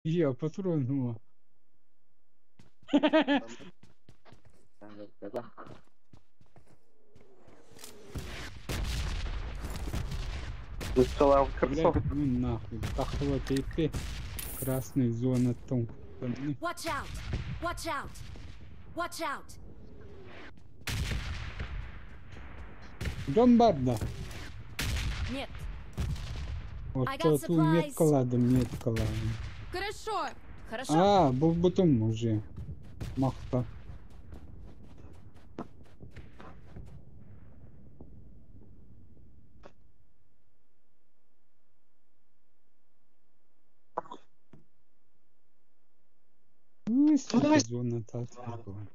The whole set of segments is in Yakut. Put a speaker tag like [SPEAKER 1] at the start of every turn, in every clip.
[SPEAKER 1] Я патрону. Блядь, ну нахуй. Тахова тейпи. Красный зона тонк.
[SPEAKER 2] Watch out! Watch out! Watch out!
[SPEAKER 1] Дом барда.
[SPEAKER 2] Нет.
[SPEAKER 1] Вот
[SPEAKER 2] I got
[SPEAKER 1] ту
[SPEAKER 2] supplies.
[SPEAKER 1] меткаладым, меткаладым.
[SPEAKER 2] Хорошо. Хорошо.
[SPEAKER 1] А, булбутум уже. Махта. Ну, сука, зона татла была.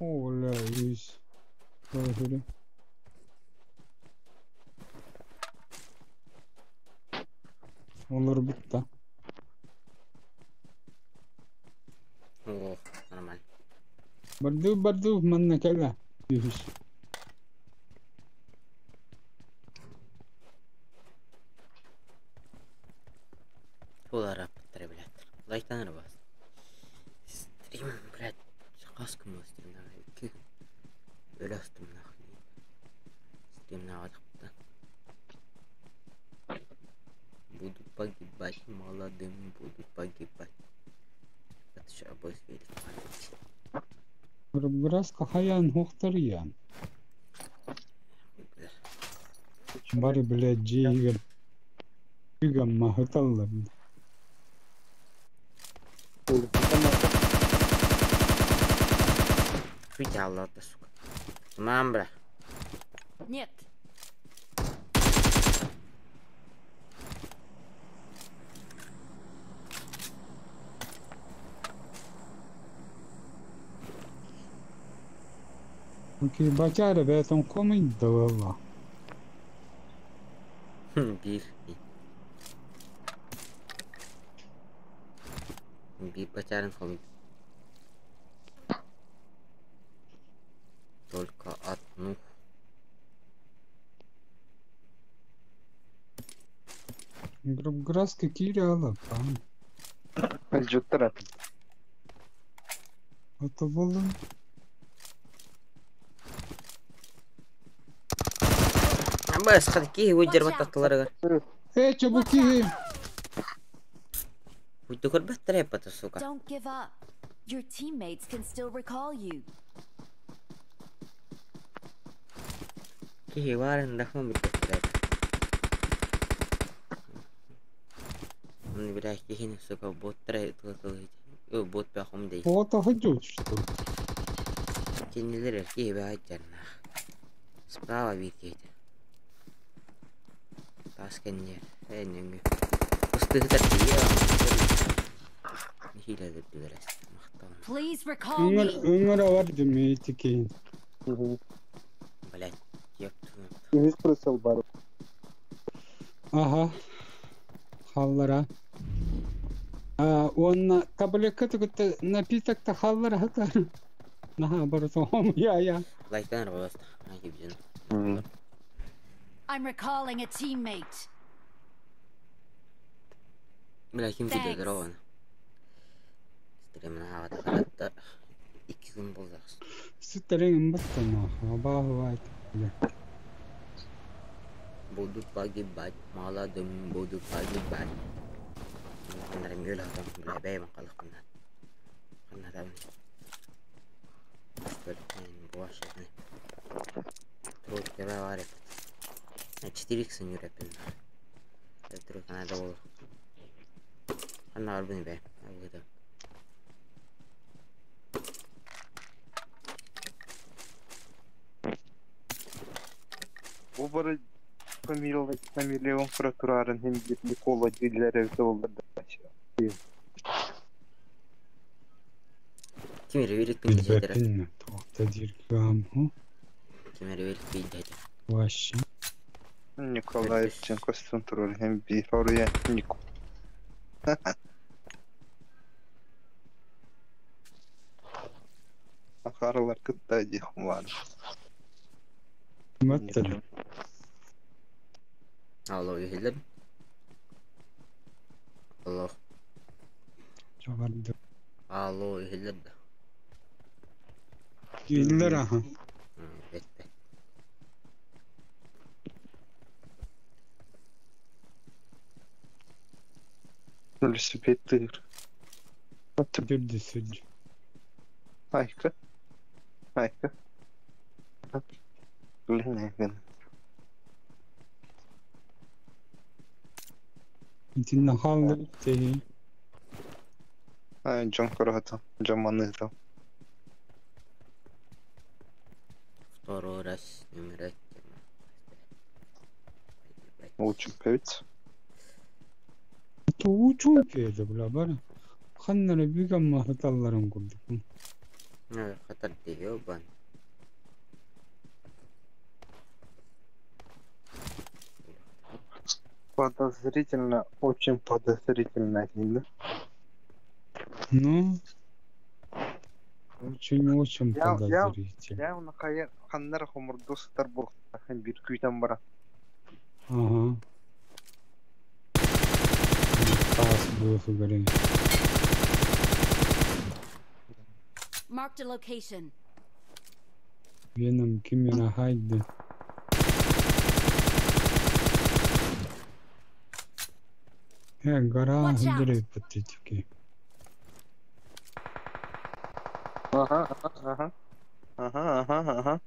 [SPEAKER 1] Оля, есть. Положили. Олар бутта.
[SPEAKER 3] О, нормально.
[SPEAKER 1] Барды барды манна кэлэ. Юхиш.
[SPEAKER 3] Олар аппыттар, блядь. Лайтаныр бас. Стрим, блядь. Хас күн стрим 2 күн. Өлө астым нахуй. Стрим навадыктан. Буду погибать молодым, буду погибать. Это еще обоих велик.
[SPEAKER 1] Рыбграска хаян хохтарьян. Бары, блядь, джигер. Жигам махыталлар.
[SPEAKER 3] Алларда, сука. Мам, бля.
[SPEAKER 2] Нет.
[SPEAKER 1] Okej, бачара бэтон комин давала.
[SPEAKER 3] Бир. Бир бачарын комит. Только одну.
[SPEAKER 1] Грабграска киряла пан.
[SPEAKER 4] Жуттар
[SPEAKER 1] Это было.
[SPEAKER 3] Абас, кадки выдер вот татларга.
[SPEAKER 1] Э, чабуки!
[SPEAKER 3] Уйду көрбөт трепата, сука.
[SPEAKER 2] Don't give up. Your teammates can still recall you.
[SPEAKER 3] Кихи варын дахман бит треп. Он бля кихини, сука, бот треп бот бахом дей.
[SPEAKER 1] Вот ходят, что ли?
[SPEAKER 3] Кинилер кихи баджарна. Справа бир кихи. Тас кенне. Эннүңү. Устыгытар кихи. Хиле деп билерес. Мактан.
[SPEAKER 2] Please recall me.
[SPEAKER 1] Өңөр бар демейти кейін.
[SPEAKER 3] Блять, ёпту.
[SPEAKER 4] Үһүс прицел бар.
[SPEAKER 1] Ага. Халлара. А, он таблетка түгүттэ напиток та халлара хатар. Наха барытом я я.
[SPEAKER 3] Лайктан арбаста. Ай кибжен.
[SPEAKER 2] I'm recalling a teammate.
[SPEAKER 3] Бля, ким
[SPEAKER 2] Thanks.
[SPEAKER 3] киде ровно. Стримна хатта 2 күн болду.
[SPEAKER 1] Сүттерин баттана. Абаху
[SPEAKER 3] Буду погибать молодым, буду погибать. Ханнарым өл адам, бля, бэйм калыкмын. Ханнарым. Бөл, буаш. Тройка бар. 4x нүрәпин. Тройка надо было. Ханнар бу бе. Агыда.
[SPEAKER 4] Бу бары фамилия прокурорын hem bir Никола дилleri oldu.
[SPEAKER 3] Ким ревелик пин дедер.
[SPEAKER 1] Билбепин. Тоқта диргам.
[SPEAKER 3] Ким ревелик пин дедер.
[SPEAKER 1] Ваще.
[SPEAKER 4] Николай Костюм hem bir oraya Нико. Акаарылар кытта диэх баар.
[SPEAKER 1] Маттар.
[SPEAKER 3] Алло, иһиллэр. Алло.
[SPEAKER 1] Чабарды.
[SPEAKER 3] Алло, иһиллэр да.
[SPEAKER 1] Иһиллэр аха.
[SPEAKER 3] Бэтте.
[SPEAKER 4] Велосипедтыыр.
[SPEAKER 1] Түрдү сүдь.
[SPEAKER 4] Айка. Айка. Блин,
[SPEAKER 1] Итиннэ хааллыбыт дии.
[SPEAKER 4] Дьон көрө дьон маныыта.
[SPEAKER 3] Второй раз не умирать.
[SPEAKER 4] Лучше певец.
[SPEAKER 1] Уу чуумпу бля бары. Ханна эрэ бүгэн сыталларын курдук.
[SPEAKER 3] Хатар ёбан.
[SPEAKER 4] Подозрительно, очень подозрительно, да?
[SPEAKER 1] Ну, очень-очень подозрительно.
[SPEAKER 4] Я на ханнар хомурду сытар буолуохтаах биир күүтэн бара.
[SPEAKER 1] Ага. Таас быыһыгар.
[SPEAKER 2] Marked a location.
[SPEAKER 1] Веном кимера хайды. Гора
[SPEAKER 2] Watch out.
[SPEAKER 1] патетики.
[SPEAKER 4] Ага. Ага.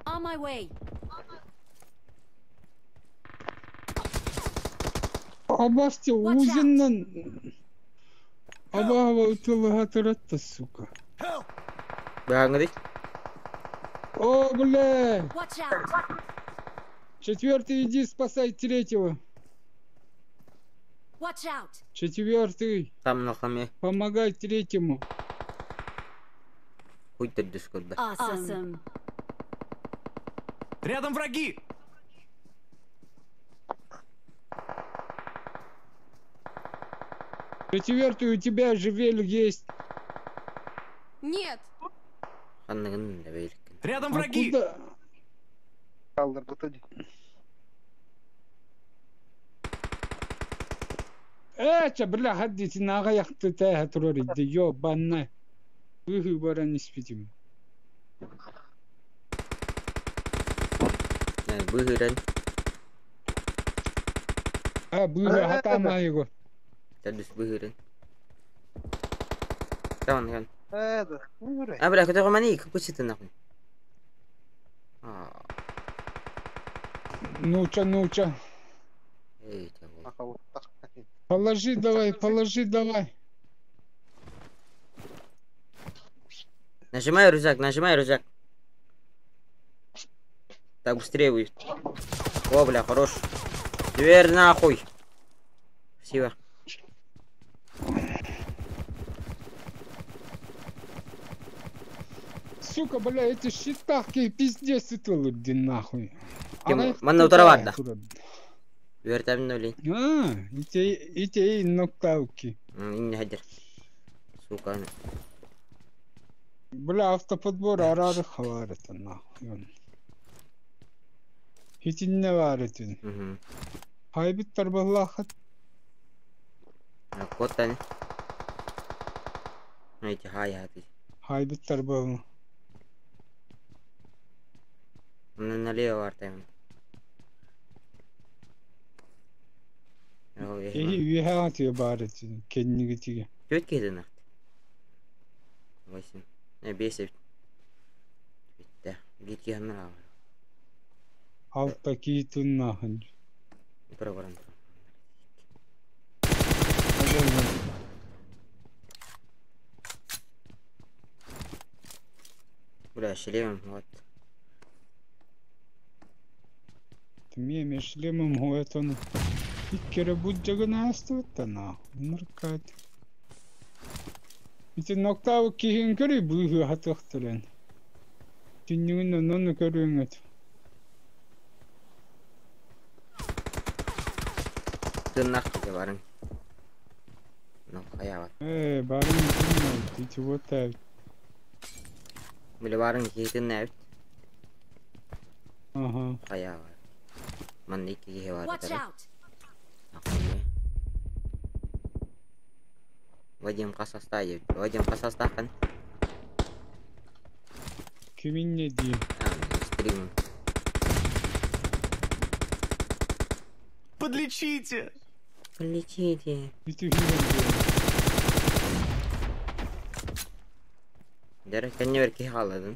[SPEAKER 2] On my way.
[SPEAKER 1] Абасти
[SPEAKER 2] Watch out.
[SPEAKER 1] узиннан Абаава утулуха сука.
[SPEAKER 3] Бааҥҥыдый?
[SPEAKER 1] О, бля!
[SPEAKER 2] Watch out.
[SPEAKER 1] Четвертый, иди спасай третьего.
[SPEAKER 2] Watch out.
[SPEAKER 1] Четвертый,
[SPEAKER 3] Там на холме.
[SPEAKER 1] помогай третьему.
[SPEAKER 3] Хуй ты дискот, да.
[SPEAKER 2] Awesome.
[SPEAKER 5] Рядом враги!
[SPEAKER 1] Четвертый, у тебя же велик есть.
[SPEAKER 6] Нет!
[SPEAKER 3] Ханныгын да бейликкин.
[SPEAKER 5] Рядом
[SPEAKER 1] А
[SPEAKER 5] враги!
[SPEAKER 1] куда?
[SPEAKER 4] Хаалларбыта дии.
[SPEAKER 1] Ча, бля, хаддити аҕыйахты тээһэ турар идди, ёбанна. Ыһыы баран испитим.
[SPEAKER 3] Быһыран.
[SPEAKER 1] А, быыһы хатаама его.
[SPEAKER 3] Төрдүс быһыран. Там он.
[SPEAKER 4] Да.
[SPEAKER 3] А, бля, который мани, какой ты нахуй? А,
[SPEAKER 1] Ну-ча, ну-ча.
[SPEAKER 3] эй, того.
[SPEAKER 1] Положи давай, положи давай.
[SPEAKER 3] Нажимай рюкзак, нажимай рюкзак. Так быстрее будет. О, бля, хорош. Дверь нахуй. Спасибо.
[SPEAKER 1] Сука, бля, эти щитахки пиздец ытылыр нахуй.
[SPEAKER 3] Кем? Манна утара бар да. Вертам нули.
[SPEAKER 1] А, ите нокауки.
[SPEAKER 3] Не хадер. Сука.
[SPEAKER 1] Бля, автоподбор арары хавар это нахуй. Хитинне бар этин.
[SPEAKER 3] Угу.
[SPEAKER 1] Хайбит тарбаллахат.
[SPEAKER 3] Кот тани. Эти хай хаты.
[SPEAKER 1] Хайбит тарбал.
[SPEAKER 3] Налево артайм.
[SPEAKER 1] Эһи үһэ бар этин. Кенниги тиге.
[SPEAKER 3] Чуть киһи нахт. 8. Не, 5. Битте. Бит киһи на.
[SPEAKER 1] Алта киитин нахын.
[SPEAKER 3] Тура баран. Бля, шлемом, вот.
[SPEAKER 1] Тмеме шлемом хуэтон. Иккере буджагына астыбытта нахуй. Ныркат. Ити ноктау киһин көрүй быыһы хатыахтырын. Түннүгүн онно көрүөҥөт.
[SPEAKER 3] Тыннах тебе барың. Ну, хайаабат.
[SPEAKER 1] Барын ким ты чего так?
[SPEAKER 3] Били барын киһитин эбит.
[SPEAKER 1] Ага.
[SPEAKER 3] Хайаабат. Манна икки киһи бар
[SPEAKER 2] Watch
[SPEAKER 3] этэ.
[SPEAKER 2] out!
[SPEAKER 3] Вадим хас астаа диэбит. Вадим хас астааххын?
[SPEAKER 1] Кимин не дии?
[SPEAKER 3] А, стрим.
[SPEAKER 5] Подлечите!
[SPEAKER 3] Полетите.
[SPEAKER 1] Бүтүһүнэн диэн.
[SPEAKER 3] Дәрі кэннибэр киһи хаалладын.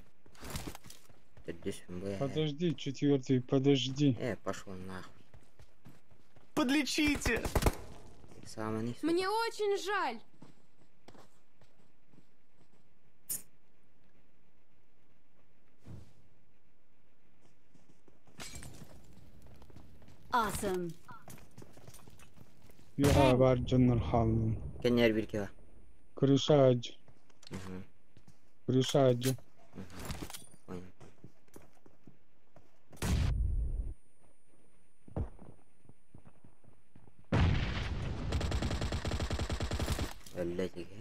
[SPEAKER 3] Төрдүс бу.
[SPEAKER 1] Подожди, четвертый, подожди.
[SPEAKER 3] Пошел нахуй.
[SPEAKER 5] Подлечите!
[SPEAKER 3] Самый сука.
[SPEAKER 6] Мне очень жаль.
[SPEAKER 2] Awesome.
[SPEAKER 1] Юха бар дьоннор хааллын.
[SPEAKER 3] Кэннибэр биир киһи.
[SPEAKER 1] Крыша адь.
[SPEAKER 3] Угу.
[SPEAKER 1] Крыша адь.
[SPEAKER 3] Понял. Өллө тиги.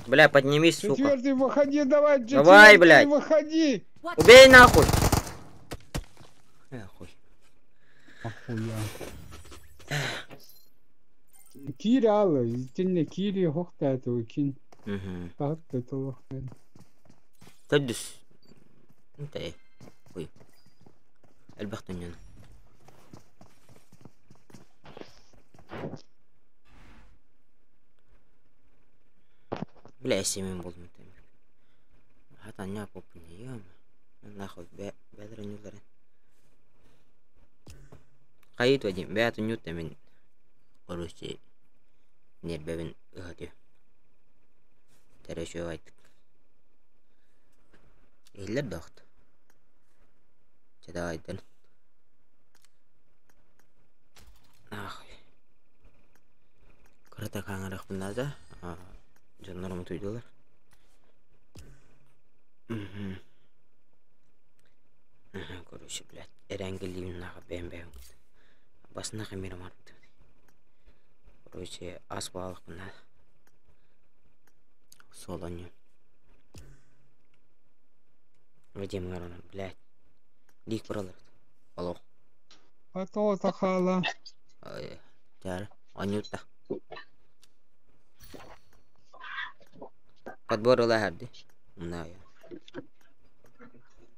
[SPEAKER 3] Бля, поднимись, сука.
[SPEAKER 1] Четвертый, выходи, давай,
[SPEAKER 3] Давай,
[SPEAKER 1] четвертый,
[SPEAKER 3] блядь.
[SPEAKER 1] выходи.
[SPEAKER 2] Watch
[SPEAKER 3] Убей нахуй! Хуй.
[SPEAKER 1] Охуя. Кири алы, итинне кири хохтааты кин.
[SPEAKER 3] Угу.
[SPEAKER 1] Тахатта толохтааты.
[SPEAKER 3] Төрдүс. Нте. Хуй. Элбэх түннен. Бля, семен болдум. Хата ня попын ем. Нахуй, бәдір нюлары. Хайыт Вадим, бәт нют мен. Короче, нербебин ыхаты. Тәрәшө айттык. Эллер дохт. Чада айдын. Нахуй. Кырата каңарах бунназа. Жоннорум туйдулар. Мгм. Короче, блядь, эренгелиим наха бэм бэм. Басына камера марты. Короче, ас балык бунна. Солоню. Вадим Гарона, блядь. Дик буралар. Алло.
[SPEAKER 1] Ато тахала.
[SPEAKER 3] Ай, тяр, анюта. Подбор ыла хәрди. Мына я.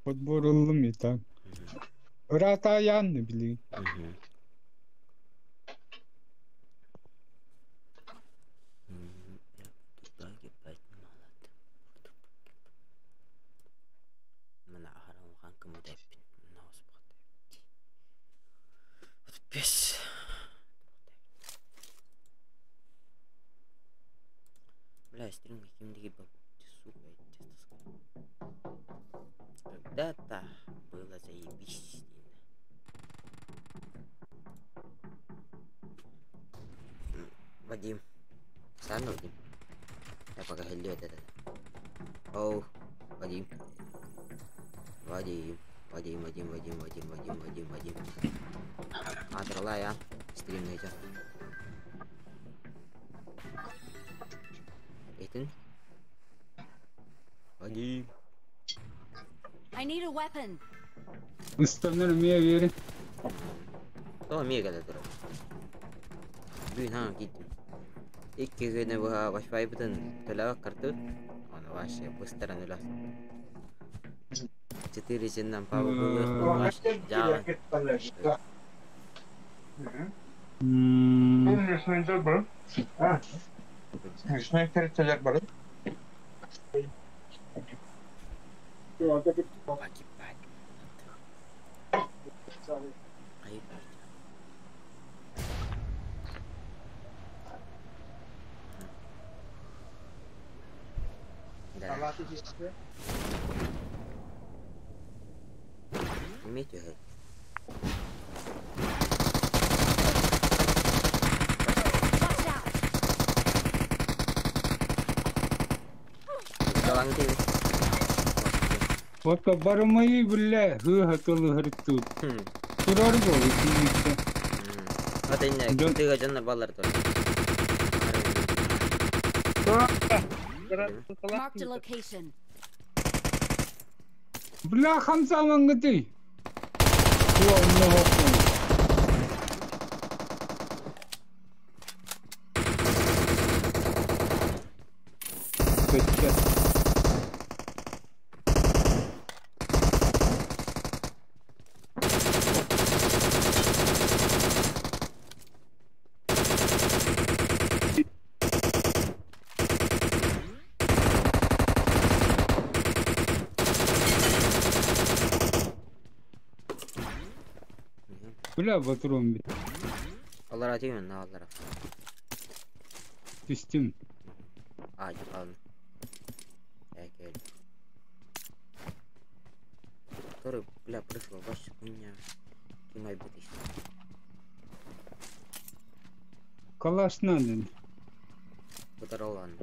[SPEAKER 1] Подбор ыллым и так. Ырата янны били.
[SPEAKER 3] Мгм. Пес. Бля, стрим каким-то сука, я честно скажу. Когда-то было заебись. Вадим. Сам Вадим. Я пока хелю это. Оу, Вадим. Вадим. Вадим, Вадим, Вадим, Вадим, Вадим, Вадим, Вадим. Атрала я. Стрим найдем. Этин. Вадим.
[SPEAKER 2] I need a weapon.
[SPEAKER 1] Ыстаныр мия бери.
[SPEAKER 3] То мига да тура. Бүгүн ха киттим. Икки күнү быһа Wi-Fi бытын төлөбөк картыт. Аны вообще быстро нуля. Четыре чыннан паба было. Жаа.
[SPEAKER 4] Снайпер бар.
[SPEAKER 3] Погибать. Ай, Да. Имейте в виду.
[SPEAKER 2] Watch out!
[SPEAKER 3] Далаҥ тиби.
[SPEAKER 1] Ото барымайы биллэ хыыһа тылыһыртыыр. Турар буолу тиийбитэ.
[SPEAKER 3] Ата инне
[SPEAKER 1] Дьон
[SPEAKER 3] тыга дьоннор баллар тур.
[SPEAKER 2] Marked a location.
[SPEAKER 1] Бля хамсаамаҥҥытый. Уонна хоппун. Көттө. Бля ботурум бит.
[SPEAKER 3] Аллара тиийэн на аллара.
[SPEAKER 1] Түстүм.
[SPEAKER 3] Аа дьахалын. Экел. Который, бля, прыгал, вообще хуйня. Кимай бытыш.
[SPEAKER 1] Калаш надо.
[SPEAKER 3] Кутаролан.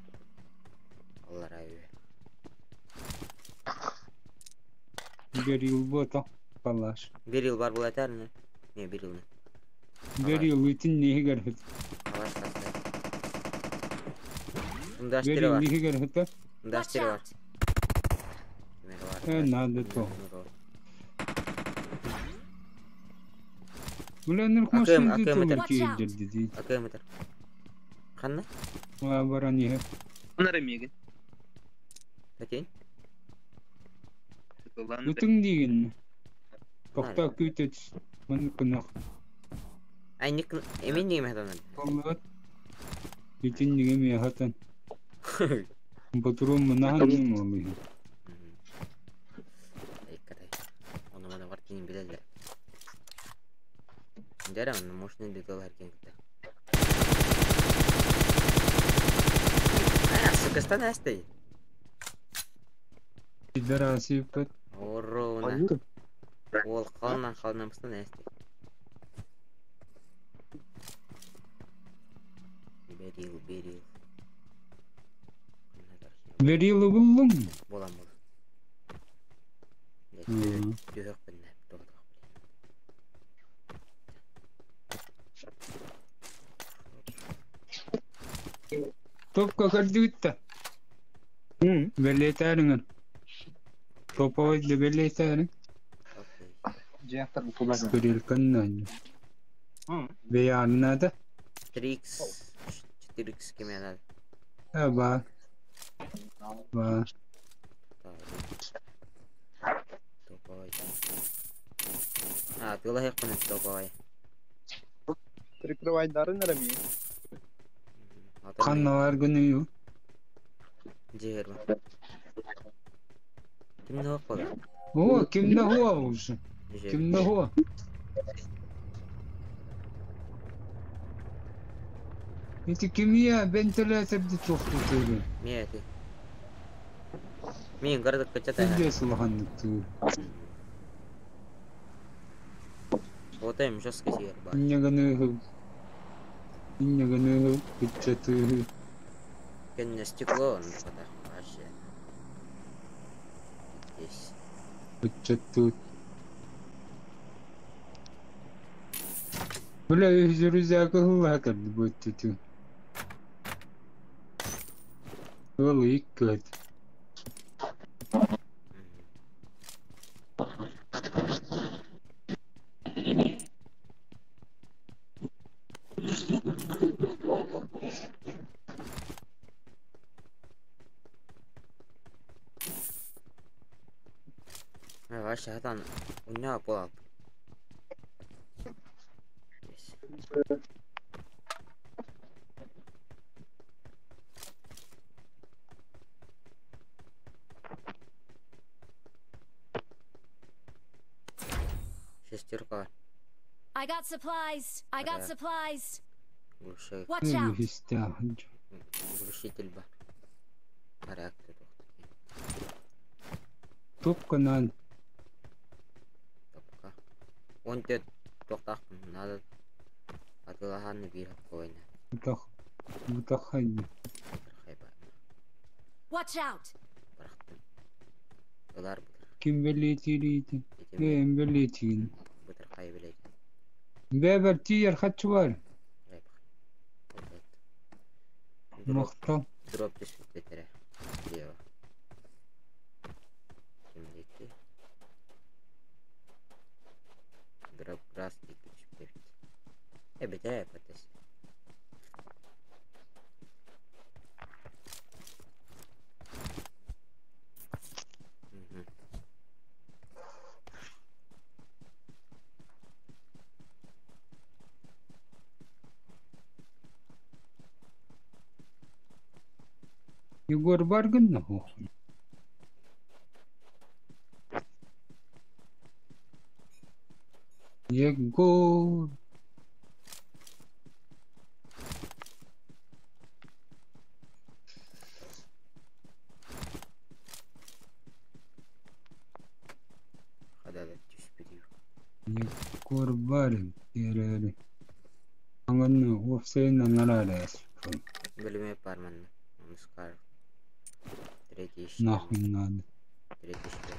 [SPEAKER 3] Аллара үе.
[SPEAKER 1] Берил бота. Калаш.
[SPEAKER 3] Берил бар була этәрне. Не берилне.
[SPEAKER 1] Берил итин нехигер хыт.
[SPEAKER 3] Калаш таста. Ундаштыры
[SPEAKER 1] Берил
[SPEAKER 3] бар.
[SPEAKER 1] нехигер хыта.
[SPEAKER 2] Watch
[SPEAKER 3] Ундаштыры бар.
[SPEAKER 2] out!
[SPEAKER 3] Кимер бар.
[SPEAKER 1] Надо то. Бля нырк
[SPEAKER 3] Акым,
[SPEAKER 1] машина
[SPEAKER 3] акым
[SPEAKER 1] тылыр
[SPEAKER 3] этер.
[SPEAKER 1] киирдер диди.
[SPEAKER 3] Акыметр. Ханна?
[SPEAKER 1] Баран иһэ.
[SPEAKER 4] Анара миигин.
[SPEAKER 3] Татень?
[SPEAKER 4] Тыллан
[SPEAKER 1] Ытыҥ диигин. Тохтоо күүтэт. Маны кынах.
[SPEAKER 3] Ай ник эмин диме хатанан.
[SPEAKER 1] Толлуот. Итин дигэ миэхатан. Ботурум мынахан олуйу.
[SPEAKER 3] Иккатай. Оны мана бар тиин билелер. Дәрә, оны мощный дытыл әркен кітті. А, сука, стан әсті.
[SPEAKER 1] Пидорасиппет.
[SPEAKER 3] Оруна. Ол қалынан қалынан пыстан әсті. Берил, берил.
[SPEAKER 1] Берилы буллуң.
[SPEAKER 3] Болам бол.
[SPEAKER 1] Мм.
[SPEAKER 3] Түйөк бінне.
[SPEAKER 1] Топка көрдүгүттэ. Беллетээриҥин. Топовой да беллетээриҥ.
[SPEAKER 3] Окей.
[SPEAKER 4] Дьиэхтэр букулар.
[SPEAKER 1] Турилканнан. Бэйааннаата.
[SPEAKER 3] 3x, 4x кеме надо.
[SPEAKER 1] Ба. Ба.
[SPEAKER 3] Топовой. А, тыла хекпен топовой.
[SPEAKER 4] Прикрывайдарын эрэ миигин.
[SPEAKER 1] Ханналар гыныы.
[SPEAKER 3] Жер. Кимде бак бала?
[SPEAKER 1] О, кимде хуа уже. Кимде хуа. Ити кимия вентилятор ди тохтутугу.
[SPEAKER 3] Мия ти. Мин городок качата.
[SPEAKER 1] Кимде сулаханныктуу.
[SPEAKER 3] Вот им жестко сиер бар.
[SPEAKER 1] Инняганы. Инняганы китчатыы.
[SPEAKER 3] Кенне стекло он пота вообще. Здесь.
[SPEAKER 1] Китчатуу. Бля, жүрүзәкы хыллаакар буттуту. Ол иккөт.
[SPEAKER 3] Вообще хатан уня полап. Здесь. Шестерка.
[SPEAKER 2] I got supplies. I got
[SPEAKER 3] Да.
[SPEAKER 2] supplies.
[SPEAKER 3] Глуши.
[SPEAKER 2] Watch out!
[SPEAKER 1] Истяхын.
[SPEAKER 3] Глушитель бар. Характер.
[SPEAKER 1] Топканан.
[SPEAKER 3] Топка. Он тет тоқтақпын. Надо атылаханны бир койна.
[SPEAKER 1] Бутах. Бутахань.
[SPEAKER 3] Хайба.
[SPEAKER 2] Watch out!
[SPEAKER 3] Ылар бытыр.
[SPEAKER 1] Ким бэлиэтиирийди?
[SPEAKER 3] Ити
[SPEAKER 1] Бэйэм бэлиэтиин.
[SPEAKER 3] бытырхай билэйди.
[SPEAKER 1] Бэйэбэр тиийэр харчы баар.
[SPEAKER 3] Дроп,
[SPEAKER 1] Махтал.
[SPEAKER 3] дроп түспүттэрэ. Слева. Ким диэки? Дроп раз диэки түспүт эбит. Эбитэ ПТС. Мгм.
[SPEAKER 1] Егор баргын нахуй. Егор.
[SPEAKER 3] Хада түспүт
[SPEAKER 1] Егор барин. Терери. Аңаны офсайна нарарас.
[SPEAKER 3] Бөлүмө бар манна. Мускар. Третий ещё.
[SPEAKER 1] Нахуй надо.
[SPEAKER 3] Третий ещё.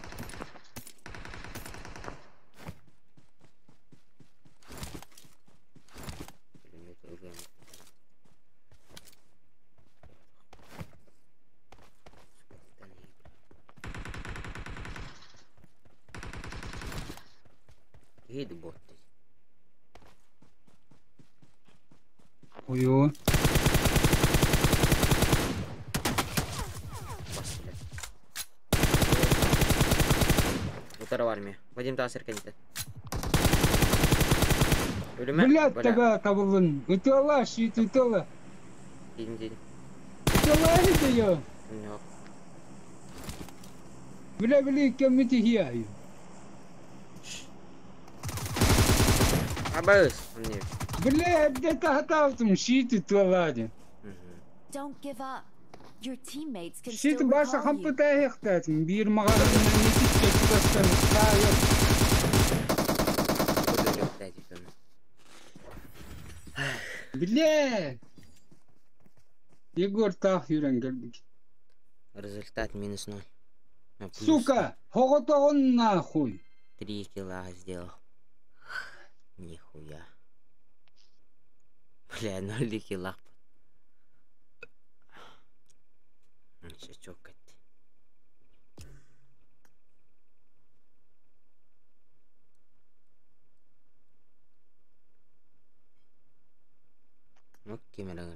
[SPEAKER 3] Пулемет ылыам. Киһи бот.
[SPEAKER 1] Ой-ой.
[SPEAKER 3] Бас, блядь. Утары в армия. Вадим тасыр кенте. Өлүмэ.
[SPEAKER 1] Блядь, тага табылын. Ытыала, щит ытыала.
[SPEAKER 3] Дин дин.
[SPEAKER 1] Ытыала это я.
[SPEAKER 3] Yok.
[SPEAKER 1] Бля, бля, кем это я?
[SPEAKER 3] Абыз. Не.
[SPEAKER 1] Бля, где-то хатавтым, щит ытыала.
[SPEAKER 2] Don't give up. Your teammates can
[SPEAKER 1] Щит
[SPEAKER 2] still
[SPEAKER 1] баша
[SPEAKER 2] recall you.
[SPEAKER 1] хампыта эхтатым. Бир мағарынан нетикке чугастан. Тайып. Бля! Егор тах юрен келдик.
[SPEAKER 3] Результат минус 0. А, плюс
[SPEAKER 1] Сука! Хоготоғын нахуй!
[SPEAKER 3] 3 килла сделал. Нихуя. Бля, 0 килла. Сейчас чокать. Ну, кемера.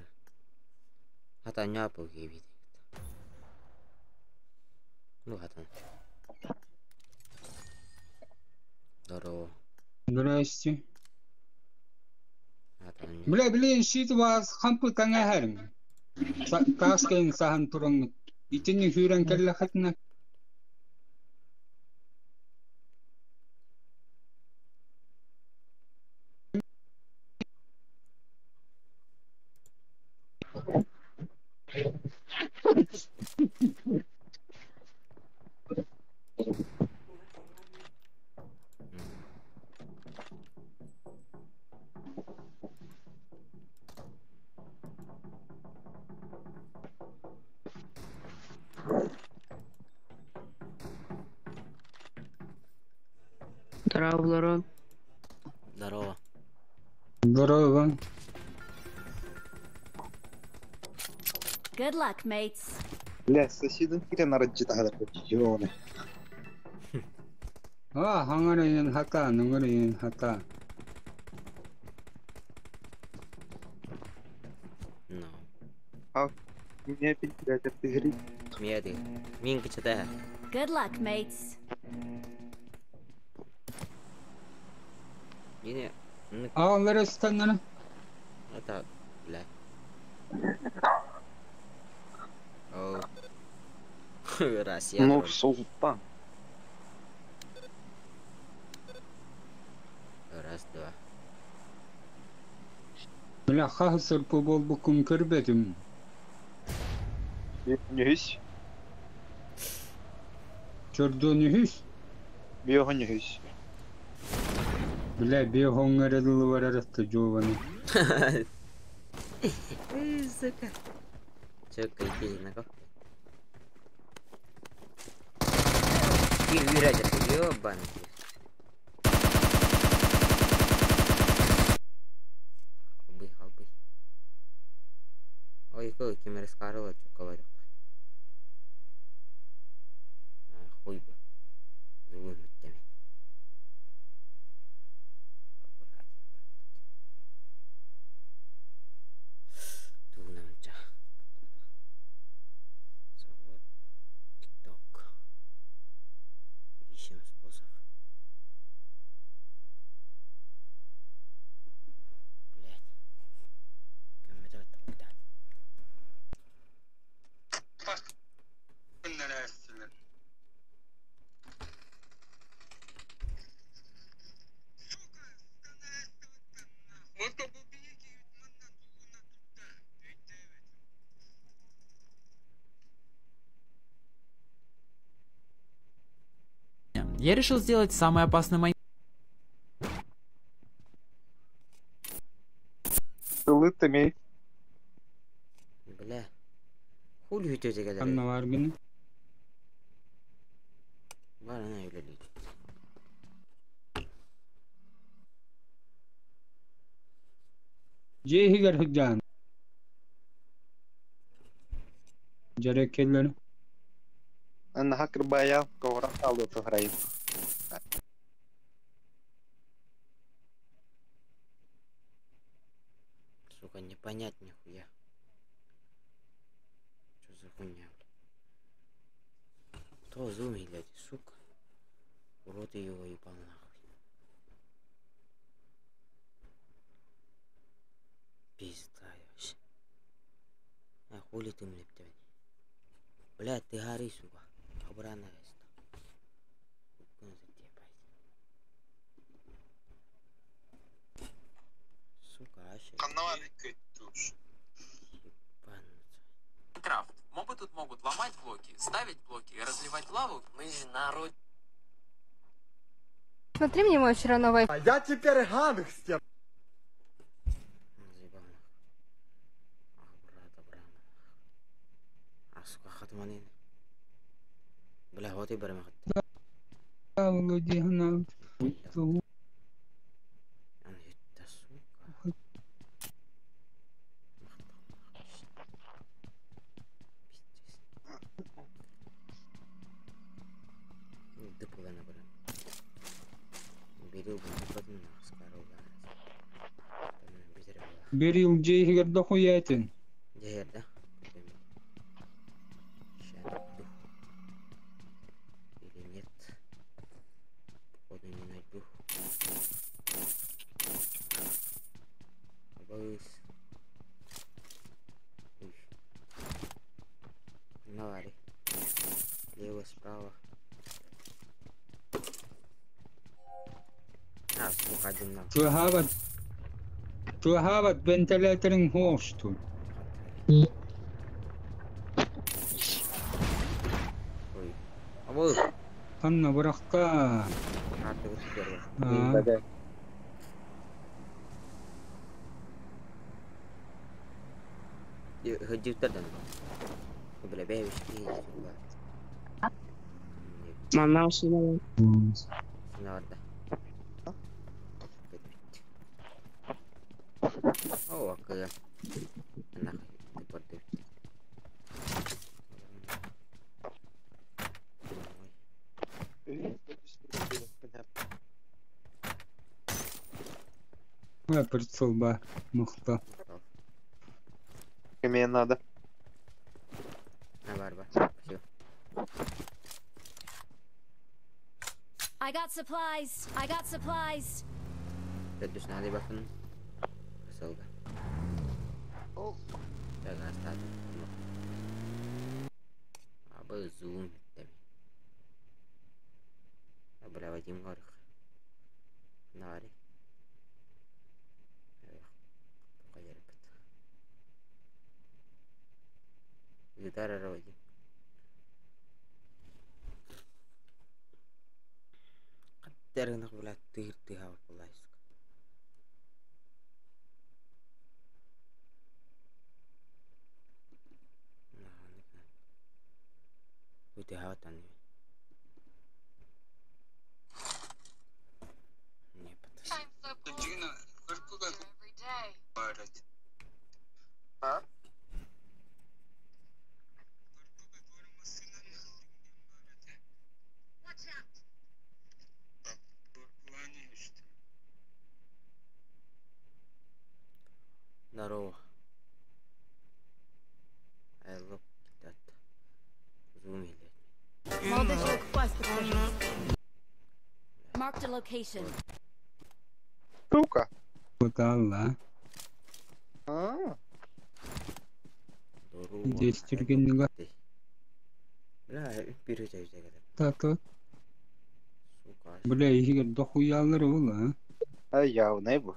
[SPEAKER 3] Хата няпу гебит. Ну, хата. Здорово.
[SPEAKER 1] Здрасте.
[SPEAKER 3] Хата
[SPEAKER 1] Бля, блин, щит вас хампы таңа Тааскен сахан туран итини хүрен келле хатна.
[SPEAKER 5] Здорово, Лорон.
[SPEAKER 3] Здорово.
[SPEAKER 1] Здорово.
[SPEAKER 2] Good luck, mates.
[SPEAKER 4] Бля, соседин кирен араджыта хадar жионы.
[SPEAKER 1] А, хаңарайын хата, ныңарайын хата.
[SPEAKER 3] No.
[SPEAKER 4] Меня опять, блядь, отыгры.
[SPEAKER 3] Мияды. Минка чата.
[SPEAKER 2] Good luck, mates.
[SPEAKER 3] Yine
[SPEAKER 1] Ağları stanları.
[SPEAKER 3] это, бля. О. Россия.
[SPEAKER 4] Ну,
[SPEAKER 3] тролль.
[SPEAKER 4] султан.
[SPEAKER 3] Раз, два.
[SPEAKER 1] Бля, хасыр побол букум көрбедим.
[SPEAKER 4] Нюхись.
[SPEAKER 1] Чордон үхүс.
[SPEAKER 4] Биоха нюхись.
[SPEAKER 1] Бля, бе хоңгар эдылы барарысты жобаны.
[SPEAKER 3] Сука. Чё, иди на. Биир үүрээдэр, ёбаный. Халбый, халбый. Ой, ким эрэ скарыла чуккалар. Хуй бы. Зубы бүттэ мин. Тугунамча. ТикТок. Ищем способ. Блять. Көмөтө тогда.
[SPEAKER 5] Я решил сделать самый опасный майн...
[SPEAKER 4] Ылыт эмей.
[SPEAKER 3] Бля. Хули үтөтө кэлэр.
[SPEAKER 1] Ханна бар гын.
[SPEAKER 3] Бар ана үлэлиир.
[SPEAKER 1] Дьиэ иһигэр сылдьан. Дьэрэ келлер.
[SPEAKER 4] Анна хакырбая ковра алды тухрайым.
[SPEAKER 3] Сука, не понять нихуя. Что за хуйня, бля? Кто зуми, блядь, сука? Урод его ебал нахуй. Пизда вообще. А хули ты мне, блядь? Блядь, ты гори, сука. Обрана Сука, вообще. Ебануться.
[SPEAKER 5] Майнкрафт. Мобы тут могут ломать блоки, ставить блоки, разливать лаву.
[SPEAKER 7] Мы же народ.
[SPEAKER 6] Смотри мне мой вчера новый
[SPEAKER 8] А я теперь гангстер.
[SPEAKER 3] Заебал нахуй. Ах, брат, брат. А, сука, хатманин. Бля, вот и берем хат.
[SPEAKER 1] Владимир.
[SPEAKER 3] Это, сука. Пиздец. Дыпылана, брат. Берил бы, нахуй,
[SPEAKER 1] Берил дьиэ иһигэр дохуятин.
[SPEAKER 3] Дьэ, да? Ща найду. Или нет? Походу не найду. Абыс. Ой. Навари. Лево, справа. А, сука, один нам.
[SPEAKER 1] Тыаһаабат. Тыаһаабат вентиляторын хоостун.
[SPEAKER 3] Ой. Абы.
[SPEAKER 1] Ханна бырахта.
[SPEAKER 3] А, ты вот первый.
[SPEAKER 1] Аа.
[SPEAKER 3] Хөдүттерден. Бля, бэйбиш киһи.
[SPEAKER 7] Манна usuna.
[SPEAKER 3] Синарда. О, акыга. Нахуй, ты порты.
[SPEAKER 1] Ой, прицел ба. Мыкты.
[SPEAKER 4] Мне надо.
[SPEAKER 3] На бар, бар. Спасибо.
[SPEAKER 2] I got supplies. I got supplies.
[SPEAKER 3] Төрдүс надо бакын. Кысылга. Так, астады. Абы зум деми. Бля, Вадим горых. Нари. Гитара Вадим. Қаттарынақ, бля, тыыр тыға былай, сука. Өте хаватан. Здорово. I look at Zoom иһиллэр.
[SPEAKER 6] Молодой человек, паспорт, пожалуйста.
[SPEAKER 2] Marked a location.
[SPEAKER 4] Сука.
[SPEAKER 1] Бытаалла.
[SPEAKER 4] А,
[SPEAKER 3] Здорово.
[SPEAKER 1] Дестиргеннига.
[SPEAKER 3] Бля, bir өтө өтө кэлэр.
[SPEAKER 1] Тата.
[SPEAKER 3] Сука.
[SPEAKER 1] Бля, иһигэр дохуялар ол, а?
[SPEAKER 4] А явный бу.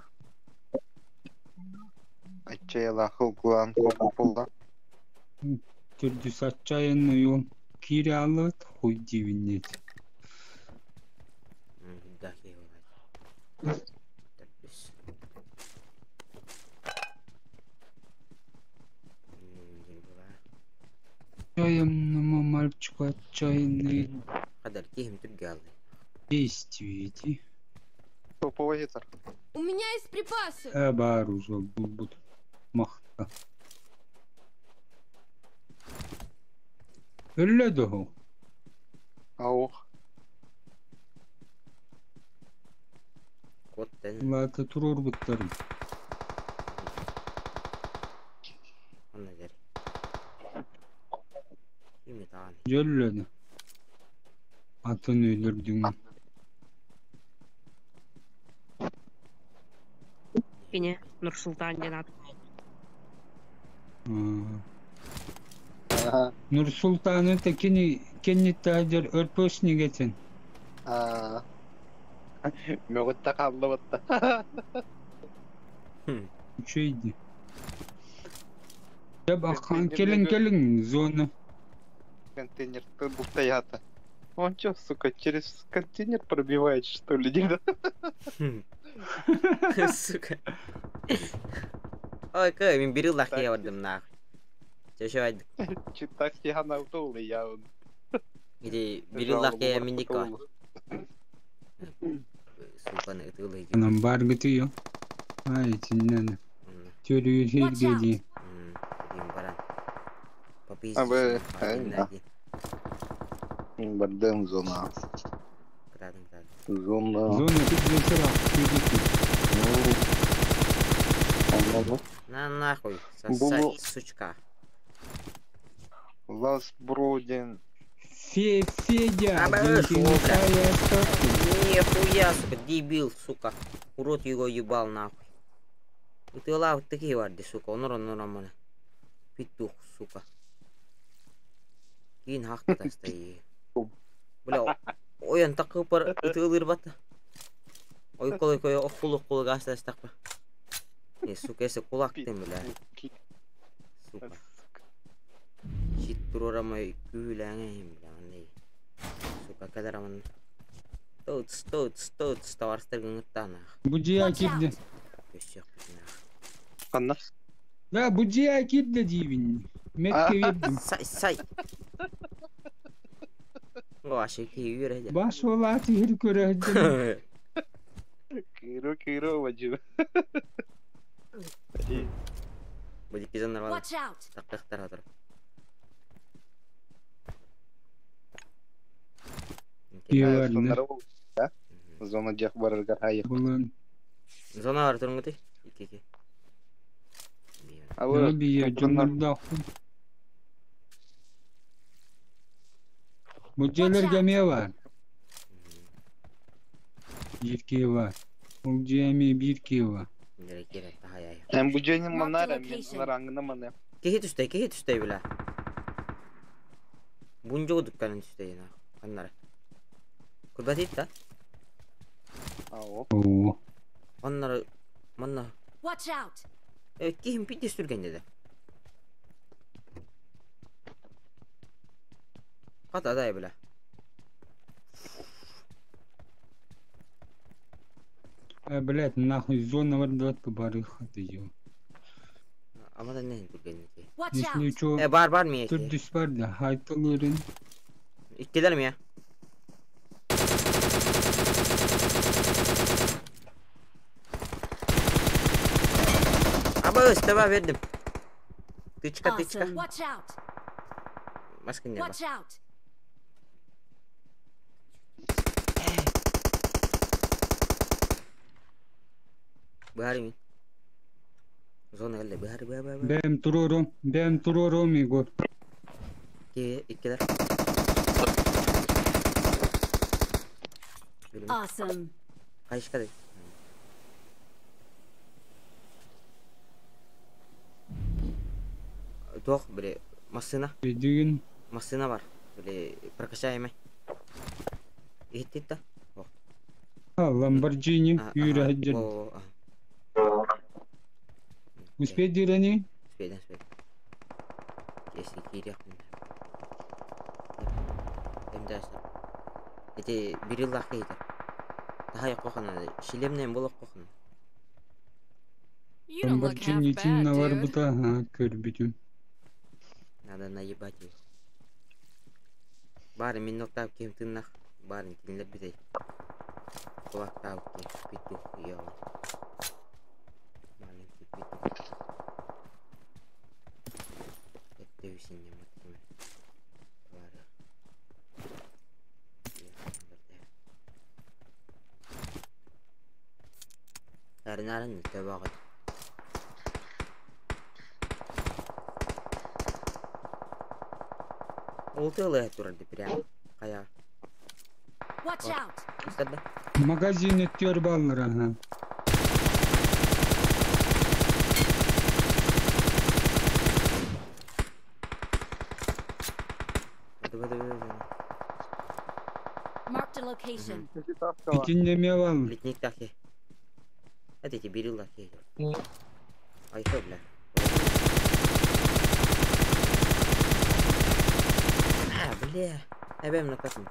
[SPEAKER 4] Отчаяла хылгылаан коппулла.
[SPEAKER 1] Түрдүс отчаянный он. Кире алыт, хуй дивинет.
[SPEAKER 3] Да, киһи Төрдүс.
[SPEAKER 1] Отчаянному мальчику отчаянный
[SPEAKER 3] Хадар киһим түргө алды.
[SPEAKER 1] действуйте.
[SPEAKER 4] Топовый гитар.
[SPEAKER 6] У меня есть припасы.
[SPEAKER 1] Э, бар уже будет. Махта. Өллө доху.
[SPEAKER 4] Аух.
[SPEAKER 3] Коттен.
[SPEAKER 1] Лата турор буттарым.
[SPEAKER 3] Онна дер. Кими тааны.
[SPEAKER 1] Жөллөдү. Атын өлөрдүң.
[SPEAKER 7] Кини Нур-Султан диэн аат.
[SPEAKER 4] Ага.
[SPEAKER 1] Нур Султаны та кини кенни тажар өрпөшник этен.
[SPEAKER 4] А. Мөгөттө қалды батта.
[SPEAKER 1] Үчөйди. Жап ақан келин келин зона.
[SPEAKER 4] Контейнер будто я-то. Он чё, сука, через контейнер пробивает, что ли, не да?
[SPEAKER 3] Сука. Ой, кой, мин бир ыллах кие бардым нахуй. Чөшө айдык.
[SPEAKER 4] Читак я на я он.
[SPEAKER 3] Иди бир ыллах кие миндик ва. Суканы ытылы.
[SPEAKER 1] Анан бар гытыyo. Ай, тиннен. Төрү хиргеди.
[SPEAKER 3] Дим баран. Попиздишь.
[SPEAKER 4] А вы, да. Бардым зона.
[SPEAKER 3] Крадын, крадын.
[SPEAKER 4] Зона.
[SPEAKER 1] Зона күзөсөр ак
[SPEAKER 3] На нахуй, сосать, сучка.
[SPEAKER 4] Лас Бродин.
[SPEAKER 1] Федя,
[SPEAKER 3] А,
[SPEAKER 1] деньги
[SPEAKER 3] шо,
[SPEAKER 1] не
[SPEAKER 3] бля?
[SPEAKER 1] тая остатки.
[SPEAKER 3] Нихуя, сука, дебил, сука. Урод его ебал нахуй. Ты лав такие варды, сука, онор онор мана. Петух, сука. Кин хакта тастои. Бля, ой, он такой пар, ты лырбата. Ой, колой кой, охулу кулу гас тастакпа. Не, сука, если кулак ты, бля. Сука. Щит турора мой күләңе, бля, андай. Сука, кадараман. Тоц, тоц, тоц, товарстар гыңыттана.
[SPEAKER 1] Бу жия
[SPEAKER 2] Watch
[SPEAKER 1] кирди.
[SPEAKER 2] out!
[SPEAKER 3] Көсөк нах.
[SPEAKER 4] Анна.
[SPEAKER 1] Да, бу жия кирди дейбин. Метке бердим.
[SPEAKER 3] Сай, сай. Вообще ки үйрәде.
[SPEAKER 1] Баш олаты хир көрөдүм.
[SPEAKER 4] Киро, киро, ваджу.
[SPEAKER 3] Бу дикизаннар бар.
[SPEAKER 2] Watch out!
[SPEAKER 3] Тактактар атыр.
[SPEAKER 1] Киеварны.
[SPEAKER 4] Зона жақ барырга хайық.
[SPEAKER 1] Булан.
[SPEAKER 3] Зона бар турыңгы Ики ики.
[SPEAKER 4] А
[SPEAKER 1] Бия жонорда. Бу жерлерге ме бар? Бир киева. Бул жеме бир киева.
[SPEAKER 3] Керек хай ай.
[SPEAKER 4] Эм бу женин
[SPEAKER 2] Marked a
[SPEAKER 4] манара, мен
[SPEAKER 2] location.
[SPEAKER 4] нараңына мана.
[SPEAKER 3] Кихи түстей, кихи түстей била. Бунжо дукканын түстей на. Каннара. Курбатит да?
[SPEAKER 4] Ау.
[SPEAKER 1] Оо.
[SPEAKER 3] Каннара манна.
[SPEAKER 2] Watch out!
[SPEAKER 3] Э, кихим пити сүрген деди. Кат адай била.
[SPEAKER 1] Э, блядь, нахуй зона бар дат бары хаты ё.
[SPEAKER 3] Амада не түрген ки.
[SPEAKER 2] Watch
[SPEAKER 1] Если
[SPEAKER 2] out!
[SPEAKER 1] чо
[SPEAKER 3] Э, бар бар ми?
[SPEAKER 1] түрдүс бар да хайтылырын.
[SPEAKER 3] Иттелер ми я? Аба өстеба бердим. Тычка, тычка.
[SPEAKER 2] Awesome. Watch out!
[SPEAKER 3] Маска не бар.
[SPEAKER 2] Watch out!
[SPEAKER 3] Бары ми. Зона кэллэ быһар быһа быһа быһа.
[SPEAKER 1] Бэйэм туруорум, бэйэм туруорум Егор.
[SPEAKER 3] Икки иккилэр. Билим.
[SPEAKER 2] Awesome.
[SPEAKER 3] Хайышка Туох били массыына
[SPEAKER 1] Билигин
[SPEAKER 3] массыына бар. Били прокачаемый. Иһиттит да? Ох.
[SPEAKER 1] Ламборджини
[SPEAKER 3] А,
[SPEAKER 1] үүрэ
[SPEAKER 3] ага.
[SPEAKER 1] сылдьар.
[SPEAKER 3] О, ага.
[SPEAKER 1] Успей дирэни?
[SPEAKER 3] Успейдан, успейдан. Если киириэхпин. Эмдээсэ. Ити бириллаах киһитэ. Таһай кохана, шлемнен болох кохана.
[SPEAKER 6] You don't look half
[SPEAKER 1] Ламборджини
[SPEAKER 6] bad,
[SPEAKER 1] итиннэ
[SPEAKER 6] dude.
[SPEAKER 1] барбыта аха көрбүтүм.
[SPEAKER 3] Надо наебать их. Бары мин ноктаап киһим тыыннах. Барын кинилэр бүтэй. Кулактаабыт киһи петух ё. Маленький петух. Эттэ үсиннеммит кими. Бары. Таринарын төбөҕөт. Ол тыалыа турар прям. Хайа.
[SPEAKER 2] Watch
[SPEAKER 3] Вот.
[SPEAKER 2] out!
[SPEAKER 3] Истэр да?
[SPEAKER 1] Магазин өттүөр бааллар аха.
[SPEAKER 3] Бады бады бады бады.
[SPEAKER 2] Marked a location.
[SPEAKER 1] Итиннэ эмиэ бааллар.
[SPEAKER 3] Литник тахи. Это эти бирилла хи. Ай хо бля. А, бля. Эбэм накатым.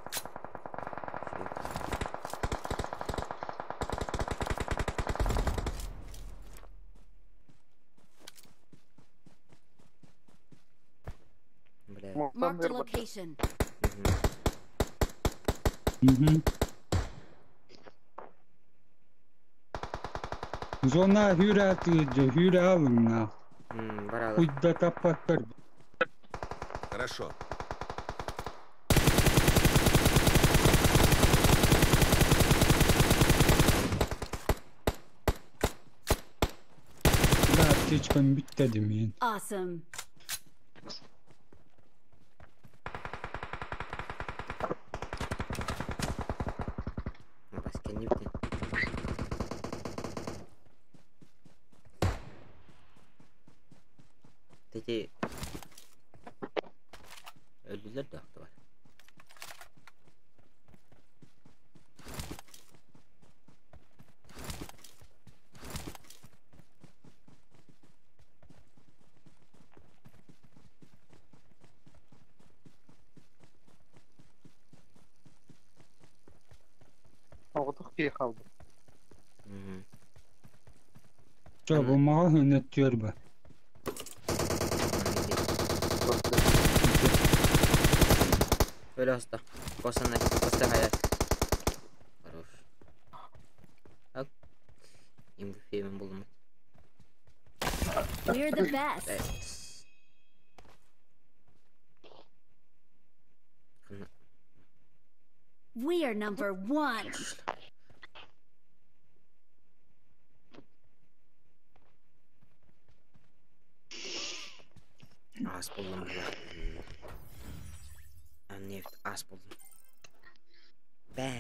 [SPEAKER 3] Бля.
[SPEAKER 2] Marked a location.
[SPEAKER 3] Мгм.
[SPEAKER 1] Мгм. Зона үүрэ атыыдьа, үүрэ алыҥнаах.
[SPEAKER 3] М, барала.
[SPEAKER 1] Куйда таппаттар.
[SPEAKER 9] Хорошо.
[SPEAKER 1] Бля, аптечкам бүттэ димиин.
[SPEAKER 2] Awesome.
[SPEAKER 3] Бас кэнни бүтэн. Тети өлдүлэр да бар.
[SPEAKER 4] Оҕотох киһи хаалбыт.
[SPEAKER 3] Мгм.
[SPEAKER 1] Чэ, бу маҕаһыын өттүөр ба.
[SPEAKER 3] Өлө оста. Косана, коста хаяр. Хорош. Так. Имбифемен булдум.
[SPEAKER 2] We're the best.
[SPEAKER 3] Thanks.
[SPEAKER 2] We are number one.
[SPEAKER 3] Ас булдум була. Нефть ас булдум. Бэ,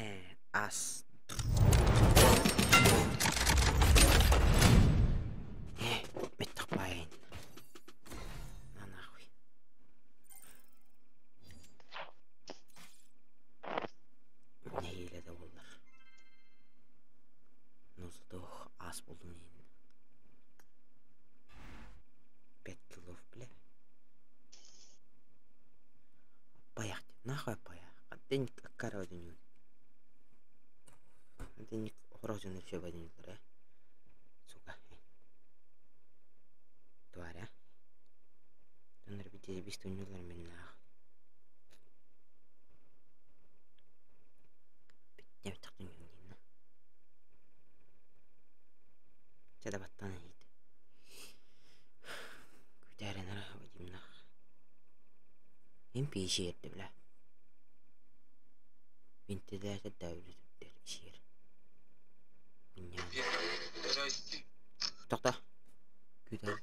[SPEAKER 3] ас. Э, Меттахпайн. На нахуй. Нэһиилэ да буоллар. Ну зато ас булдум иһин. 5 килов, бля. Паях, нахуй паях. День кародиню. День хорозун все бадин э. Сука. Тварь, а. Донор бите бистунюлар мен нах. Биттем тактын дин. Чада баттан хит. Күтәрен ара бадим нах. Им пишерди бля. Винтиляция дәүлүтүттэр ишиэр. Тоқта. Күүтэр.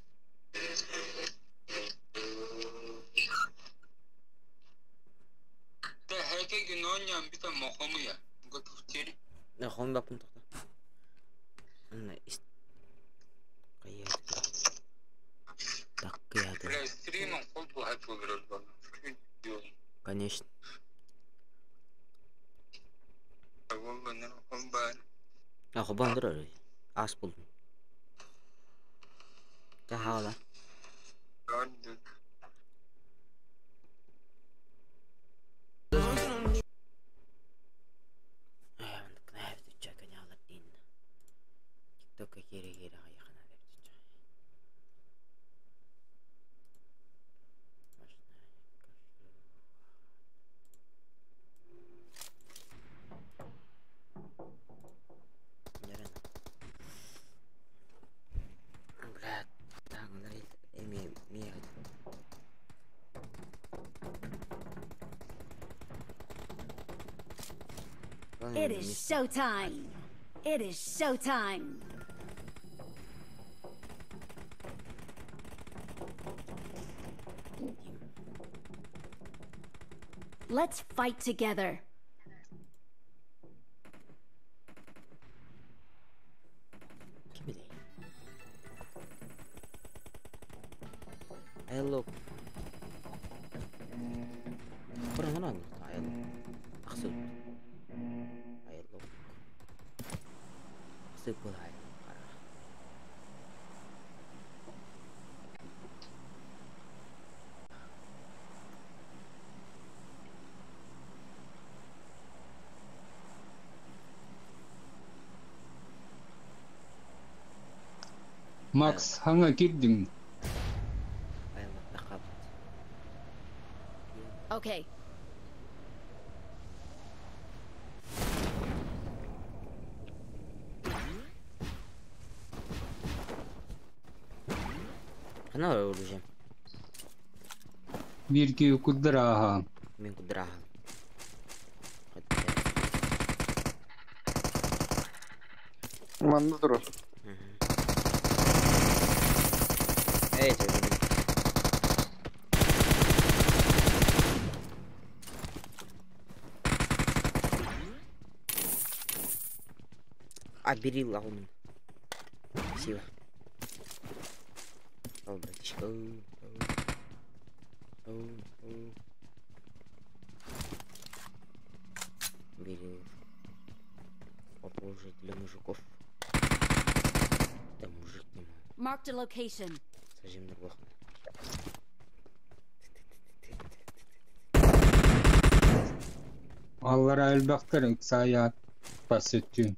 [SPEAKER 3] Хомбаппын тохто. Анна Конечно. Хобан турар. Ас булдум. Хаала. TikTokка киирэ-киирэ хайахана
[SPEAKER 2] It is showtime. It is showtime. Let's fight together.
[SPEAKER 3] Hello.
[SPEAKER 1] Макс, хаңа кирдиң?
[SPEAKER 2] Okay.
[SPEAKER 3] Хана оружие.
[SPEAKER 1] Бирки кудраха.
[SPEAKER 3] Мен кудраха.
[SPEAKER 4] Манна турар.
[SPEAKER 3] Эй, А, бери лауман. Спасибо. О, братишка. Бери. Оружие для мужиков. Да мужик не могу.
[SPEAKER 2] Marked a location.
[SPEAKER 3] Сажим другого.
[SPEAKER 1] Аллара элбэхтэр ыксаят пасыттын.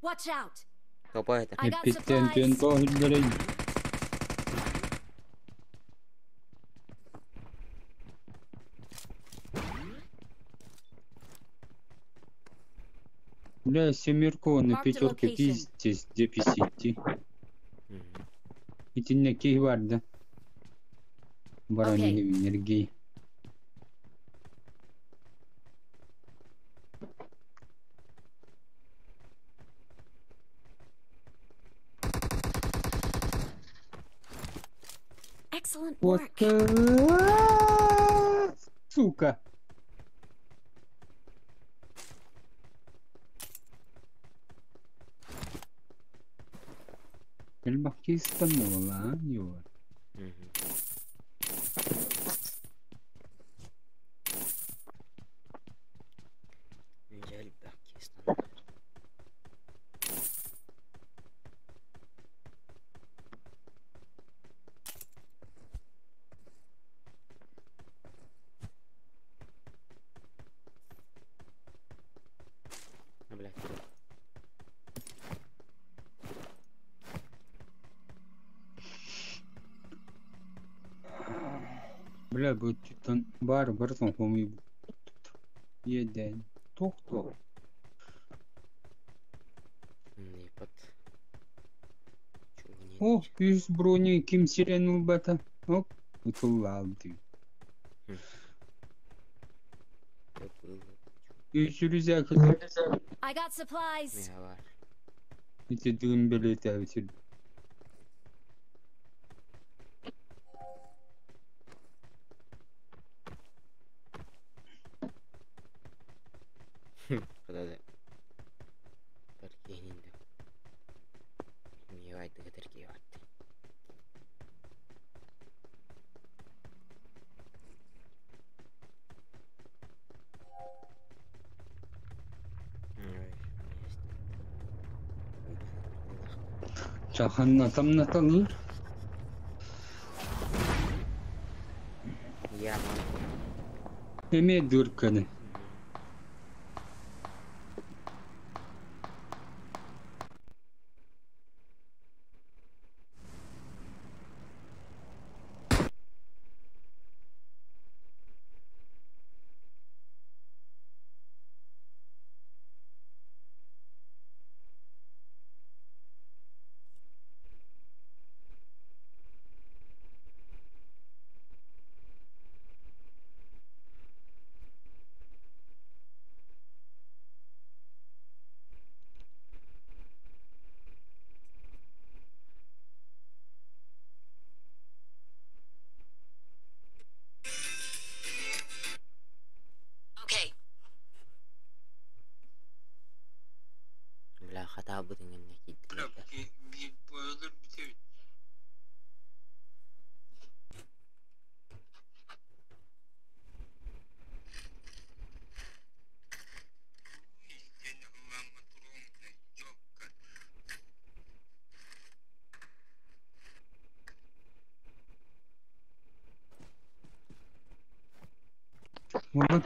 [SPEAKER 2] Watch out!
[SPEAKER 3] Копай это.
[SPEAKER 2] I got
[SPEAKER 1] Эппиттен түн
[SPEAKER 2] supplies.
[SPEAKER 1] тоһүллэрин. Бля, семерку на
[SPEAKER 2] Marked a
[SPEAKER 1] пятерке
[SPEAKER 2] location.
[SPEAKER 1] пиздец, где писите. Итинне киһи бар да. Баран
[SPEAKER 2] Окей.
[SPEAKER 1] энергии.
[SPEAKER 2] Excellent
[SPEAKER 1] Вот
[SPEAKER 2] work.
[SPEAKER 1] сука. Элбахкистан буола, юр.
[SPEAKER 3] Блядь.
[SPEAKER 1] Бля, бу тутан бар барсан хоми еден. Тохто.
[SPEAKER 3] Не.
[SPEAKER 1] О, үс брони ким сирен ылбата. Оп, ытыллаалды. Үс рюкзак
[SPEAKER 2] I got supplies.
[SPEAKER 3] Миха бар.
[SPEAKER 1] ити дыым белетәбитир.
[SPEAKER 3] Куда Таркиһинин Миха тарки барды. Ой, есть.
[SPEAKER 1] Чаханна тамнаталыр.
[SPEAKER 3] Я мам.
[SPEAKER 1] Эме дырканы.
[SPEAKER 2] Okay.
[SPEAKER 3] Бля, хата бутыңын киддилер.
[SPEAKER 1] Оны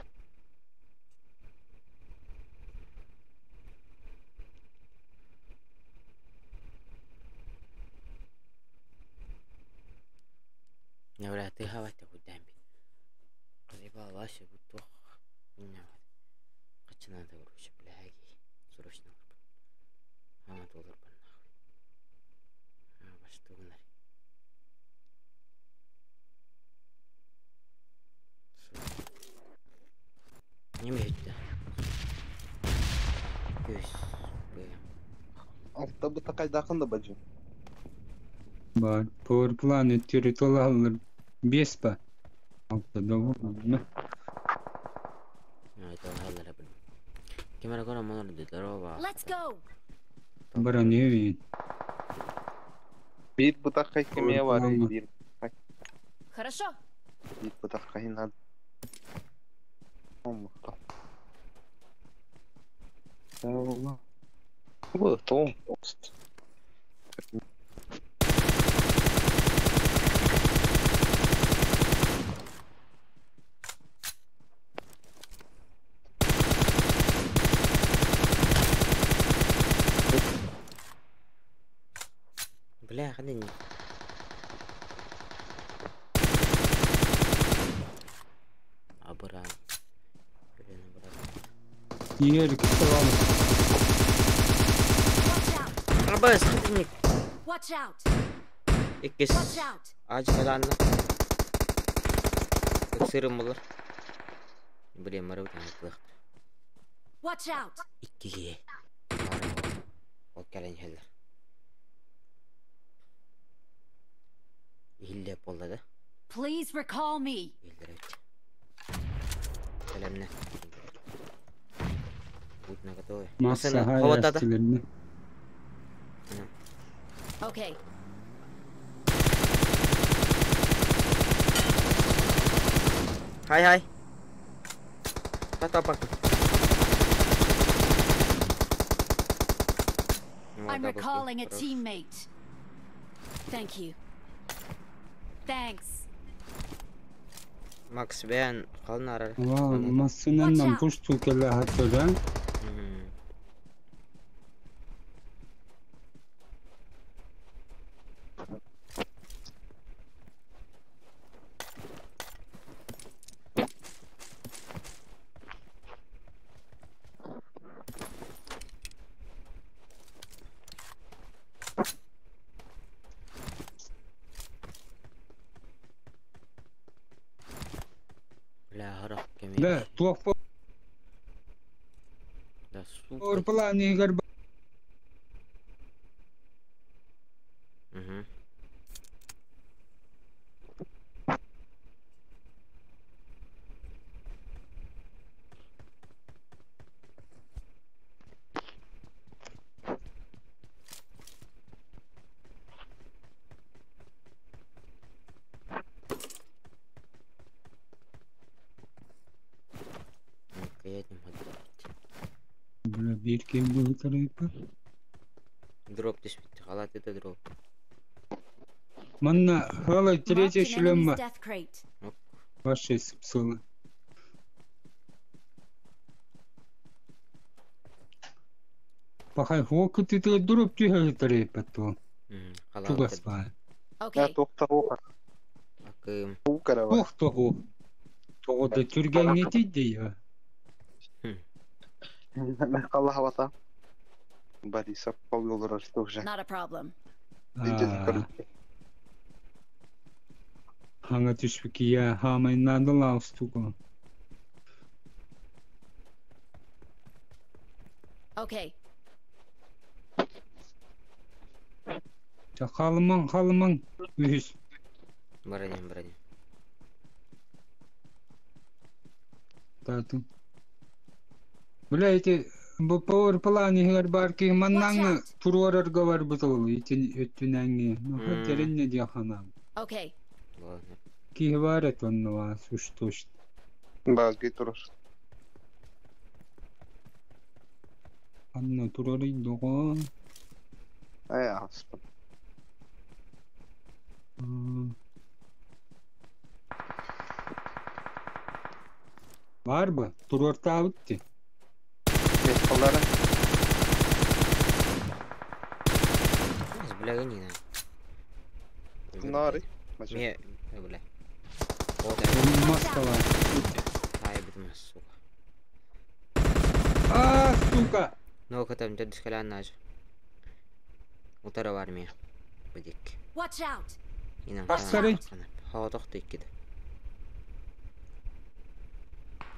[SPEAKER 3] Бля, ты хавать кудамби. Казиба лаша бутух. Качан надо короче, бляги. Срочно. Ама доллар бар нахуй. А, баштугунар. Неме өттө. Көс. Б.
[SPEAKER 4] Алта быта кайдакын да бажы.
[SPEAKER 1] бар. Power Planet территориалыр. Бес па. Алта довольно.
[SPEAKER 3] Это халлара бил. Кемера кора монор здорово.
[SPEAKER 2] Let's go.
[SPEAKER 1] Баран евин.
[SPEAKER 4] Бир быта кай кеме бар,
[SPEAKER 1] Ой,
[SPEAKER 4] бир
[SPEAKER 2] Хорошо.
[SPEAKER 4] бир быта кай надо. Омукта. Бу том.
[SPEAKER 3] Бля, ходи не. Абран. Блин, брат.
[SPEAKER 1] Егер кітап
[SPEAKER 2] Watch out.
[SPEAKER 3] Абас, ходи не.
[SPEAKER 2] Watch out.
[SPEAKER 3] Иккис.
[SPEAKER 2] Watch out.
[SPEAKER 3] Аж каланна. Сырым булар. Блин, марау там
[SPEAKER 2] Watch out.
[SPEAKER 3] Иккиге. Ол кэлэн иһэллэр. Иһиллэ буолла да?
[SPEAKER 2] Please recall me.
[SPEAKER 3] Иһиллэр эбит. Кэлэмнэ. Будь наготове.
[SPEAKER 1] Масса
[SPEAKER 3] Машина ховатата.
[SPEAKER 1] хаястилерни.
[SPEAKER 2] Okay.
[SPEAKER 3] Хай хай. Тата пак.
[SPEAKER 2] I'm recalling a teammate. Thank you. Thanks.
[SPEAKER 3] Макс бэйэн халнарар.
[SPEAKER 1] Ва, массынаннан пушту келе хатыра. Да, туох
[SPEAKER 3] Да, сука.
[SPEAKER 1] планыгар
[SPEAKER 3] Угу.
[SPEAKER 1] Бля, биир ким быһытарыйпа.
[SPEAKER 3] Дроп түспүт. Халат это дроп.
[SPEAKER 1] Манна хала третья
[SPEAKER 2] Marked an enemy's
[SPEAKER 1] шлема.
[SPEAKER 2] death crate.
[SPEAKER 1] Ваша сыпсыла. Пахай хоку ты ты дроп түһэ то.
[SPEAKER 3] Халат.
[SPEAKER 1] Чугас баа.
[SPEAKER 4] Я
[SPEAKER 2] Okay.
[SPEAKER 4] тоқтау
[SPEAKER 3] Акым.
[SPEAKER 4] карава.
[SPEAKER 1] Ох тоҕу. Тоҕу да түргэнҥи тиийдэ я.
[SPEAKER 4] Аллах Борисов повел что уже.
[SPEAKER 2] Not a problem.
[SPEAKER 1] Аа, Хаҥа түспүкия хаамайнаадылаа устугу.
[SPEAKER 2] Okay.
[SPEAKER 1] Ча халымаң халымаң үһүс.
[SPEAKER 3] Броням, броням.
[SPEAKER 1] Таатын. Бля эти бу power plan иһигэр баар киһи маннаҥҥы
[SPEAKER 2] Watch out.
[SPEAKER 1] туруорарга барбыт ол итин өттүнэҥҥи. Нохо
[SPEAKER 3] Мм.
[SPEAKER 1] тэринне диэ ханаам.
[SPEAKER 2] Okay.
[SPEAKER 3] Ладно.
[SPEAKER 1] Киһи баар эт оннуга уж точно.
[SPEAKER 4] Базги турар.
[SPEAKER 1] Анна турарый доҕо.
[SPEAKER 4] Ай, аспын.
[SPEAKER 1] М. Бар бы туруортаабыт ти.
[SPEAKER 4] Металлары.
[SPEAKER 3] Бля, не знаю.
[SPEAKER 4] Нары.
[SPEAKER 3] Ме, бля.
[SPEAKER 1] Маскала.
[SPEAKER 3] Ай, бутма, сука.
[SPEAKER 1] А, сука!
[SPEAKER 3] Ну-ка там дядюшка наш. Утара в армии. Бадик.
[SPEAKER 2] Watch out.
[SPEAKER 3] Инам.
[SPEAKER 1] Бастары.
[SPEAKER 3] Хаотох тиккиде.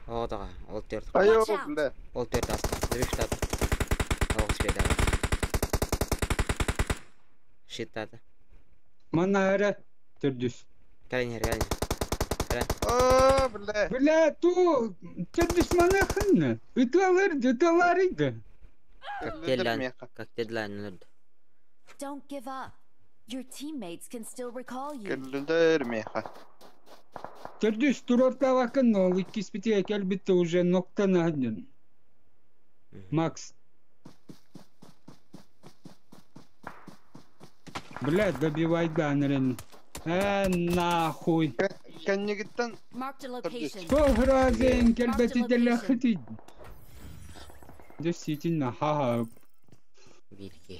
[SPEAKER 3] Хаотага, ол төрт.
[SPEAKER 4] Айо,
[SPEAKER 2] Watch out.
[SPEAKER 4] бля.
[SPEAKER 3] Ол төрт аста. Дөрүш тат. Оғыз беда. Щит тата.
[SPEAKER 1] Манна эрэ төрдүс.
[SPEAKER 3] Калин калин.
[SPEAKER 4] А, бля.
[SPEAKER 1] Бля, ту төрдүс манахынны. Ыталар, ыталар иди.
[SPEAKER 3] Как
[SPEAKER 4] Лидер
[SPEAKER 3] тедлайн.
[SPEAKER 4] меха.
[SPEAKER 3] Как дедлайн нырды.
[SPEAKER 2] Don't give up. Your teammates can still recall you.
[SPEAKER 4] Лидер меха.
[SPEAKER 1] Төрдүс туруортаабакын ол иккис битиге келбитте уже ноктан аһын. Макс. Бля, добивай данерин. Э, нахуй.
[SPEAKER 4] Кэннигиттен
[SPEAKER 2] Marked a location.
[SPEAKER 1] Похразен келбети делэхти. Действительно, ха-ха.
[SPEAKER 3] Бирге.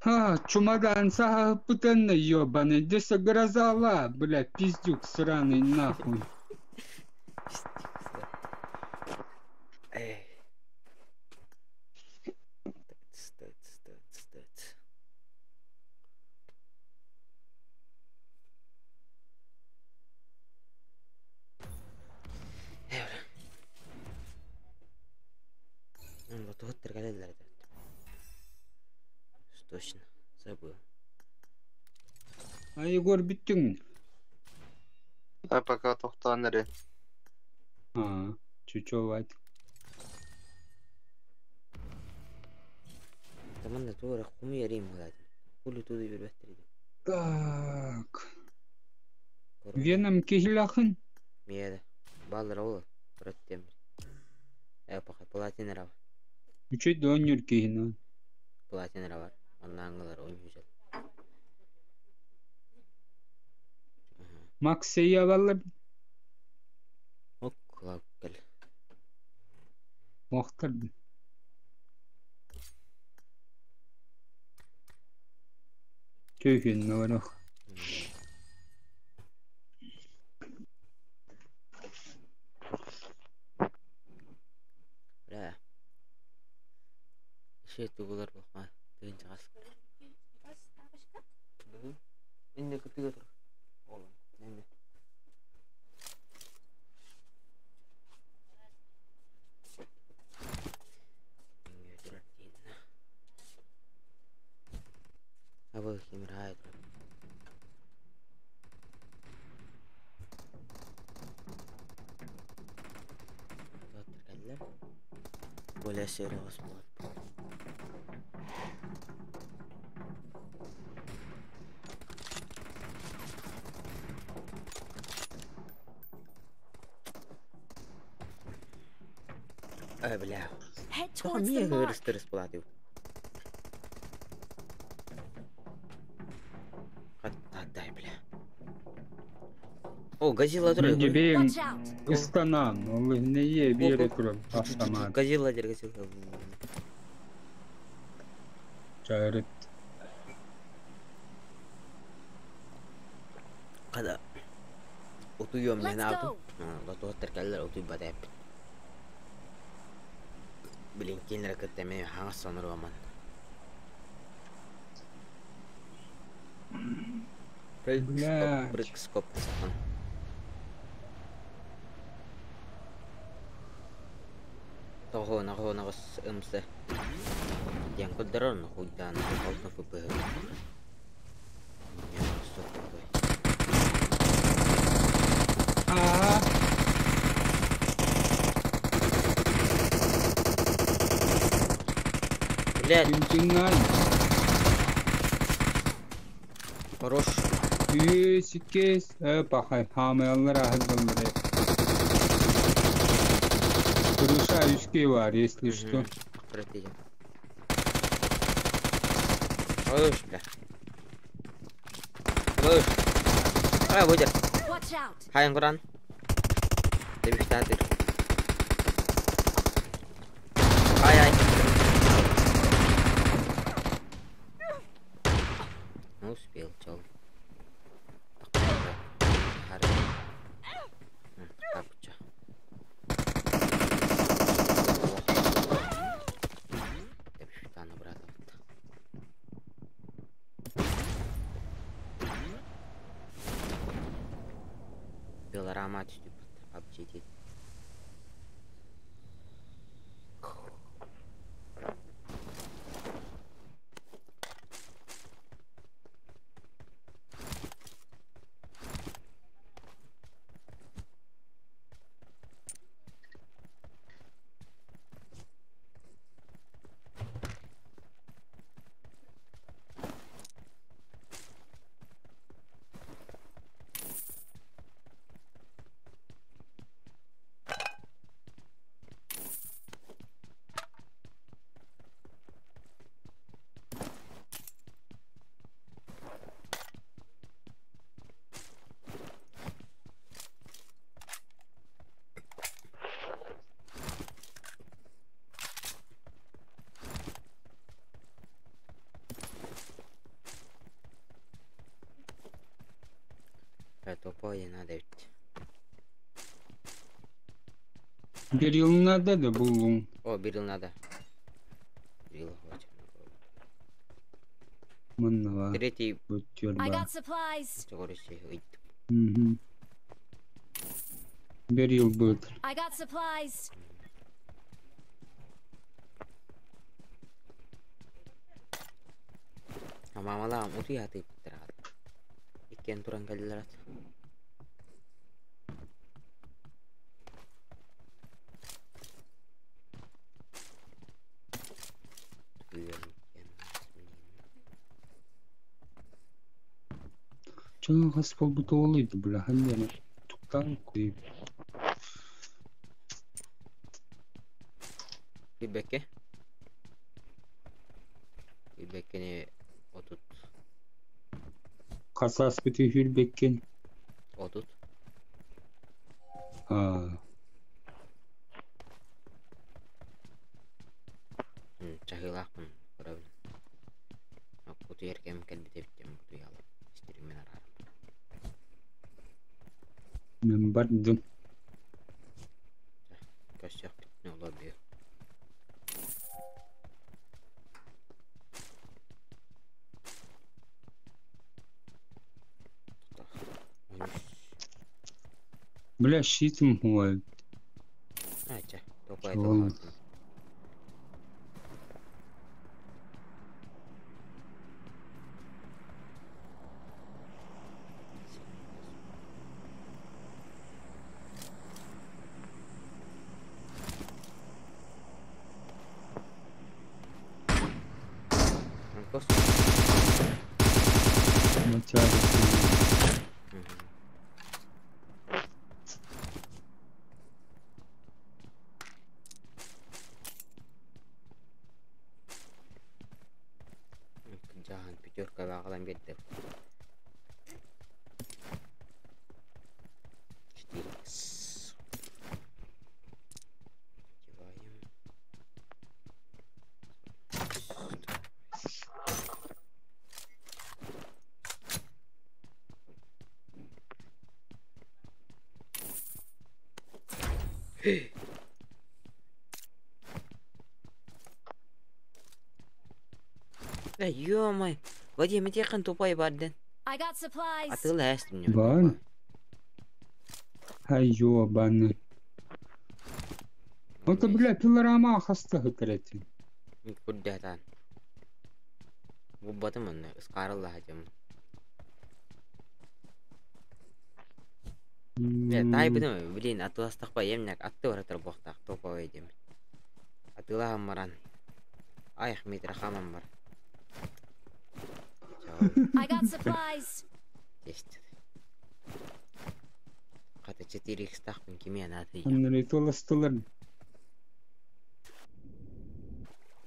[SPEAKER 1] Ха, чумадан саха путанна ёбаный. Десе грозала, бля, пиздюк сраный нахуй.
[SPEAKER 3] Эй. Тыц, тыц, тыц, тыц. Эй, бля. Вот вот торгалелер Точно, забыл.
[SPEAKER 1] А Егор бүттүң.
[SPEAKER 4] А пока тохтоон эре.
[SPEAKER 1] А, чучовать.
[SPEAKER 3] Таманда тура куму ярим гладим. Кулу туду бирбеттерди.
[SPEAKER 1] Так. Веном кихилахын.
[SPEAKER 3] Мияда. Баллар ола. Раттем. Э, пока платина рава.
[SPEAKER 1] Үчүй донюр кихина.
[SPEAKER 3] Платина рава. Оннан он güzel.
[SPEAKER 1] Макс сеябаллар.
[SPEAKER 3] Ок, кел.
[SPEAKER 1] Мохтарды. Түйхүн барах.
[SPEAKER 3] Бля. Ше тугулар бакма. Тыгын чыгас. Бүгүн энде кытыга тур. Оğlum, неме. Более серьез будет. Ай, бля.
[SPEAKER 2] Head towards the
[SPEAKER 3] Мия
[SPEAKER 2] mark.
[SPEAKER 3] говорит, расплатил. Отдай, бля. О, Газила
[SPEAKER 1] Мен
[SPEAKER 3] турар.
[SPEAKER 1] бейм
[SPEAKER 2] Watch out.
[SPEAKER 1] ыстанан, ол не бере турар автомат.
[SPEAKER 3] Газила дер, Газила.
[SPEAKER 1] Чайрыт.
[SPEAKER 3] Када. Утуйом мен
[SPEAKER 2] Let's
[SPEAKER 3] алдым.
[SPEAKER 2] go.
[SPEAKER 3] Лотуаттар кэллэр утуйбат эппит. Блин, кинилэр кытта мен хаҥас сонуруоман.
[SPEAKER 1] Блядь.
[SPEAKER 3] Брыкскоп сахан. Того наго нагос ымсы. Диэн куддарон хуйдаан алтын фпх.
[SPEAKER 1] Аа,
[SPEAKER 3] Блядь,
[SPEAKER 1] кимчиңан.
[SPEAKER 3] хорош.
[SPEAKER 1] Үс, пахай, хамайлар ахылдылары. Крыша үске бар, если что.
[SPEAKER 3] Простите. Хорош, бля. Хорош. А, выдер.
[SPEAKER 2] Watch out.
[SPEAKER 3] Хайын Құран. Дебиштатыр. Ай, ай. Ну, успел, чел. Белорама түстүп PUBG. Топой надо ведь.
[SPEAKER 1] Bir yıl надо да булуң.
[SPEAKER 3] О, бирил надо. Бирил хватит.
[SPEAKER 1] Мынна
[SPEAKER 3] Третий
[SPEAKER 1] бөттөр
[SPEAKER 2] I
[SPEAKER 1] бар.
[SPEAKER 2] got supplies.
[SPEAKER 3] короче, ыйт.
[SPEAKER 1] Мгм. Bir yıl бөт.
[SPEAKER 2] I got supplies.
[SPEAKER 3] А мамалаам утуя тыыптар. Иккен туран кэллэрат.
[SPEAKER 1] Чоң хас болбут олыйды бля, ханнер. Туктан куйып.
[SPEAKER 3] Бибекке. Бибеккени отут.
[SPEAKER 1] Касас бити хүрбеккен.
[SPEAKER 3] Отут.
[SPEAKER 1] А,
[SPEAKER 3] Чахилаахпын көрөбүн. Кутуйар кем кэлбитебиттем кутуялым. Истиримен арарым.
[SPEAKER 1] Мен бардым.
[SPEAKER 3] Көссөх бүтүнө олор бүү.
[SPEAKER 1] Бля, щитим хуай.
[SPEAKER 3] Айча, топай
[SPEAKER 1] Чол.
[SPEAKER 3] Кос. Жахан пятерка бағалан берді. 4 икс. Одеваем. Да ё-моё, Вадим, я тупой бардын.
[SPEAKER 2] I got supplies.
[SPEAKER 3] Атыла эстим.
[SPEAKER 1] Бар. Ай ёбаный. Это, бля, пилорама хастағы кіретін.
[SPEAKER 3] Курдатан. Бу батым онны, ыскарылла хатым. Тай бідім, блин, атыластақпа емнәк, атты баратыр боқтақ, топовый дем. Атыла маран. Ай, метр хамам бар.
[SPEAKER 2] I got supplies.
[SPEAKER 3] Есть. Қата 4 х тақпын кеме аты.
[SPEAKER 1] Аннары толастылар.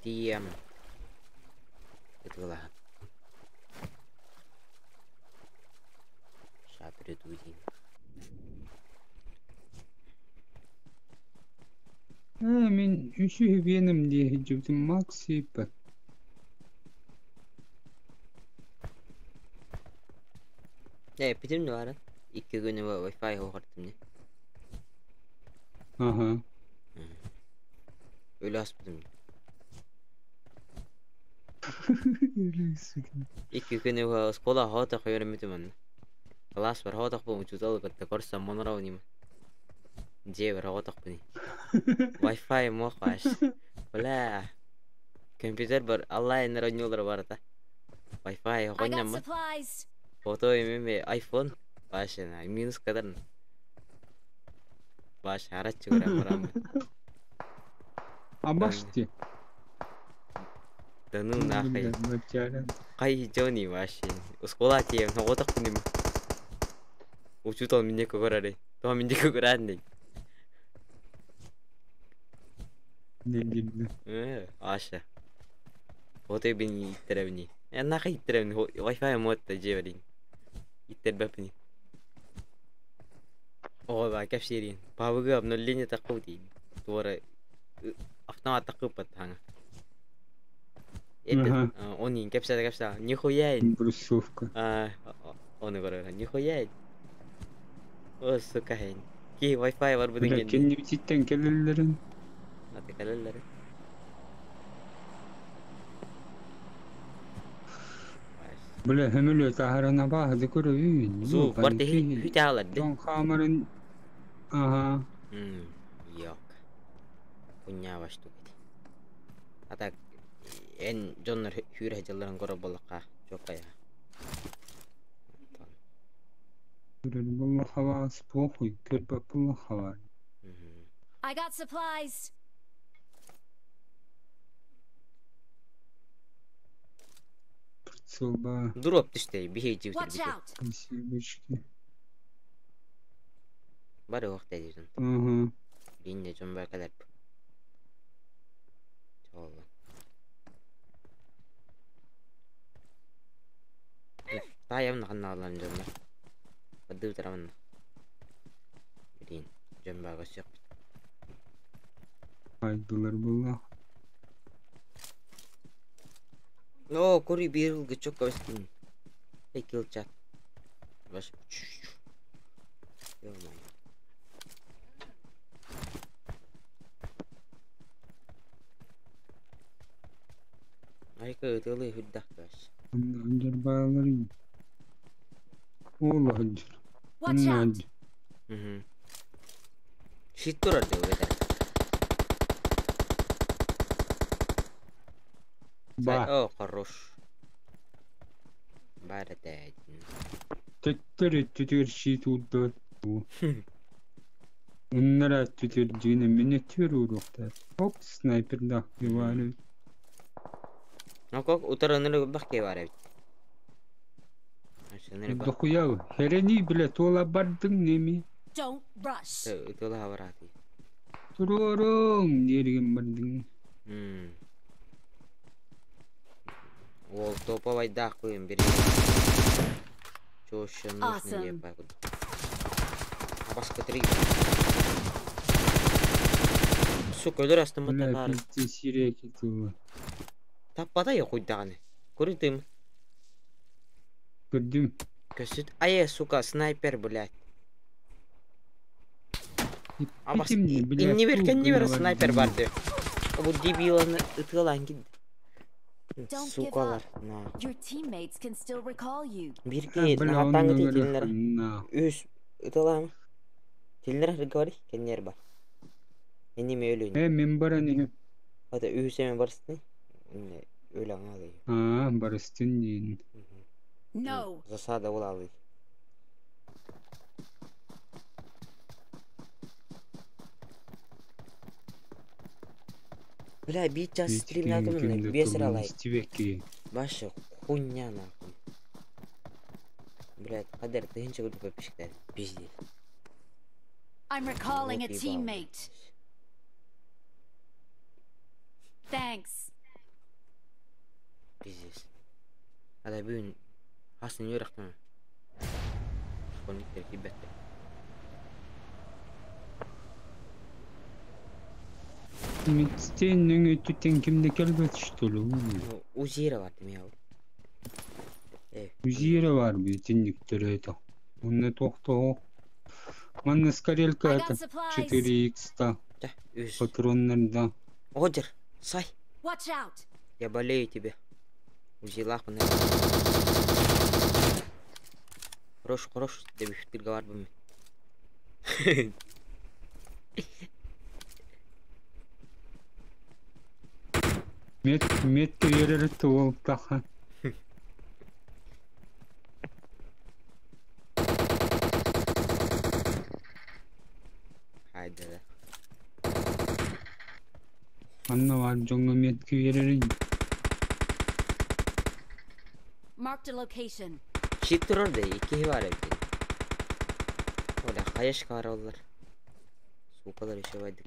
[SPEAKER 3] Тием. Атыла. Шапридудин.
[SPEAKER 1] Мен үші бенім де жүптім максипа.
[SPEAKER 3] Битим бар. 2 күнү Wi-Fi хоқыртым не.
[SPEAKER 1] Ага.
[SPEAKER 3] Өлі аспыдым. 2 күнү школа хота қойырым онна. Класс бар хотақ бу учутал кытта корса монорау нима. Же бар хотақ буни. Wi-Fi моқаш. Бля. Компьютер бар, Алла энер ойнолар бар та. Wi-Fi
[SPEAKER 2] I got
[SPEAKER 3] хонням.
[SPEAKER 2] supplies.
[SPEAKER 3] Фото эме iPhone. Башына минус кадар. Баш харачы көрем барам.
[SPEAKER 1] Абашти.
[SPEAKER 3] Да ну нахуй. Кай Джонни вообще. Школа тием, хотақ буни. Учутал мине көгарары. То мине көгараны.
[SPEAKER 1] Не
[SPEAKER 3] Аша. Фото бин иттеребни. Я нахуй иттеребни. Wi-Fi мот жеберин. Иттербепни. О, ба кәпшерин. Пабыгы обновление такой дейін. Туара автомат такып таңа. Это он не кәпшә кәпшә. Нихуя.
[SPEAKER 1] Брусовка.
[SPEAKER 3] А, оны көрөр. Нихуя. О, сука. Ки Wi-Fi бар будын
[SPEAKER 1] Бля, кенни бититтен келелерин.
[SPEAKER 3] Аты келелер.
[SPEAKER 1] Бля, хөмөлө тахарана баһы көрөйүн.
[SPEAKER 3] Зу, бар те хүтә алар.
[SPEAKER 1] Дон хамарын. Ага.
[SPEAKER 3] Yok. Хуйня штука. А так, эн дьоннор хүрэ дьылларын көрө боллаққа чокая.
[SPEAKER 1] Көрөр булла хавас похуй, көрбө булла хава.
[SPEAKER 2] I got supplies.
[SPEAKER 1] Прицел ба.
[SPEAKER 3] Дроп түсті, бихей жібітір
[SPEAKER 2] Watch
[SPEAKER 3] бихей.
[SPEAKER 2] out.
[SPEAKER 1] Спасибочки.
[SPEAKER 3] Бары уақыт әдейтін.
[SPEAKER 1] Ага.
[SPEAKER 3] Бейінде жон бар кәлер. Чоғылы. Таямны қанна алан жонна. Бадды тұрамын. Блин, жон бар көсек.
[SPEAKER 1] Айдылар булла.
[SPEAKER 3] О, кори бир гычок көстүн. Эй, килл чат. Баш. Ё-моё. Айка ытылы хүддах баш.
[SPEAKER 1] Анжар баалары. Ола ханжар.
[SPEAKER 2] Watch out.
[SPEAKER 3] Щит турар деп өтер.
[SPEAKER 1] Ба.
[SPEAKER 3] О, хорош. Бар это.
[SPEAKER 1] Төттөр төтөр щит уддар. Уннара төтөр жине мене төр уруктар. Оп, снайпер да, ювары.
[SPEAKER 3] Нокок утары бах киһи баар эбит. Ынырык
[SPEAKER 1] Дохуя, херени бile туола бардың неми.
[SPEAKER 2] Don't rush.
[SPEAKER 3] Ытыла барааты.
[SPEAKER 1] Туруоруҥ диэригин бардың.
[SPEAKER 3] Ол топа байдаах куйун бери. Чё еще нужно
[SPEAKER 2] Awesome.
[SPEAKER 3] деп байкуд. Абаска три. Сука, өлөр астым
[SPEAKER 1] Бля,
[SPEAKER 3] тахары.
[SPEAKER 1] пизде сиреки тула.
[SPEAKER 3] Таппата я хуйдаганы. Көрдүм.
[SPEAKER 1] Көрдүм.
[SPEAKER 3] Көсүт. Ае, сука, снайпер, блядь. Абас
[SPEAKER 1] Иппитим, бля,
[SPEAKER 3] инни бер,
[SPEAKER 1] туг
[SPEAKER 3] кенни бер
[SPEAKER 1] гына
[SPEAKER 3] снайпер
[SPEAKER 1] бардым.
[SPEAKER 3] барды. Бу дебиланы ытылан кид.
[SPEAKER 2] Don't give
[SPEAKER 3] Сукалар.
[SPEAKER 2] up.
[SPEAKER 3] На.
[SPEAKER 2] Your teammates can still recall you.
[SPEAKER 3] Бир
[SPEAKER 1] А,
[SPEAKER 3] ки
[SPEAKER 1] бля,
[SPEAKER 3] нахаттаңы
[SPEAKER 1] онун
[SPEAKER 3] тилнер.
[SPEAKER 1] на.
[SPEAKER 3] Үс ытылам. Тилнер говори, кеннер бар. Энни ме өлүн.
[SPEAKER 1] Э, мен баран иһим.
[SPEAKER 3] Ата үс эме барсын. Өлөң алый.
[SPEAKER 1] А, барыстын дейін.
[SPEAKER 2] No.
[SPEAKER 3] Засада ол алый. Бля, бир час стримнатым
[SPEAKER 1] Кимде
[SPEAKER 3] бес
[SPEAKER 1] турун
[SPEAKER 3] лайк.
[SPEAKER 1] истибекки.
[SPEAKER 3] Башы хуйня нахуй. Блядь, кадер тыгынча көрдүк подписчиктер. Пиздец.
[SPEAKER 2] I'm recalling a
[SPEAKER 3] Вот ебал.
[SPEAKER 2] teammate. Thanks.
[SPEAKER 3] Пиздец. Ада бүгүн хасын үйрәктім. Школьниктер кибетте.
[SPEAKER 1] Митстеннің өтүттен кимде келбет что ли?
[SPEAKER 3] Узира бар деме ал. Э,
[SPEAKER 1] Үзире бар бүтүннүктөр это. Онны тохто. Манна скорелька
[SPEAKER 2] I got
[SPEAKER 1] это
[SPEAKER 2] supplies.
[SPEAKER 1] 4х та
[SPEAKER 3] да, үз.
[SPEAKER 1] патроннарда.
[SPEAKER 3] Одер, сай.
[SPEAKER 2] Watch out.
[SPEAKER 3] Я болею тебе. Узилах мына. Хорош, хорош, деп үштірге бар бұм.
[SPEAKER 1] Мет метке берер ол таха.
[SPEAKER 3] Хайда да.
[SPEAKER 1] Анна бар жоңго метке берер.
[SPEAKER 2] Marked a location.
[SPEAKER 3] Щит турар да, икки бар эбит. Оля, хаяшка бар олар. Сукалар еще байдык.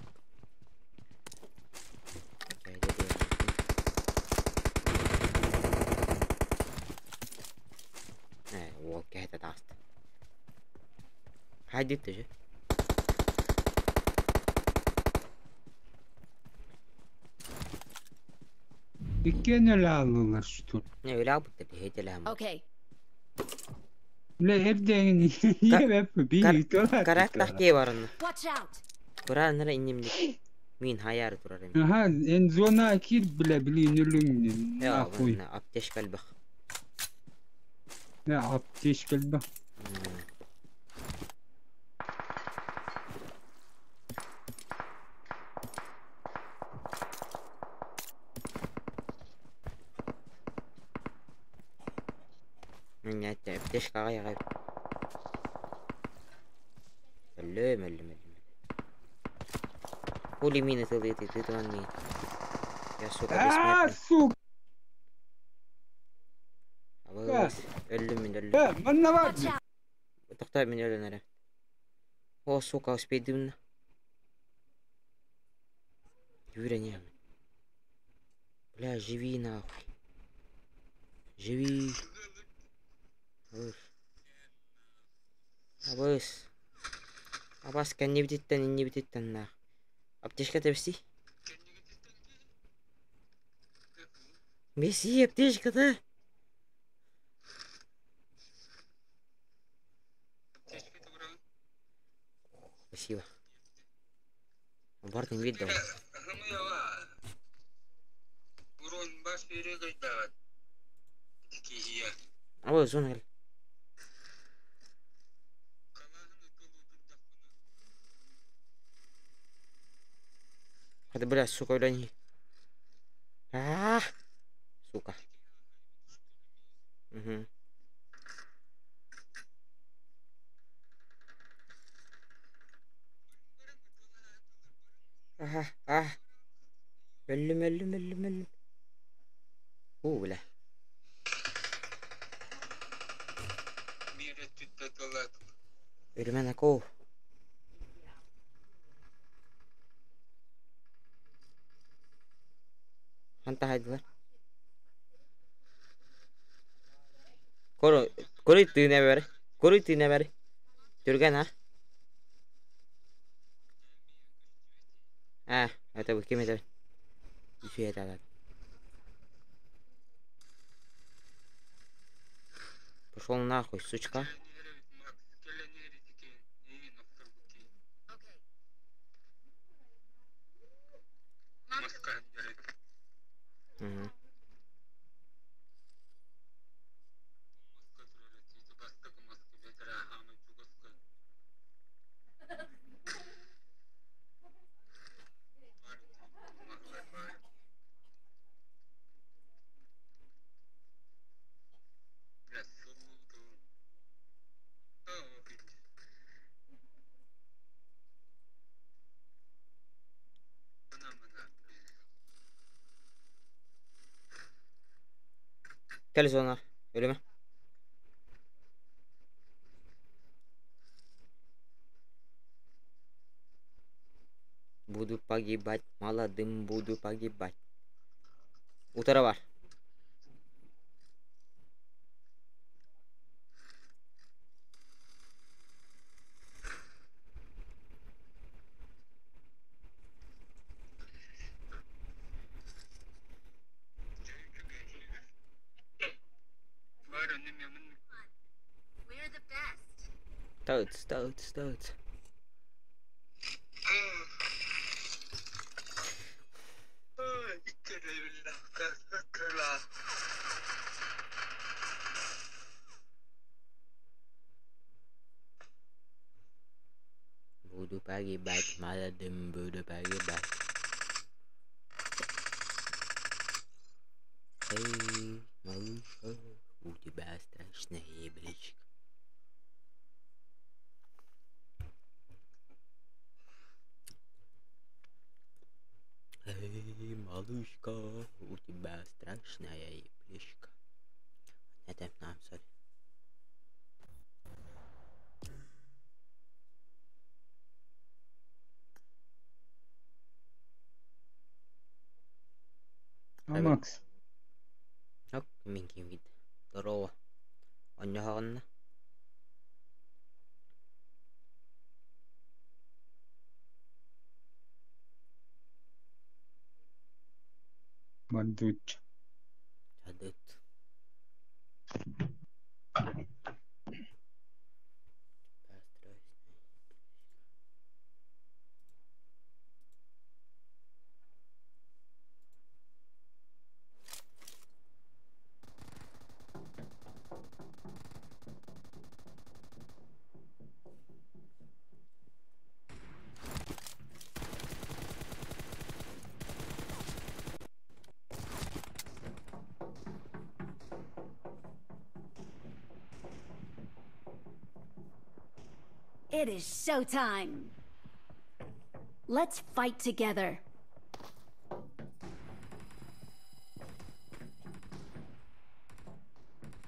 [SPEAKER 3] Кайда дейм. Э, ол кәйті тасты. Хайдит же.
[SPEAKER 1] Иккен эле алылар что.
[SPEAKER 3] Не, өлі албыт деп, хейтелі ам.
[SPEAKER 2] Okay.
[SPEAKER 1] Ле эрдеңин ебеп би тула.
[SPEAKER 3] Карак тахке бар оны.
[SPEAKER 2] Watch out.
[SPEAKER 3] Көрар иннемдик. Мин хаяры турар эми.
[SPEAKER 1] Аха, эн зона кир биле билин үлүң.
[SPEAKER 3] Я,
[SPEAKER 1] Нахуй.
[SPEAKER 3] аптечка албах.
[SPEAKER 1] Не аптечка ба.
[SPEAKER 3] Мен аптечкага ягай. Өллөм, өллөм, өллөм. Хули мины тылы ты, ты тон ми. Я, сука,
[SPEAKER 1] А,
[SPEAKER 3] бессмертный.
[SPEAKER 1] сука,
[SPEAKER 3] Абыс, өллөм мен өллөм.
[SPEAKER 1] манна бар.
[SPEAKER 2] Watch out.
[SPEAKER 3] Токтой мен өлөн эре. О, сука, успейдим. Юря Бля, живи нахуй. Живи. Абыс. Абыс. Абас, не бититтен, не бититтен нах. Аптечка тебси. Беси, аптечка да. Спасибо. Бартын видел. Ой, зона. кел. Hadi бля, сука, өлөни. А, сука. Угу. Ага, а. Өллүм, өллүм, өллүм, өллүм. О, бля. Өлүмэн акоо. Ханта хайдылар? Кору, коруй тыына бэр. Коруй тыына бэр. Түргэн а? А, это вы ким это? Үчүгэй это. Пошел нахуй, сучка. Угу. Кэл зона. Өлүмэ. Буду погибать, молодым буду погибать. Утара бар. Stones, stones, stones. Буду погибать, молодым буду погибать. Эй, малышка, у тебя страшная ебличка. Эй, малышка, у тебя страшная ебличка. Это нам, сори.
[SPEAKER 1] А Макс?
[SPEAKER 3] Ок, минки вид. Здорово. Онньоһоҕунна.
[SPEAKER 1] Мандуч.
[SPEAKER 3] Чадыт.
[SPEAKER 2] It is showtime. Let's fight together.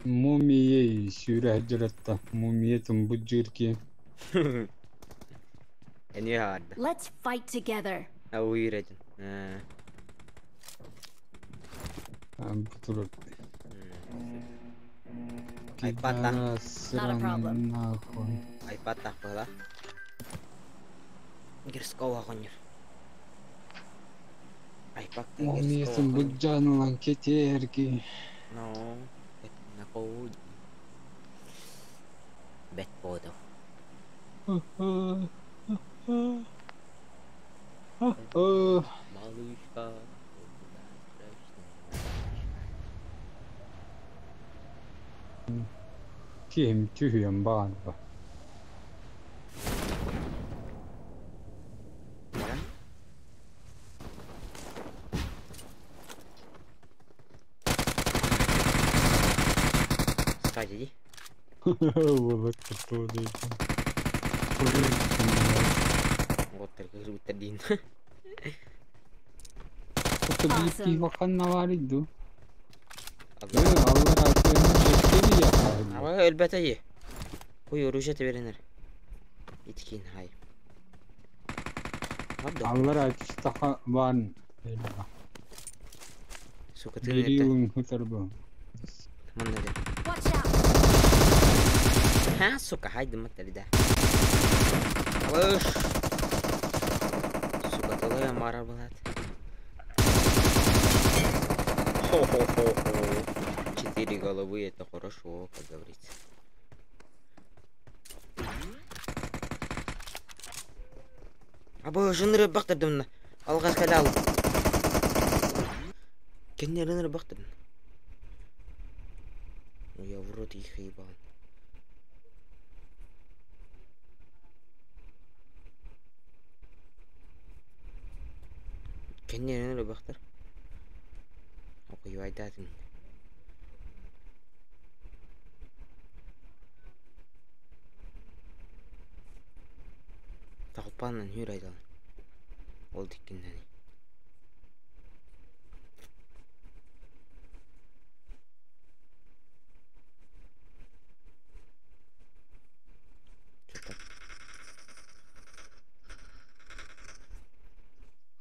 [SPEAKER 1] Мумия сүүрэ сылдьар Мумиятын буддьуур киһи.
[SPEAKER 3] Эмиэ хаарда.
[SPEAKER 2] Let's fight together.
[SPEAKER 3] Ауыр этин.
[SPEAKER 1] Бу турар.
[SPEAKER 3] Айпад
[SPEAKER 2] Not a problem.
[SPEAKER 1] Нахуй.
[SPEAKER 3] Айпад тахпыла. Гирскова коньер. Айпад
[SPEAKER 1] Мумиятын буддьаан ылан кэтиэрги.
[SPEAKER 3] No, накоо. Бэт бодо. Малышка, у тебя страшная.
[SPEAKER 1] Киһим түһүөн баҕарба.
[SPEAKER 3] Да? Спать иди.
[SPEAKER 1] Уолаттар туох
[SPEAKER 3] Вот только кыргыттар диин.
[SPEAKER 1] Ото биир киһи ханна баарый дуу? Аллар атын
[SPEAKER 3] Ама өлбөтө ии. Хуй оружие беренер. Иткин хай.
[SPEAKER 1] Аллар атыстаха бан.
[SPEAKER 3] Сука ты это.
[SPEAKER 1] Бириун хуторбу.
[SPEAKER 3] Манна де.
[SPEAKER 2] Watch out!
[SPEAKER 3] Ха, сука, хайды маттали да. Алыш. Сука, талая мара была. Хо-хо-хо-хо. 4 головы, это хорошо, как говорится. Абы жыныры бақтырдым. Алғаш кәлі ал. Кенне жыныры бақтырдым. Ну я в рот их ебал. Кенне жыныры бақтыр. Окуй айдадым. Талпанын хүр айдалын. Ол диккиндени. Что-то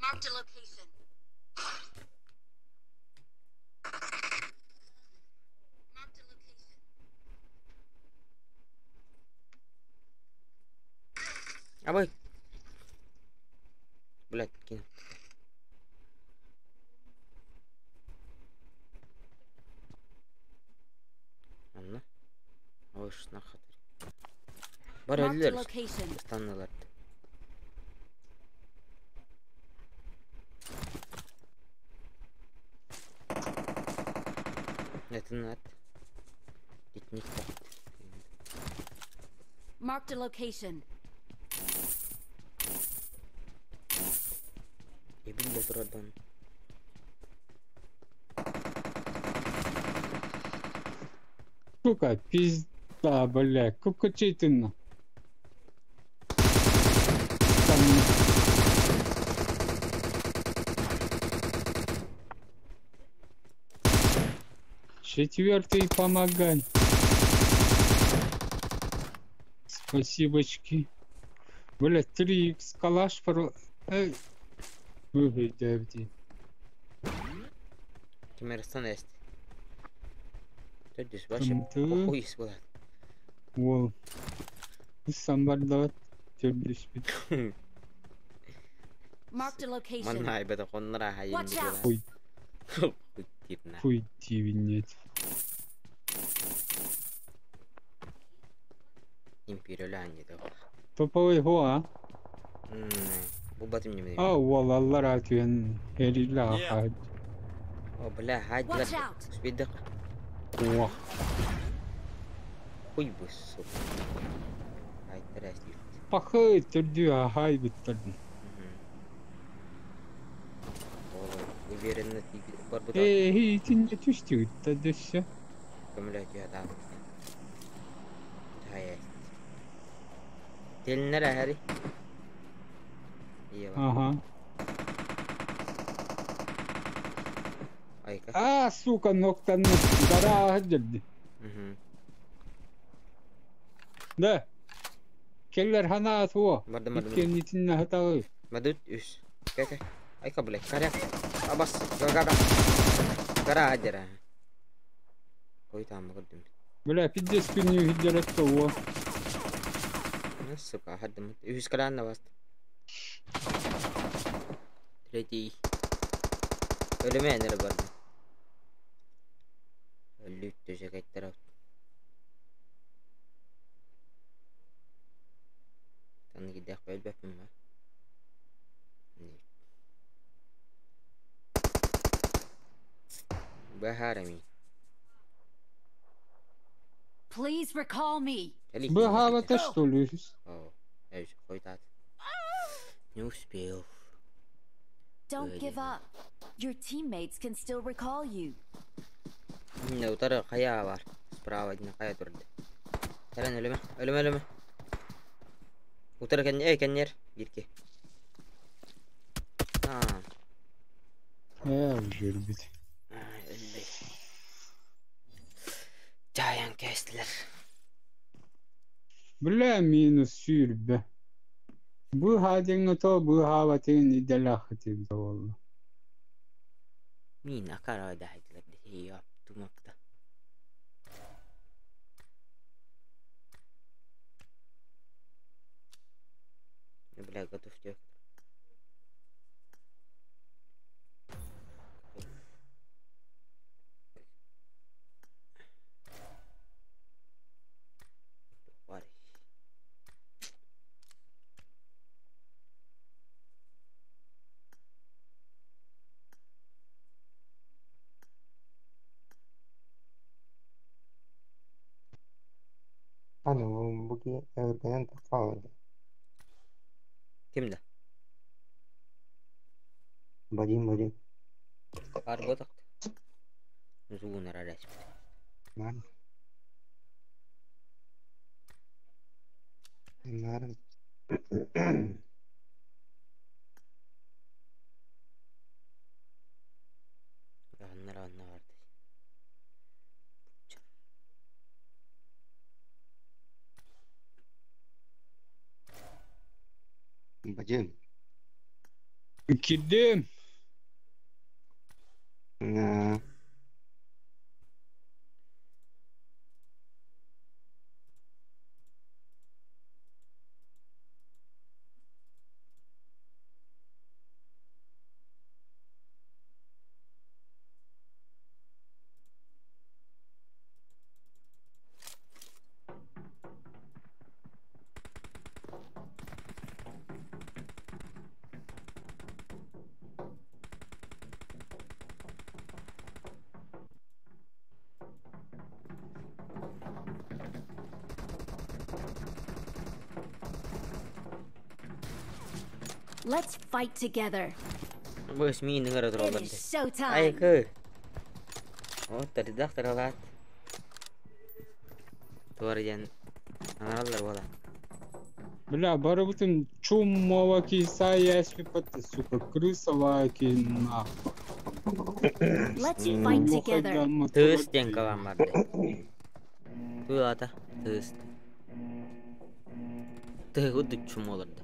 [SPEAKER 2] Marked a location. Marked a location.
[SPEAKER 3] Абай. Блять, кин. Анна. Ой, нахатыр. Бар
[SPEAKER 2] Marked a
[SPEAKER 3] өлүлөр.
[SPEAKER 2] location.
[SPEAKER 3] Станналар. Это нат. Литник
[SPEAKER 2] Marked a location.
[SPEAKER 3] Ебиле турардан.
[SPEAKER 1] Сука, пизда, бля, кукучительно. Там четвертый помогай. Спасибочки. Бля, 3 х калаш про... Эй. Выйдите.
[SPEAKER 3] Кемерстан эст. Төрдүс башы.
[SPEAKER 1] Тымты.
[SPEAKER 3] Похуй была.
[SPEAKER 1] Ол. Самбардават. Төрдүс бит.
[SPEAKER 2] Marked a location.
[SPEAKER 3] Манна айбада коннора хайын.
[SPEAKER 2] Watch out.
[SPEAKER 1] Хуй.
[SPEAKER 3] Хуй типна.
[SPEAKER 1] Хуй тивинет.
[SPEAKER 3] Империалянди да.
[SPEAKER 1] Топовый гоа.
[SPEAKER 3] Бу батым неме.
[SPEAKER 1] А, ол аллар атуен эрилла
[SPEAKER 5] Нет.
[SPEAKER 1] хад.
[SPEAKER 3] О, бля, хайдылар.
[SPEAKER 2] Watch out.
[SPEAKER 3] Спидак.
[SPEAKER 1] Ох.
[SPEAKER 3] Хуй бы, сука. Айттыр эст.
[SPEAKER 1] Пахы түрдү ахай биттер.
[SPEAKER 3] Уверенно бар бу да.
[SPEAKER 1] Эй, итинне түштү дөссө.
[SPEAKER 3] Көмөлөт я да. Хай. Телинер ахари. Ие.
[SPEAKER 1] Ага.
[SPEAKER 3] Айка.
[SPEAKER 1] А, сука, ноктан дара дерди. Да. Келлер хана туо.
[SPEAKER 3] Бардым бардым.
[SPEAKER 1] Иккен итинне хаталы.
[SPEAKER 3] Мадут үс. Кәкә. Айка блядь, каряк. Абас, гагара. Гара адера. Кой там көрдүм.
[SPEAKER 1] Бля, пиздец күнү хиджерет туо.
[SPEAKER 3] Ну, сука, хаддым. Үс калан бас. Третий. Өлүмө энер барды. Өлүт төшөк айттыр. Таны кидек өлбөппүн ба. Бахарами.
[SPEAKER 2] Please recall me.
[SPEAKER 1] Бхавата что ли?
[SPEAKER 3] О, я еще хуй-тат. Не успел.
[SPEAKER 2] Don't give up. Your teammates can still recall you.
[SPEAKER 3] Не, утары кая бар. Справа один кая турды. Таран өлөмө, өлөмө, өлөмө. Утары кен, эй, кеннер, бирке. А,
[SPEAKER 1] Э, жүрбит.
[SPEAKER 3] өлбөй. Кэстилэр.
[SPEAKER 1] Бля, минус сүүрбэ. Быыһаа диэҥҥэ тоҕо быыһаабатыгын идэлээххитин буолла.
[SPEAKER 3] Мин акара даһайдылар дии тумапта. Бля, готов тебе. Тварь.
[SPEAKER 10] Аны бу ки өргөнөн тахсаалар.
[SPEAKER 3] Ким да?
[SPEAKER 10] Вадим, Вадим.
[SPEAKER 3] Бар ботак. Зугунар арас.
[SPEAKER 10] Нар. Нар.
[SPEAKER 3] Аннар анна барды.
[SPEAKER 10] Вадим.
[SPEAKER 1] Кирдим.
[SPEAKER 10] На.
[SPEAKER 2] Let's fight together.
[SPEAKER 3] Быс мин ыңыр
[SPEAKER 2] It
[SPEAKER 3] отыралар.
[SPEAKER 2] is showtime.
[SPEAKER 3] Айкы. О, таридах таралат. Туар ден. Аналар бола.
[SPEAKER 1] Бля, барыбытын чумова киса яспипат, сука, крысова ки нахуй.
[SPEAKER 2] Let's fight together.
[SPEAKER 3] Тыс ден калам барды. Туйлата, тыс. Ты гудык чумолар да.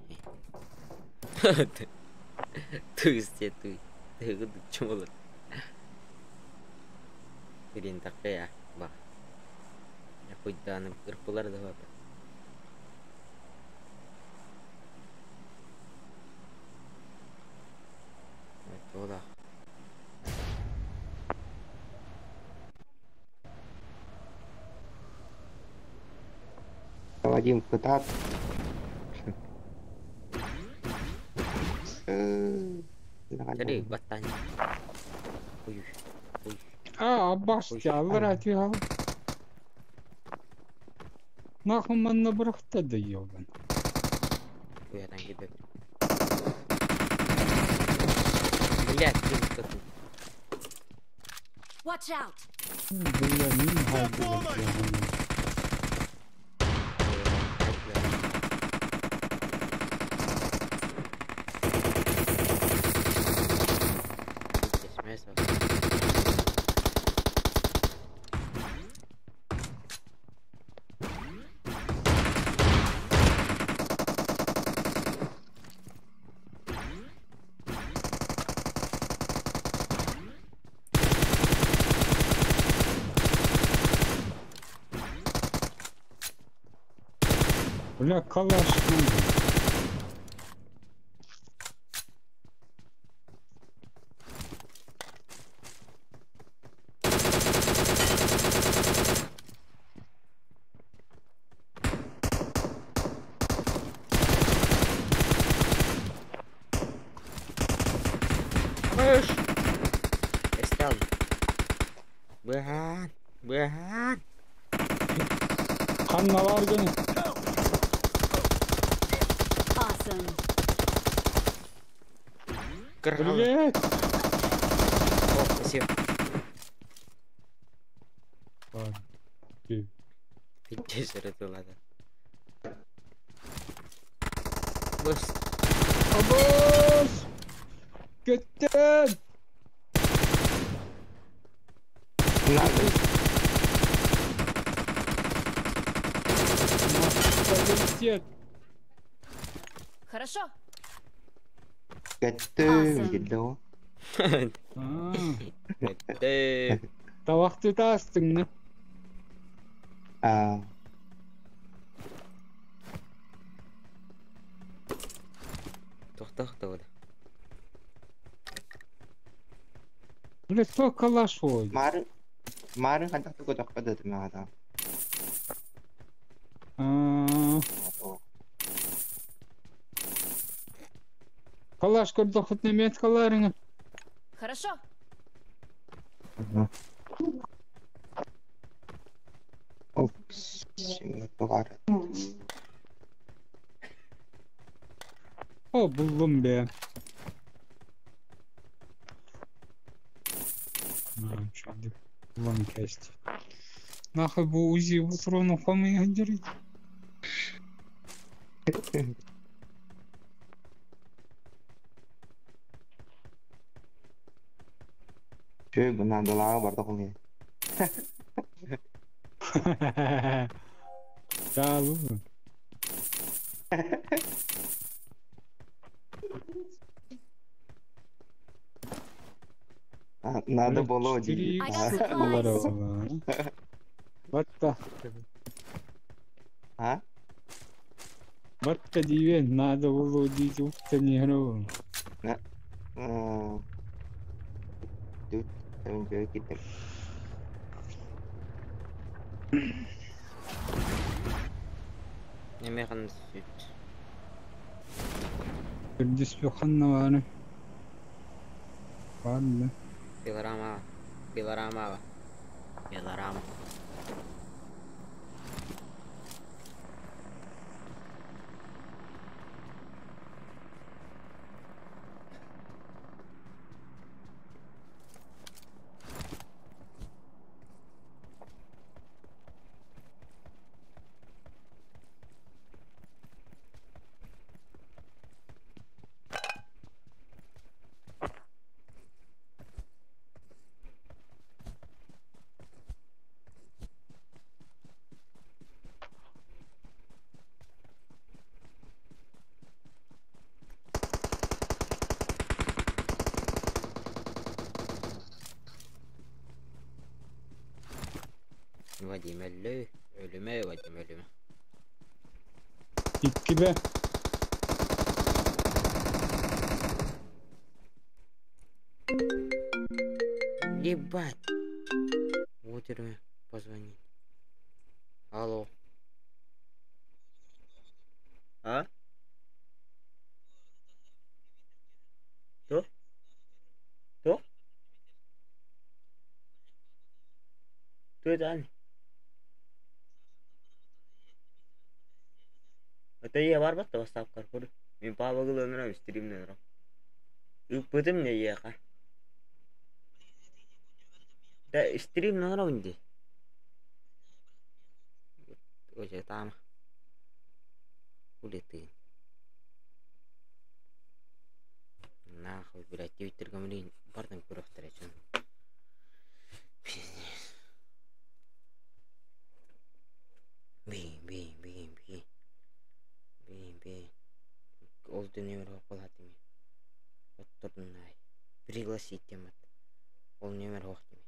[SPEAKER 3] Тыс те ты. Ты гудык чумолар. Бирин такая ба. Я хуйданы ырпылар да бар. Это да.
[SPEAKER 10] Вадим, пытаться.
[SPEAKER 3] Jadi batanya. Ой, ой.
[SPEAKER 1] А, башты, алар атыга. Нахуй манна бырахта да ёбан.
[SPEAKER 3] Ой, там тебе. Блядь, ты кто тут?
[SPEAKER 2] Watch out.
[SPEAKER 1] Бля, мин хайдылар. Бля, калаш.
[SPEAKER 3] Push. Estelle. Быхан, быхан.
[SPEAKER 1] Канна бар гene.
[SPEAKER 2] Awesome.
[SPEAKER 3] Кыргал.
[SPEAKER 1] Блять.
[SPEAKER 3] О, спасибо.
[SPEAKER 1] Бар. Ты.
[SPEAKER 3] Пиздец, ладно. Быс.
[SPEAKER 1] Абас! Көттен!
[SPEAKER 10] Надо.
[SPEAKER 1] сосед.
[SPEAKER 2] Хорошо.
[SPEAKER 10] Кеттим килде о.
[SPEAKER 3] Кеттим.
[SPEAKER 1] Тавахты таастыҥна.
[SPEAKER 10] Аа.
[SPEAKER 3] Тохтох да.
[SPEAKER 1] Бля, то калаш ой.
[SPEAKER 10] Мары Мары хантах туга тохпа да маата.
[SPEAKER 1] Аа. Калаш көрдөхөт немет каларыңа.
[SPEAKER 2] Хорошо.
[SPEAKER 10] Опс. Бар.
[SPEAKER 1] О, буллум бе. Булан кести. Нахуй бу УЗИ патрону хомы ханжарит.
[SPEAKER 10] Чөй бына далаға бардық мен.
[SPEAKER 1] Да, бу.
[SPEAKER 10] Надо было
[SPEAKER 1] Четыре
[SPEAKER 2] I got
[SPEAKER 1] икс
[SPEAKER 2] supplies.
[SPEAKER 1] Батта.
[SPEAKER 10] А?
[SPEAKER 1] Батта дивен, надо было удить ухта не гру.
[SPEAKER 10] Тут там китеп.
[SPEAKER 3] Неме ханна сүт.
[SPEAKER 1] Кырдыс ханна бары. Бар да.
[SPEAKER 3] Пилорама. Пилорама. Пилорама. Вадим өллө. Өлүмэ, Вадим өлүмэ.
[SPEAKER 1] Икки бе.
[SPEAKER 3] Ебать. Вот это позвонить. Алло. А? Что? Что? Кто это, Ань? Это я барбат та вастап карпур. Мен пабагыл өнөрөм стримден өрөм. Ыппытым не ека. Да стрим нөрөм инди. Оже там. Хули ты. Нахуй, блядь, Твиттер гамлин бардым көрөктөр эчен. Пиздец. Бин, бин, бин, бин. Бин, бин. Ол нөмір оқылады мен. Оттырдын ай. Пригласить темат. Ол нөмір оқ деме.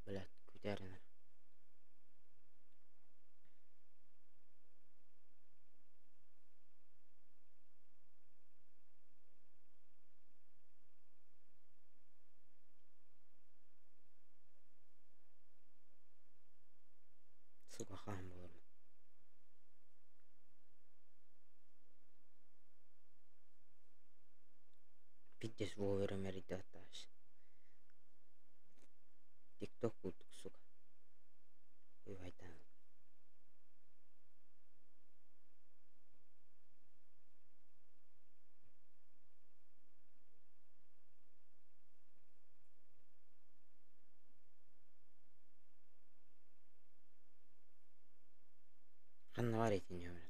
[SPEAKER 3] Блядь, күтәрін. Сука, хаан болор. Пиздец вовремя ребята. Тикток курдук, сука. Ой, вайтан. Ханна бар этин нөмірет.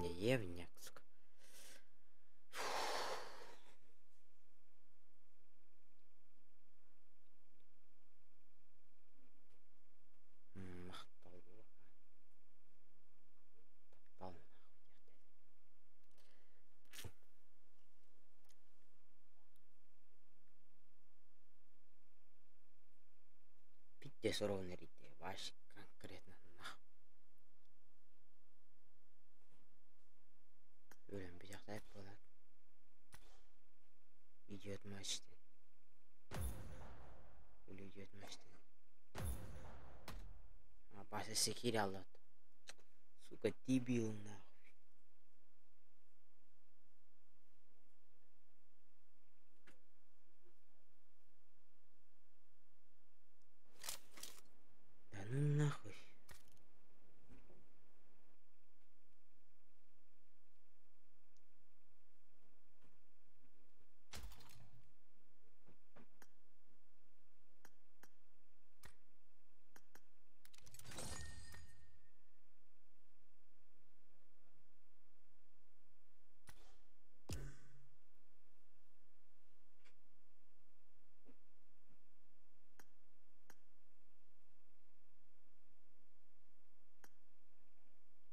[SPEAKER 3] мне евняк, сука. Махтал Таптал Пиздец ровно рите, вообще конкретно нахуй. Өлөн бүтүөхтээх буолаат. Идет матч Или идет матч А, Бася секирялат. Сука, дебил нахуй. Да ну нахуй.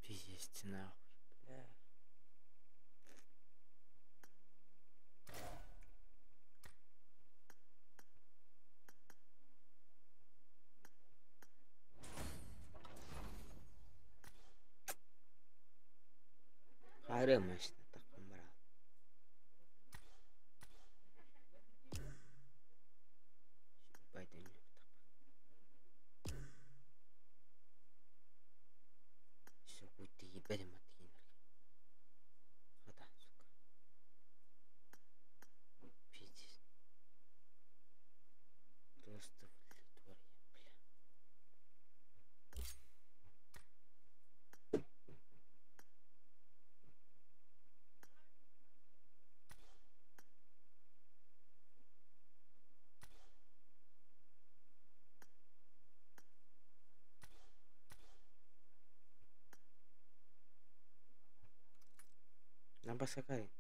[SPEAKER 3] Пиздец нахуй, бля. Хары машина таххан бараҕын. Пиздец. Просто бля. На Басакаре.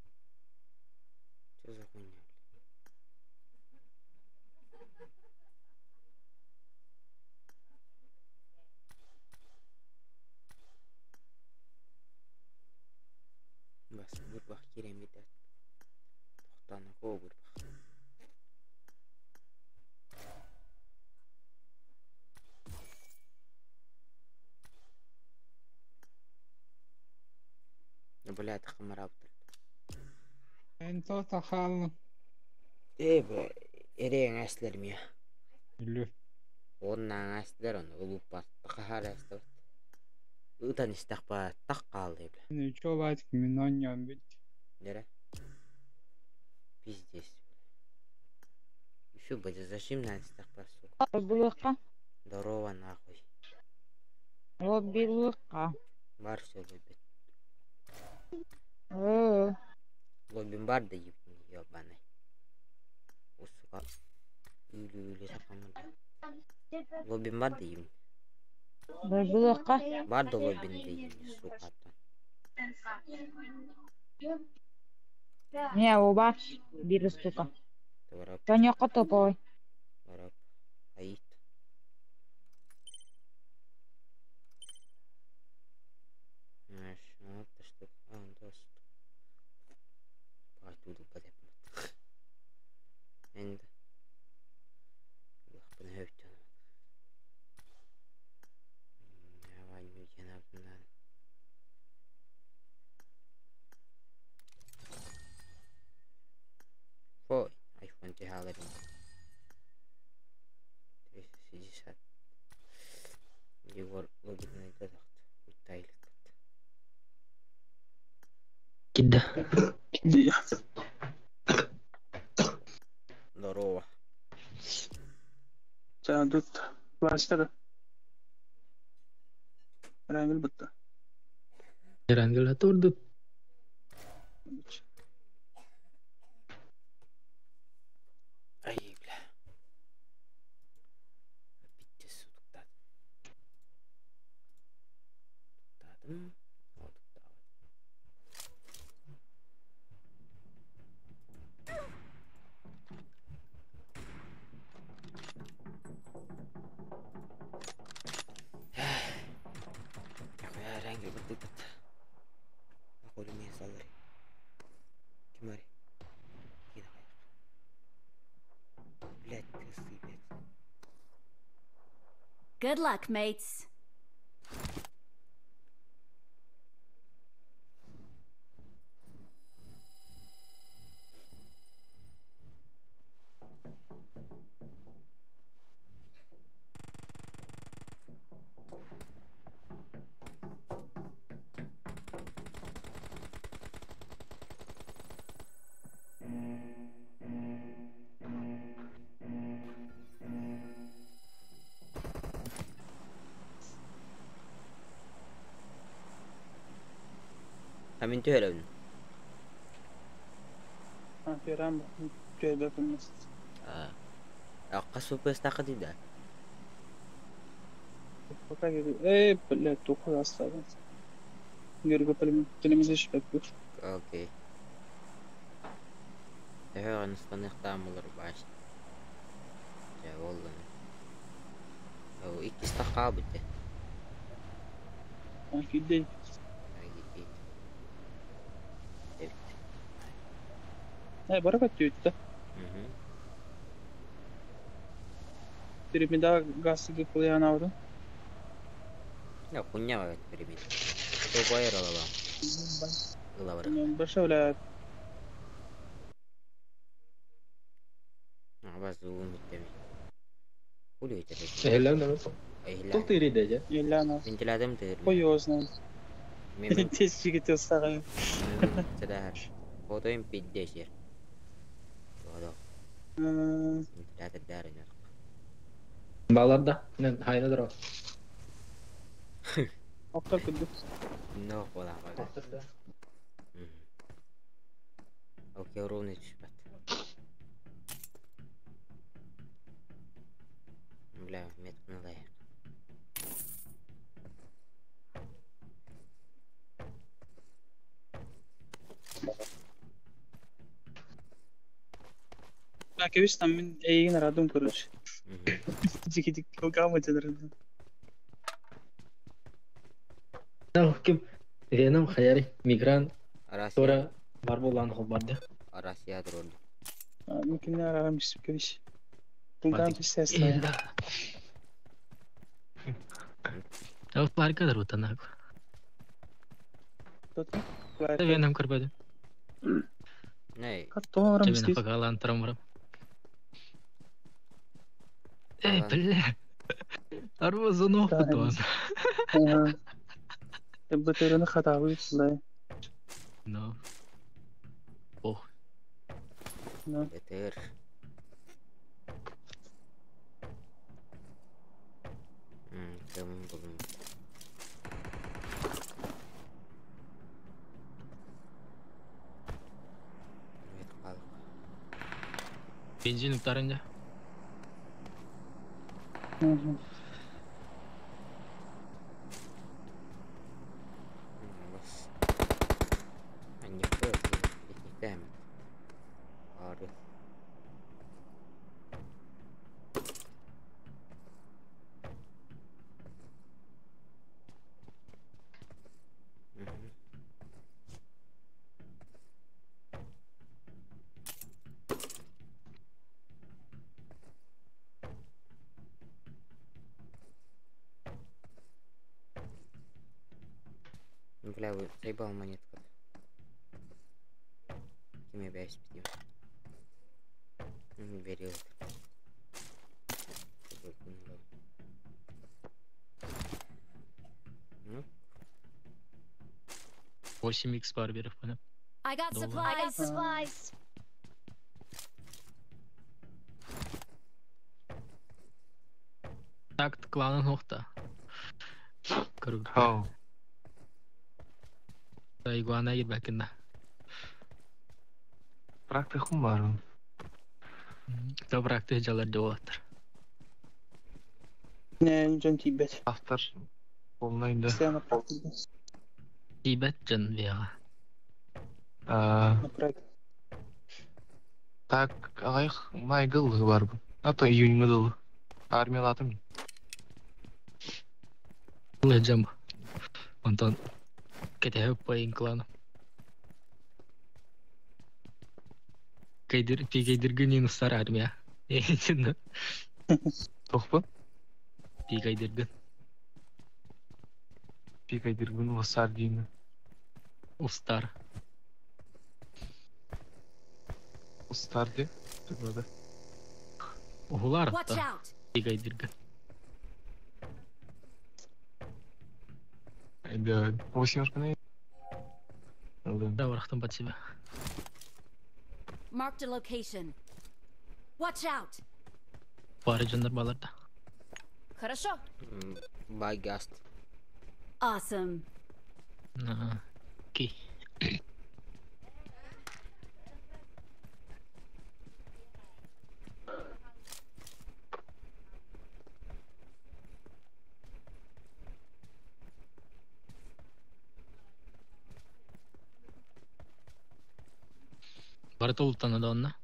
[SPEAKER 3] Что за хуйня, бля? Бас бурбах киремит Тохтана бурбах. Бля, тахмарабдыр.
[SPEAKER 1] Эн тота хааллым.
[SPEAKER 3] Э, бля, эрээн эслер мия.
[SPEAKER 1] Үлү.
[SPEAKER 3] Оннаан эслер он улуппар тахаар эстер. Ытан истахпа тах хаалды, бля.
[SPEAKER 1] Үчү мин онньоон бүт.
[SPEAKER 3] Нере? Пиздец. Еще, блядь, зачем на истахпа, сука?
[SPEAKER 11] Булыка.
[SPEAKER 3] Здорово, нахуй.
[SPEAKER 11] Лоббилыка.
[SPEAKER 3] Бар все любит.
[SPEAKER 11] Э,
[SPEAKER 3] Лоббин бар да ебаный, ебаный. О, сука. Үлі-үлі сақамын. Лоббин бар да ебаный.
[SPEAKER 11] Лоббилыка.
[SPEAKER 3] Бар да лоббин да ебаный, сука.
[SPEAKER 11] Не, оба. Бир штука.
[SPEAKER 3] Барап,
[SPEAKER 11] Тоняка топовый.
[SPEAKER 3] барап. Аит. Знаешь, ну это штука. А, да, штука. Пайтуду подепмат. Енді. Лахпын хөйтөн. Давай, нүден Фой, айфон тихаларым. 360. Егор лоббин айтады. Уттайлык.
[SPEAKER 12] Кидда.
[SPEAKER 3] Здорово.
[SPEAKER 12] Тут Васька. Рангел бутта. Рангел турду.
[SPEAKER 3] Ай, бля. Пиздец, утуктадым. Утуктадым. Утуктабат.
[SPEAKER 2] Good luck, mates.
[SPEAKER 3] Мин түһэребин.
[SPEAKER 12] Түһэрэн түһэрбэппин.
[SPEAKER 3] Хас выпустааххытый да?
[SPEAKER 12] Пока Эй, блядь, тухуй оставил. Герго телевизор
[SPEAKER 3] Окей. Төһө ыстаныахтаах буолар бааш. Дьэ буоллун. Ол иккис хаалбыт дьэ.
[SPEAKER 12] Кидей.
[SPEAKER 3] Эбит.
[SPEAKER 12] Э, барака түйүттэ. Пирамида газ гыпылыян аудun.
[SPEAKER 3] Я хуйня баар пирамида. Тобайыр алабам. Ылабар.
[SPEAKER 12] Большой, бля.
[SPEAKER 3] Абаз уун бүттеми. Хули это?
[SPEAKER 13] Эһэллээн да Туох тыырый дьэ?
[SPEAKER 12] Еляна.
[SPEAKER 3] Вентилятор тыыр.
[SPEAKER 12] Хуй его знает.
[SPEAKER 3] Мен
[SPEAKER 12] Тез жигит сагы.
[SPEAKER 3] Садахар. Фотоим пиддесер. Todo. Вентилятор дарын.
[SPEAKER 13] Балар да. Мен хайна дро.
[SPEAKER 12] Октор күндүк.
[SPEAKER 3] Но бола. Окей, ровно түспэт. Бля, метканы ылайык.
[SPEAKER 12] Так, видишь, там мен эйгин арадым, короче. Жигит кылгамы дедер.
[SPEAKER 13] Ким Веном хаяри мигран
[SPEAKER 3] Россия.
[SPEAKER 13] Тора бар болан холбарды.
[SPEAKER 3] Россия дроны.
[SPEAKER 12] Мүмкін арарам исип кебиш. Кылгам писес.
[SPEAKER 13] Да. Ол кадр утанак. Веном көрбөдүм.
[SPEAKER 3] Ней.
[SPEAKER 12] Катторам
[SPEAKER 13] Мен пагалан трамрам. Эй, бля. Арбазы нохтон.
[SPEAKER 12] Бөтөрөнү хатабы бля.
[SPEAKER 13] Но. Ох.
[SPEAKER 12] Но.
[SPEAKER 3] Бетер. Кым булым. Бет калык.
[SPEAKER 13] Бензин уктарынja.
[SPEAKER 3] Бас. Аньыкты, техникте Ары. Бля, заебал монетка. Кем я бясь пятим? Берил. Ну,
[SPEAKER 13] 8x бар берип кана.
[SPEAKER 2] I got
[SPEAKER 13] Доллар.
[SPEAKER 2] supplies. I got supplies.
[SPEAKER 13] Такт кланын нохта. Көрүп.
[SPEAKER 14] Хау.
[SPEAKER 13] Игуана кирбекин да.
[SPEAKER 14] Практикум бар.
[SPEAKER 13] Топракты жалар жолаттыр.
[SPEAKER 12] Не, жон тибет.
[SPEAKER 14] Автор болмайды.
[SPEAKER 12] Постоянно практика.
[SPEAKER 13] Тибет жан вега.
[SPEAKER 14] А, Так, ағайық майгыл бар бұл. А то июнь дыл. Армиялатым.
[SPEAKER 13] Лежам. Онтон кетеһеп пайын кланы. Кайдыр пигейдиргүнин устар армия. Эчинде.
[SPEAKER 14] Тоқпы?
[SPEAKER 13] Пикайдыргын.
[SPEAKER 14] Пикайдыргын устар деймін.
[SPEAKER 13] Устар.
[SPEAKER 14] Устар де. Тұрмады.
[SPEAKER 13] Ухулар
[SPEAKER 2] Watch
[SPEAKER 13] да.
[SPEAKER 2] out!
[SPEAKER 13] Пикайдыргын.
[SPEAKER 14] Да, восьмерка.
[SPEAKER 13] Да, барахтан под себя.
[SPEAKER 2] Marked a location. Watch out!
[SPEAKER 13] Бары жандар баларда.
[SPEAKER 2] Хорошо.
[SPEAKER 3] Байгаст.
[SPEAKER 2] Awesome.
[SPEAKER 13] Окей. Бары толуттан да онна.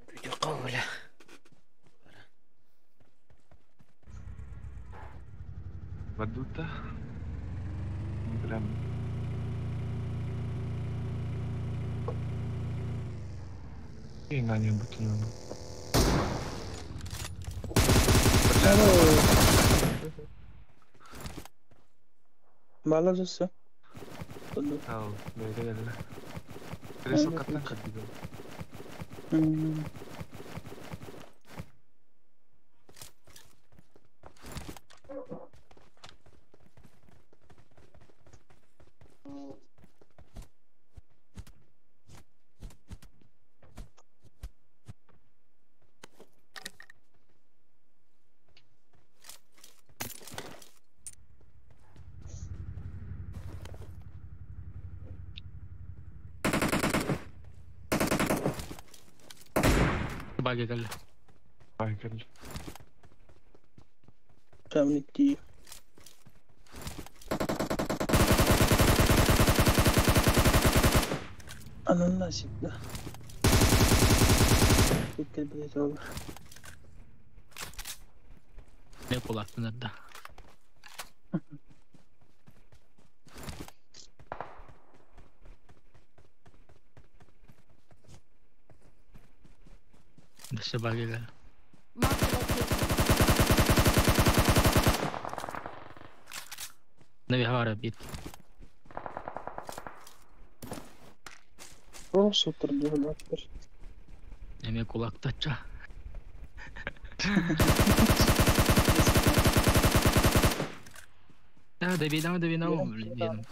[SPEAKER 3] Күтү қаула.
[SPEAKER 14] Бадута. Прям. Ингане бутуну.
[SPEAKER 12] Бала жасы.
[SPEAKER 14] Ал, бәйге келді. Кресло каттан кірді.
[SPEAKER 13] Баги келді.
[SPEAKER 14] Баги келді.
[SPEAKER 12] Камники. Ананасик, да. Бүткел білет олар.
[SPEAKER 13] Не кулактынар да. Дөссө баги келді.
[SPEAKER 2] Marked a location.
[SPEAKER 13] Нави хавара бит.
[SPEAKER 12] Просто отырды олар.
[SPEAKER 13] Эме кулактача. Да, добей, давай, добей, на блин,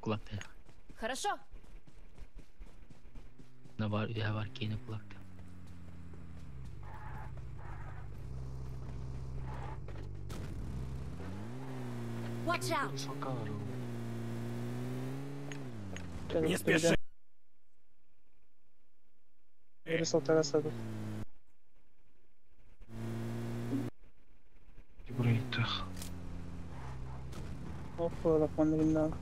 [SPEAKER 13] кулакта.
[SPEAKER 2] Хорошо.
[SPEAKER 13] На бар, я бар кейні кулакта.
[SPEAKER 2] Watch out!
[SPEAKER 12] Не спеши. Рисалтара сады.
[SPEAKER 14] Бурайтах.
[SPEAKER 12] Опа, лапан.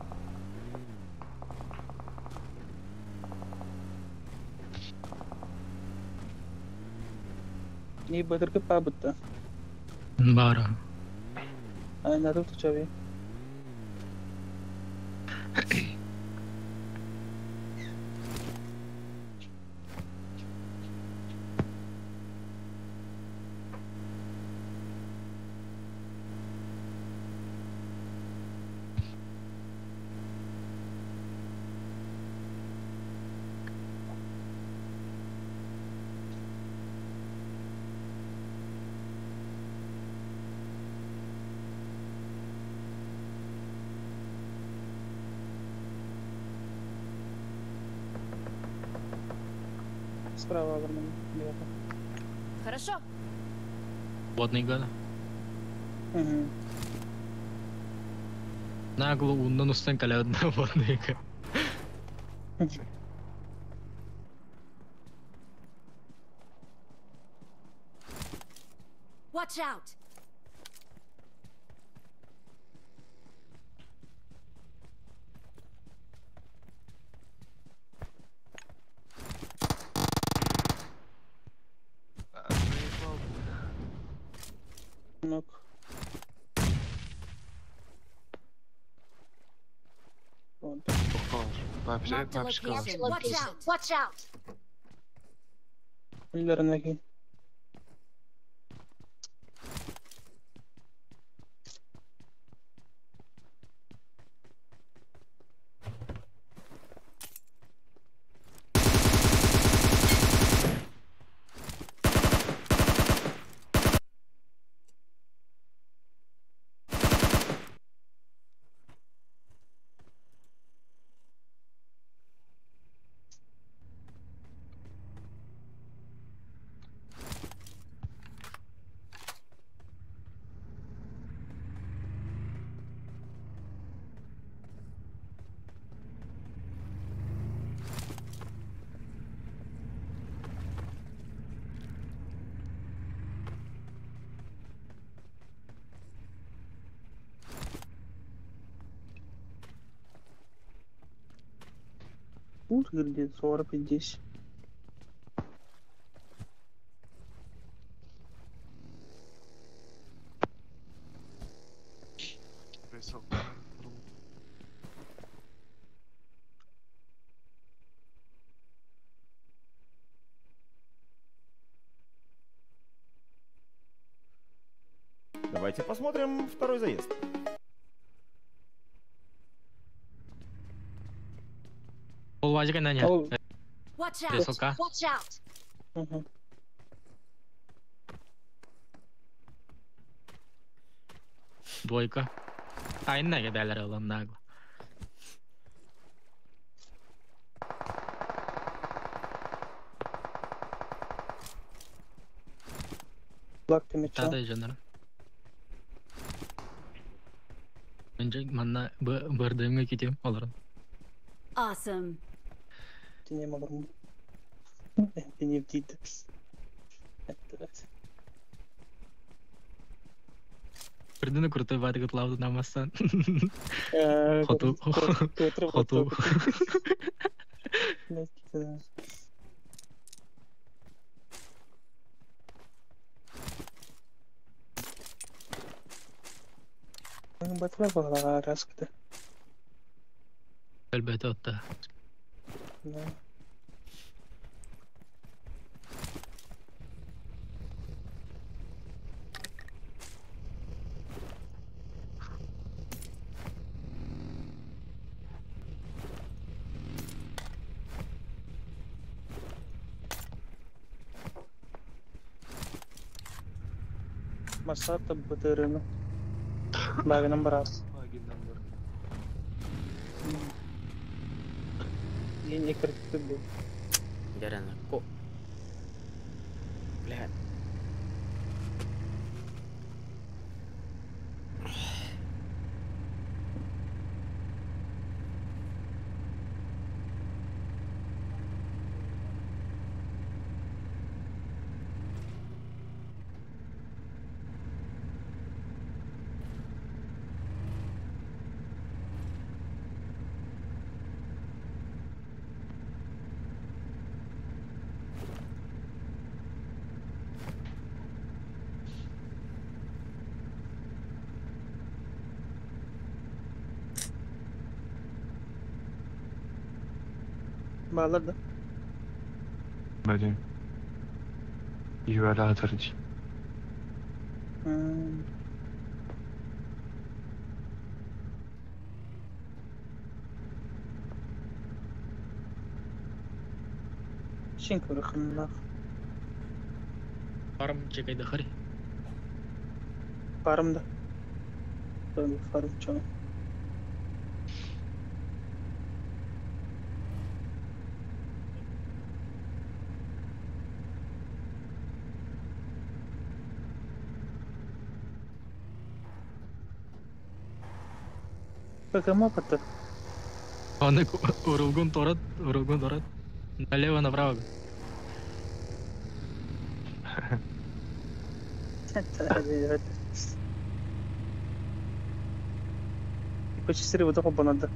[SPEAKER 12] Не бадыргы пабытта.
[SPEAKER 13] Бара.
[SPEAKER 12] Ай, надо тучави. Справа алармын.
[SPEAKER 2] Хорошо.
[SPEAKER 13] Водный гана.
[SPEAKER 12] Угу.
[SPEAKER 13] Нагло уннан устан калядна водный га.
[SPEAKER 2] Watch out!
[SPEAKER 12] Нок.
[SPEAKER 2] Marked a location. Watch out! Watch out!
[SPEAKER 12] Үллэринэки. Где 40 здесь.
[SPEAKER 15] Давайте посмотрим второй заезд.
[SPEAKER 13] Полвазика на нет.
[SPEAKER 2] Watch out! Watch out!
[SPEAKER 12] Угу.
[SPEAKER 13] Двойка. А, инна дәлер олан нагло. Тада жанар. Мен манна бардымга кетем олар.
[SPEAKER 2] Awesome.
[SPEAKER 12] Тинем алармын. Тинем дейді.
[SPEAKER 13] Придумай крутой варик лавду намасан. Хоту. Хоту.
[SPEAKER 12] Батла бағалаға раскыды.
[SPEAKER 13] Әлбәтте отта.
[SPEAKER 12] Да. Масата бытырыны. Багы number аз.
[SPEAKER 14] Баги number.
[SPEAKER 12] Ең екіртті бұл.
[SPEAKER 3] Жарана. Ко. Блядь.
[SPEAKER 12] Bağlar da.
[SPEAKER 14] Бәден. Юәлі атырды.
[SPEAKER 12] Шин көріхінлақ.
[SPEAKER 13] Фарм чекайды хари.
[SPEAKER 12] Фармда. Фарм чоң. Какая мапа-то?
[SPEAKER 13] Он урулгун торат, урулгун торат. Налево направо.
[SPEAKER 12] Почти вот такого надо.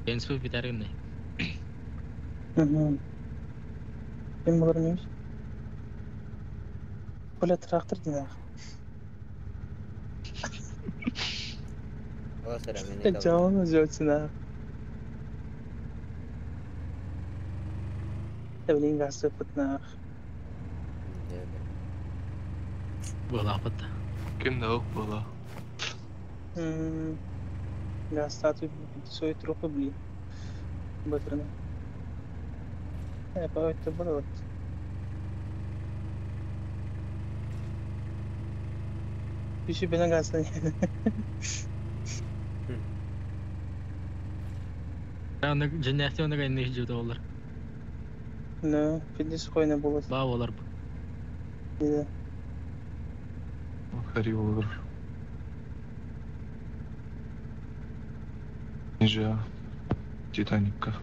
[SPEAKER 13] Энспи битәргән.
[SPEAKER 12] Ким булар миш? Бля, трактор динах. Жауын жөтсін. Блин, газ пытнах.
[SPEAKER 13] Была пыт.
[SPEAKER 14] Ким да была.
[SPEAKER 12] Газ статуй свой трупы, блин. Бытрына. Это было вот. Пиши бена газ.
[SPEAKER 13] Аны оны гайны жута олар.
[SPEAKER 12] Ну, фидис койна болот.
[SPEAKER 13] Ба олар.
[SPEAKER 12] Да.
[SPEAKER 14] Хари olur. Ниже Титаника.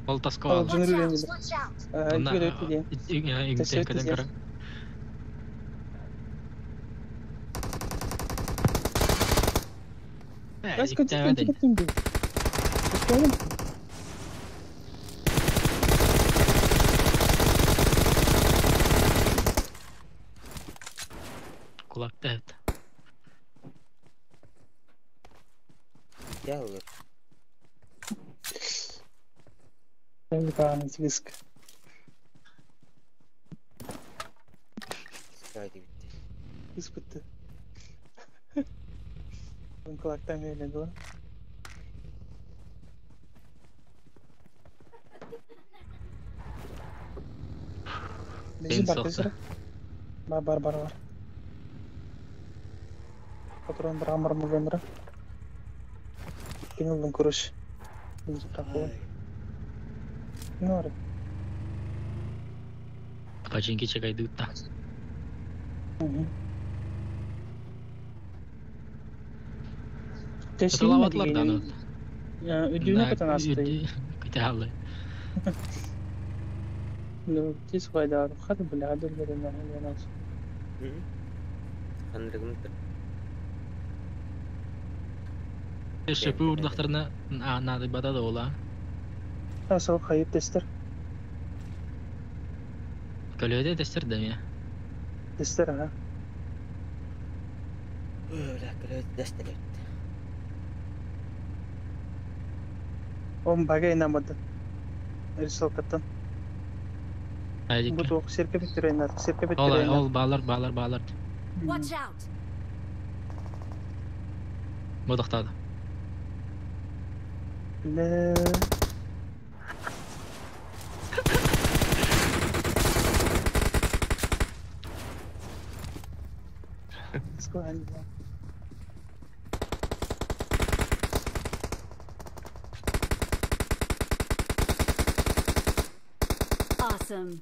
[SPEAKER 13] Ол таскал. Kulakta evet.
[SPEAKER 3] Gel olur.
[SPEAKER 12] Risk.
[SPEAKER 3] Haydi bitti.
[SPEAKER 12] Risk bitti. Kulaktan verildi lan. Бензин бар, Бар, бар, бар, бар. Патрон бар, амар мылдандыра. Кинулдун курыш. Ну,
[SPEAKER 13] Починки чекай дутта. Салаватлар да аны.
[SPEAKER 12] Үдүүнө көтөн асты.
[SPEAKER 13] Көтө алды.
[SPEAKER 12] Ну, тез файда хат бля адыр на нас.
[SPEAKER 3] Ханрыгым
[SPEAKER 13] Шөпү урдактарына нады бада да ола.
[SPEAKER 12] Асыл хайып тестер.
[SPEAKER 13] Көлөдө тестер да ме.
[SPEAKER 12] Тестер, ага.
[SPEAKER 3] Бля, көлөдө тестер.
[SPEAKER 12] Он багай намады. Рисалкаттан. Бу тоқ серке битирейнер, серке битирейнер.
[SPEAKER 13] Ол балар, балар, балар.
[SPEAKER 2] Watch out.
[SPEAKER 13] Бу тохтады.
[SPEAKER 12] Ле. Сквально.
[SPEAKER 2] Awesome.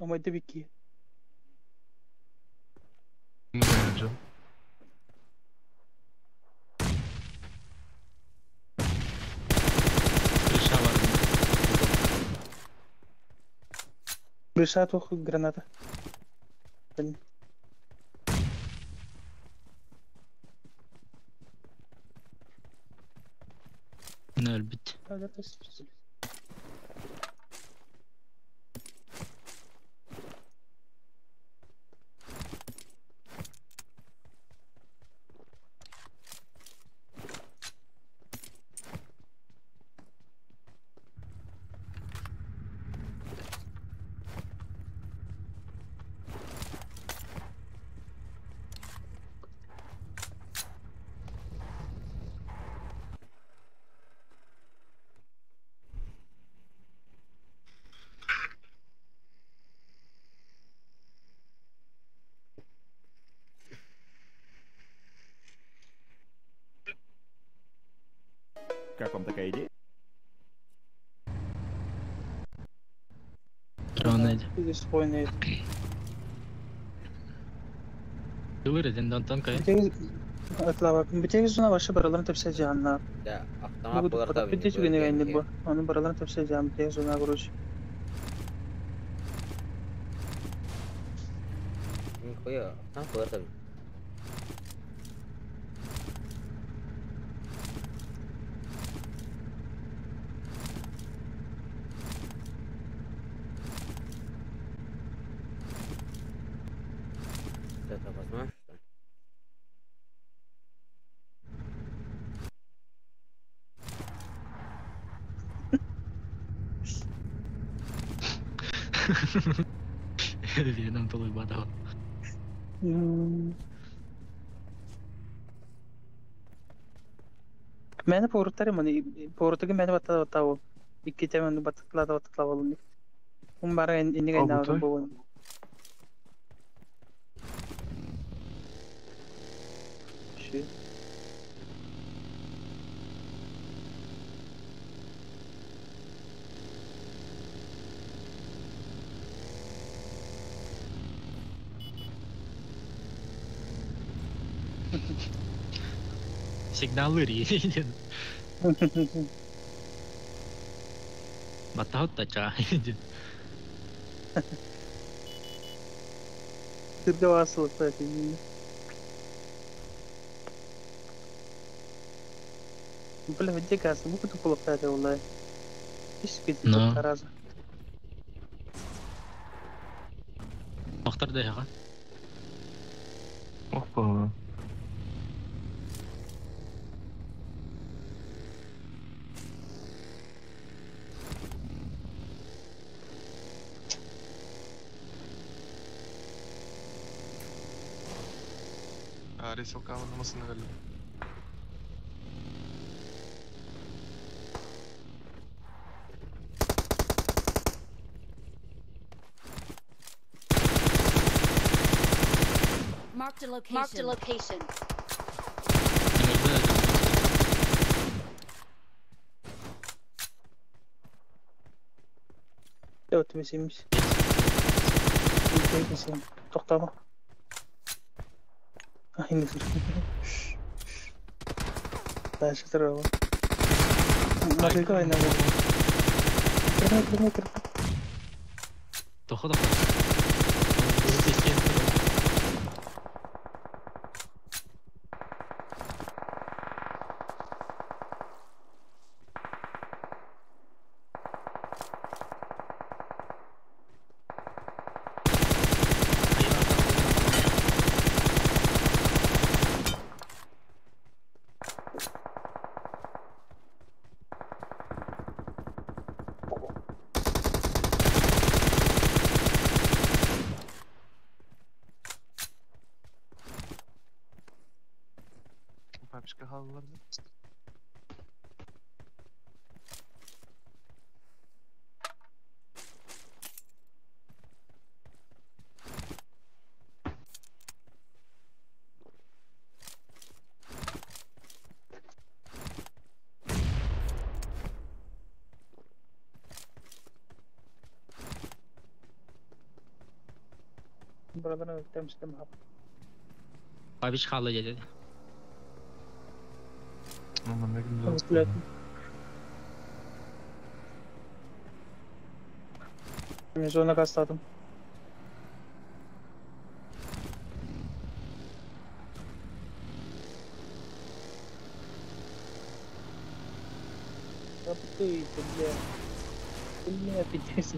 [SPEAKER 12] Ama tabii ki.
[SPEAKER 14] Ne
[SPEAKER 13] Крыша бар.
[SPEAKER 12] Крыша тух граната. Блин.
[SPEAKER 13] Нөл бит.
[SPEAKER 15] Как вам такая идея?
[SPEAKER 13] Ронель.
[SPEAKER 12] Спокойно.
[SPEAKER 13] Тылыр edin онтон кай.
[SPEAKER 12] Битеги зона вообще бараларын тепсе жаанна.
[SPEAKER 3] Да, автомат булар да.
[SPEAKER 12] Бите түгене гайны бу. Аны бараларын тепсе жаан битеги зона короче.
[SPEAKER 3] Нихуя, автомат булар да. Это возможно?
[SPEAKER 13] Веном толуйбатах.
[SPEAKER 12] Мени поруттар мани поруттугу мени баттада баттабы. Икки темен баттатлада баттатлаа болун. Ун бары инниге айнабы болун. Ши.
[SPEAKER 13] Сигналы рейден. Баттахут тача.
[SPEAKER 12] Сирге басылып та. Бля, где газ? Ну, куда полукаре, улай. Иш
[SPEAKER 13] Но.
[SPEAKER 12] Тараза.
[SPEAKER 13] Мактар да.
[SPEAKER 14] Опа. Ресилка намасына галим.
[SPEAKER 2] Marked a location. Marked a location.
[SPEAKER 12] Yok, mesiymiş. Mesiyim. Тоқтама. Aynı. Дальше здорово. Мажика айна. Кырма, кырма, кырма.
[SPEAKER 13] Тохо тохо.
[SPEAKER 14] Папочка хаалларды.
[SPEAKER 12] Buradan öptüm hap.
[SPEAKER 13] Бабич халы деді.
[SPEAKER 12] Блядь. Мен зона кастадым. Да ты, бля. Бля, пиздец.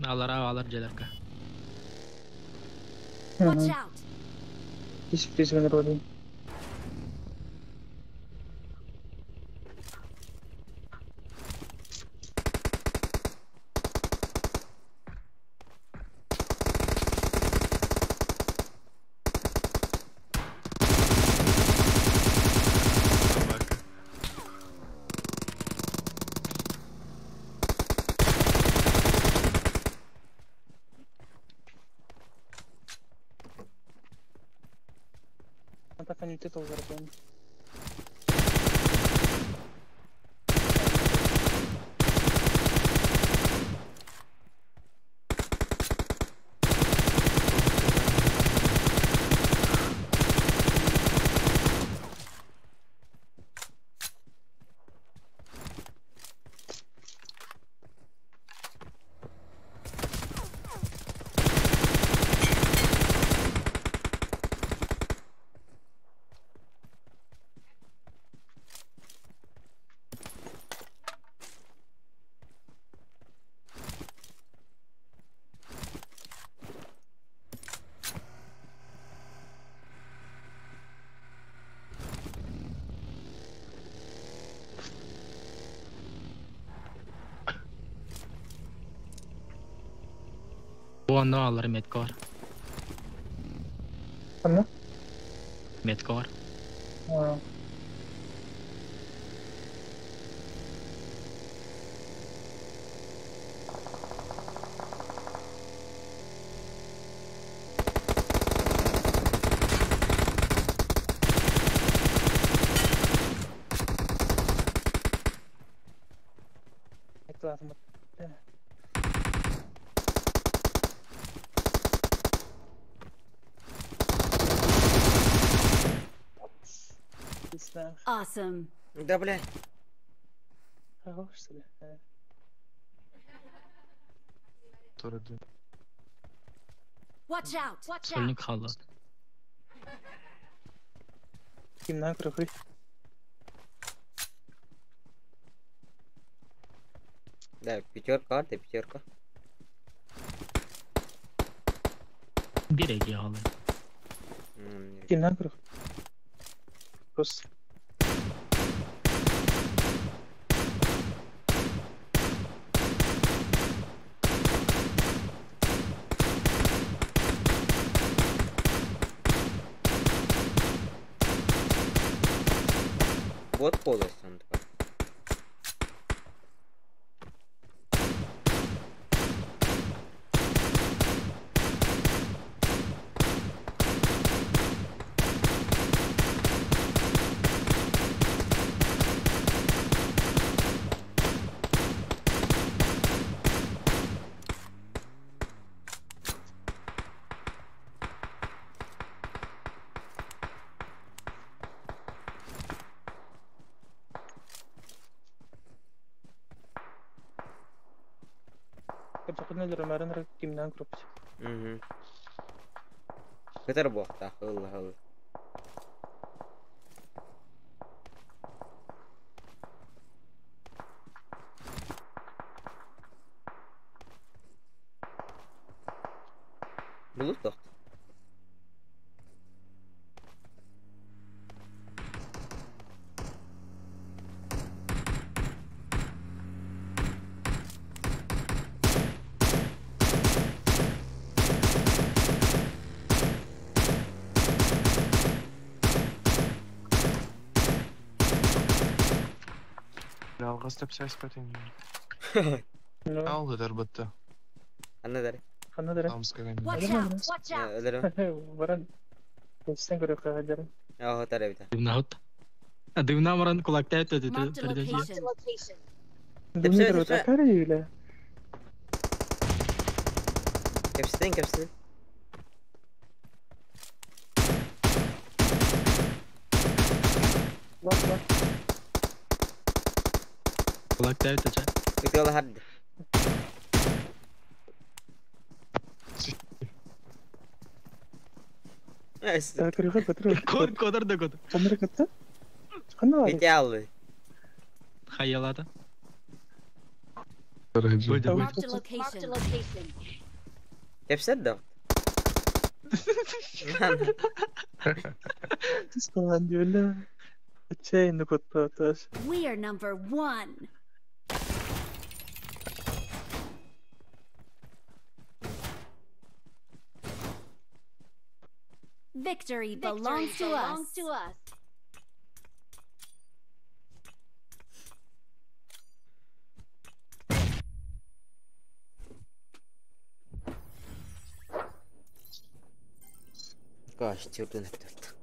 [SPEAKER 13] Алара алар желерка.
[SPEAKER 2] Watch out!
[SPEAKER 12] Hiç призван роли. Атаканюты толгарбын.
[SPEAKER 13] Онно алар меткор.
[SPEAKER 12] Ханна?
[SPEAKER 13] Меткор.
[SPEAKER 2] Awesome.
[SPEAKER 3] Да, бля.
[SPEAKER 12] Хорош, что ли?
[SPEAKER 2] Watch out! Watch out!
[SPEAKER 13] Сольник халат.
[SPEAKER 12] Кимнан крохы.
[SPEAKER 3] Да, пятерка, да, пятерка.
[SPEAKER 13] Береги алы.
[SPEAKER 12] Кимнан крох. Просто.
[SPEAKER 3] Вот полость он такой.
[SPEAKER 12] Кимнан группа.
[SPEAKER 3] Угу. Көтөр буохта, ылла ылла. Булут тохт.
[SPEAKER 14] Алғастап сәспәтен. Алды дарбатта.
[SPEAKER 3] Анна дары.
[SPEAKER 12] Ханна дары.
[SPEAKER 2] Watch out! Watch out!
[SPEAKER 3] Өлөрүм.
[SPEAKER 12] Баран. Көстен көрө кагадыр.
[SPEAKER 3] Ага, тары бит.
[SPEAKER 13] Дымна хот. Дымна маран кулакта өтө
[SPEAKER 2] Marked a location.
[SPEAKER 12] Дымна көрө такары үйле.
[SPEAKER 3] Кепстен, кепстен.
[SPEAKER 12] Лак, лак.
[SPEAKER 13] Кулакта өтө ча.
[SPEAKER 3] Үтө хадды.
[SPEAKER 12] Көрө көтөр.
[SPEAKER 13] Код кодор да код.
[SPEAKER 12] Камера көттө? Кандай бар?
[SPEAKER 3] Бите алды.
[SPEAKER 13] Хаялады.
[SPEAKER 2] Marked a location.
[SPEAKER 3] Кепсет да.
[SPEAKER 12] Түскан дүйөлө. Чейин көттө таш.
[SPEAKER 2] We are number one. Victory belongs to us.
[SPEAKER 3] Gosh, children have to.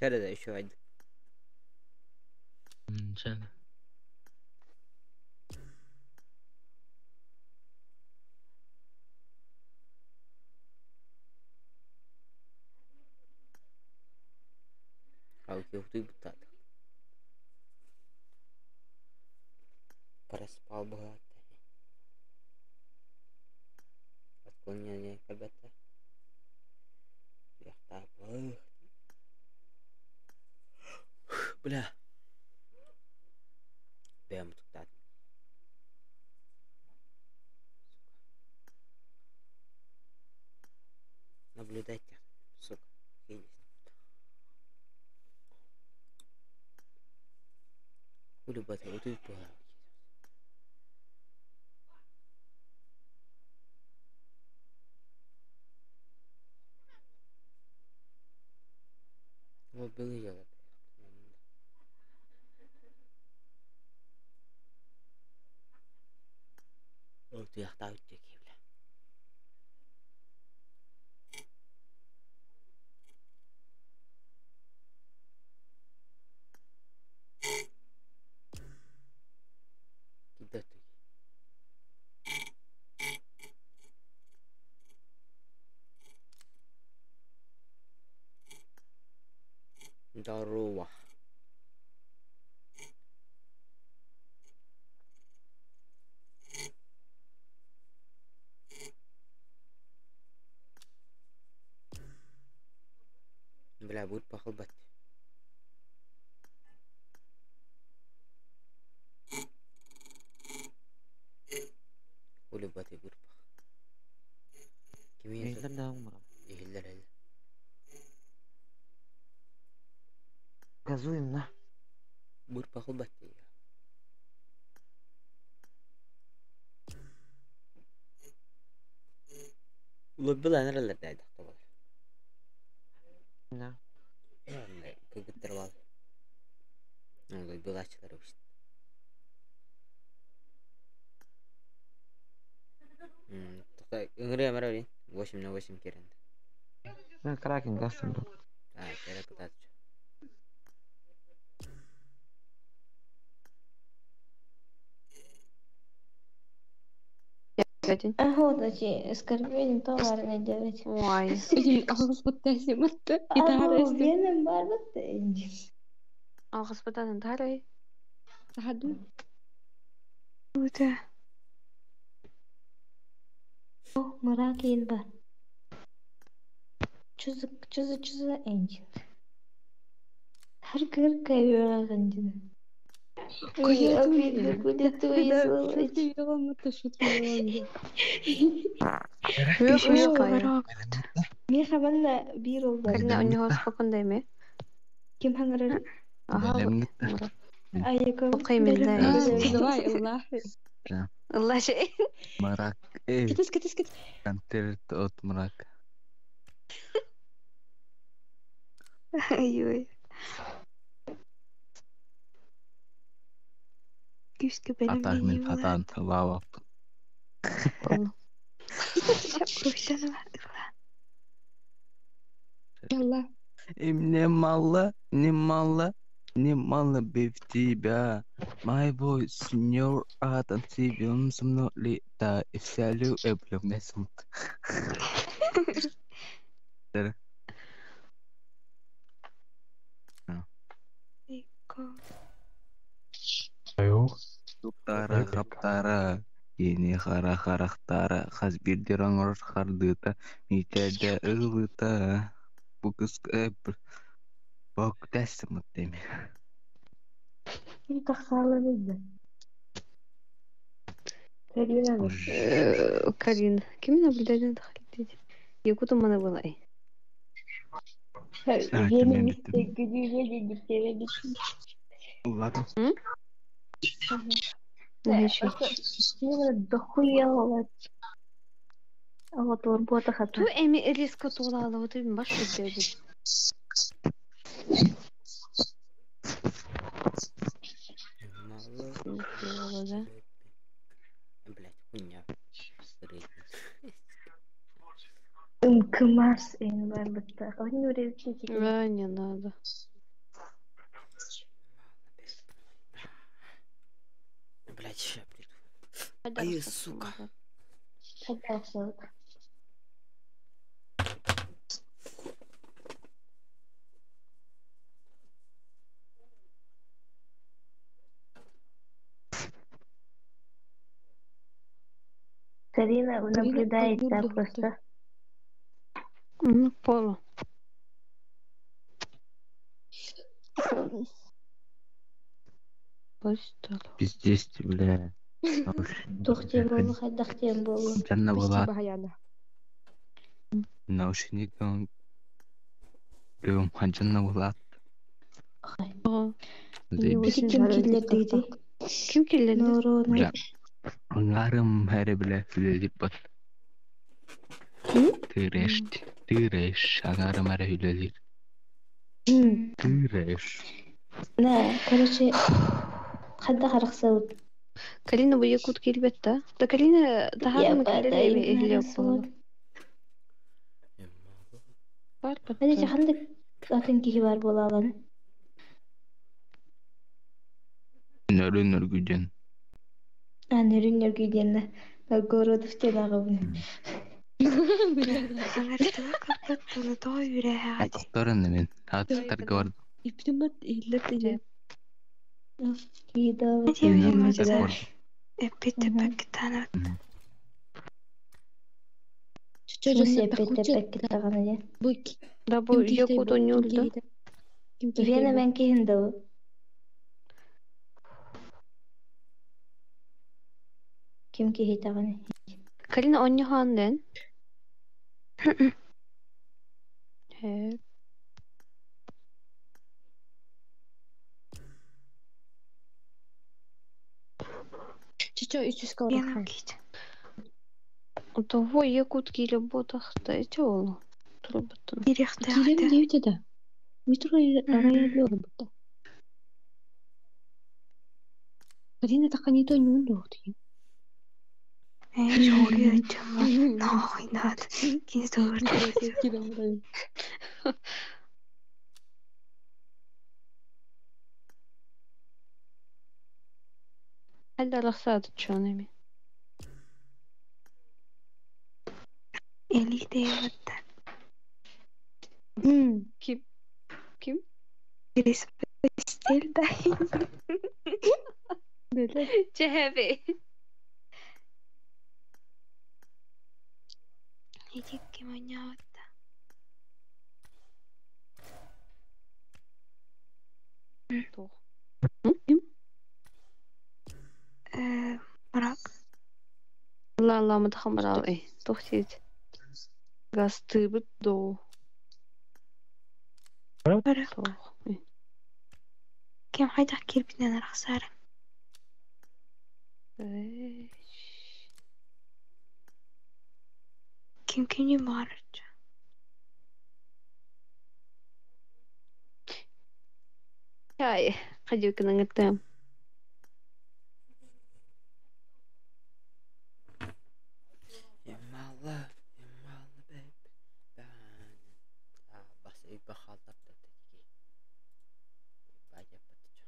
[SPEAKER 3] Чэ да еще айдык.
[SPEAKER 13] Чэ.
[SPEAKER 3] Алкиухтуй буттаата. Проспал быһаатта. Отклонение кэлбэтэ. Туяхтаабых. Бля. Бэйэм утуктаатым. Наблюдайте, сука. Хули бата, утуй быһаа. Вот было дело. Утуяхтаабыт диэки, бля. Кидатый. Здорово. Бля, будет похлебать. Хули баты будет пах. Кими
[SPEAKER 16] Иһиллэр да умрам.
[SPEAKER 3] Иһиллэр эле.
[SPEAKER 16] Газуем на.
[SPEAKER 3] Будет похлебать. Лоббил анаралар дайдах табалар.
[SPEAKER 16] На.
[SPEAKER 3] Кыгыттар бал. Лоббил ачылар үст. Тоқта, ыңыры амара блин. 8 на 8 керенді.
[SPEAKER 16] На кракен гастым был.
[SPEAKER 3] А, керек кытат.
[SPEAKER 6] Охота, скорпионин товарный делать.
[SPEAKER 7] Ой.
[SPEAKER 6] Ленин барбат.
[SPEAKER 7] Алғыспытан тарай. Өте.
[SPEAKER 6] Мыракин бар. Чузы, чузы, чузы, энчин. Хар кыр кайырагын. Ой, обидно будет твои слова. Меха банна бир ол бар.
[SPEAKER 7] Карина, у него сколько ме?
[SPEAKER 6] Ким хаңырыр?
[SPEAKER 7] Ага.
[SPEAKER 6] Айыкым.
[SPEAKER 7] Давай, Аллах. Аллах шей.
[SPEAKER 14] Мрак. Эй.
[SPEAKER 7] Китис, китис, китис.
[SPEAKER 14] Концерт от мрака.
[SPEAKER 7] Ой-ой. Күйіске бәлем
[SPEAKER 14] Атах мен хатан лава. И мне мало, не мало, не мало бы в тебя. My boy, сеньор Адам, тебе со мной лета, и вся люблю мясом. Туптара, хаптара, ени хара харахтара, хас бирдер оҥорор хардыта, миитэрдэ ылыта, бу кыс бок тэссимут деми.
[SPEAKER 7] Карин, ким наблюдатель дахали Якуту мана была.
[SPEAKER 14] Ладно.
[SPEAKER 7] Ту эми резко тулала, вот им баш өтөдү.
[SPEAKER 3] Блять, хуйня.
[SPEAKER 6] Үҥкүмас эҥ барбыттаах.
[SPEAKER 7] Да, не надо.
[SPEAKER 3] Блять, ща приду. Ай, сука.
[SPEAKER 6] Карина наблюдает, да, просто.
[SPEAKER 7] Ну, полу.
[SPEAKER 14] Пиздец, бля.
[SPEAKER 6] Туох диэн буолла, хайдах диэн буолла?
[SPEAKER 14] Жанна была наушником Жанна была.
[SPEAKER 6] Ити ким киллэрдиги?
[SPEAKER 7] Ким киллэрди?
[SPEAKER 14] Бля. Ангарым хэре бля хүлэлип бат. Тыреш, тыреш, ангарым хэре хүлэлир. Тыреш.
[SPEAKER 6] Да, короче, хайдах арахсабыт.
[SPEAKER 7] Карина бу якут килбэт да? Да Карина таһаарны киллэрэ иһилиэк буолла. Бар
[SPEAKER 6] Хадича ханнык атын киһи бар буолаалан?
[SPEAKER 14] Нөрүн өргүден.
[SPEAKER 6] А, нөрүн нөргүйдиэннэ. Новгородов диэн аҕабын.
[SPEAKER 14] Атахтарын мен. Атахтарга бар.
[SPEAKER 7] Да бу якут онньуулда.
[SPEAKER 6] Вена мен киһин да Ким киһи таҕаны?
[SPEAKER 7] Карина онньуһаан дэн. Хэ. Того якут кииле буотахта ити ол. Турбаттан. Хайда арахсаат чуон эми. Ким? Ким? Чэбэ. Туох. Ла ла мытахамарал э. Туох тиит. Гастыбыт доо. Туох. Э. Чай. Хадюкин
[SPEAKER 3] Я мало, я мало, бэйб. Бас бахалар да такие. Бадя патча.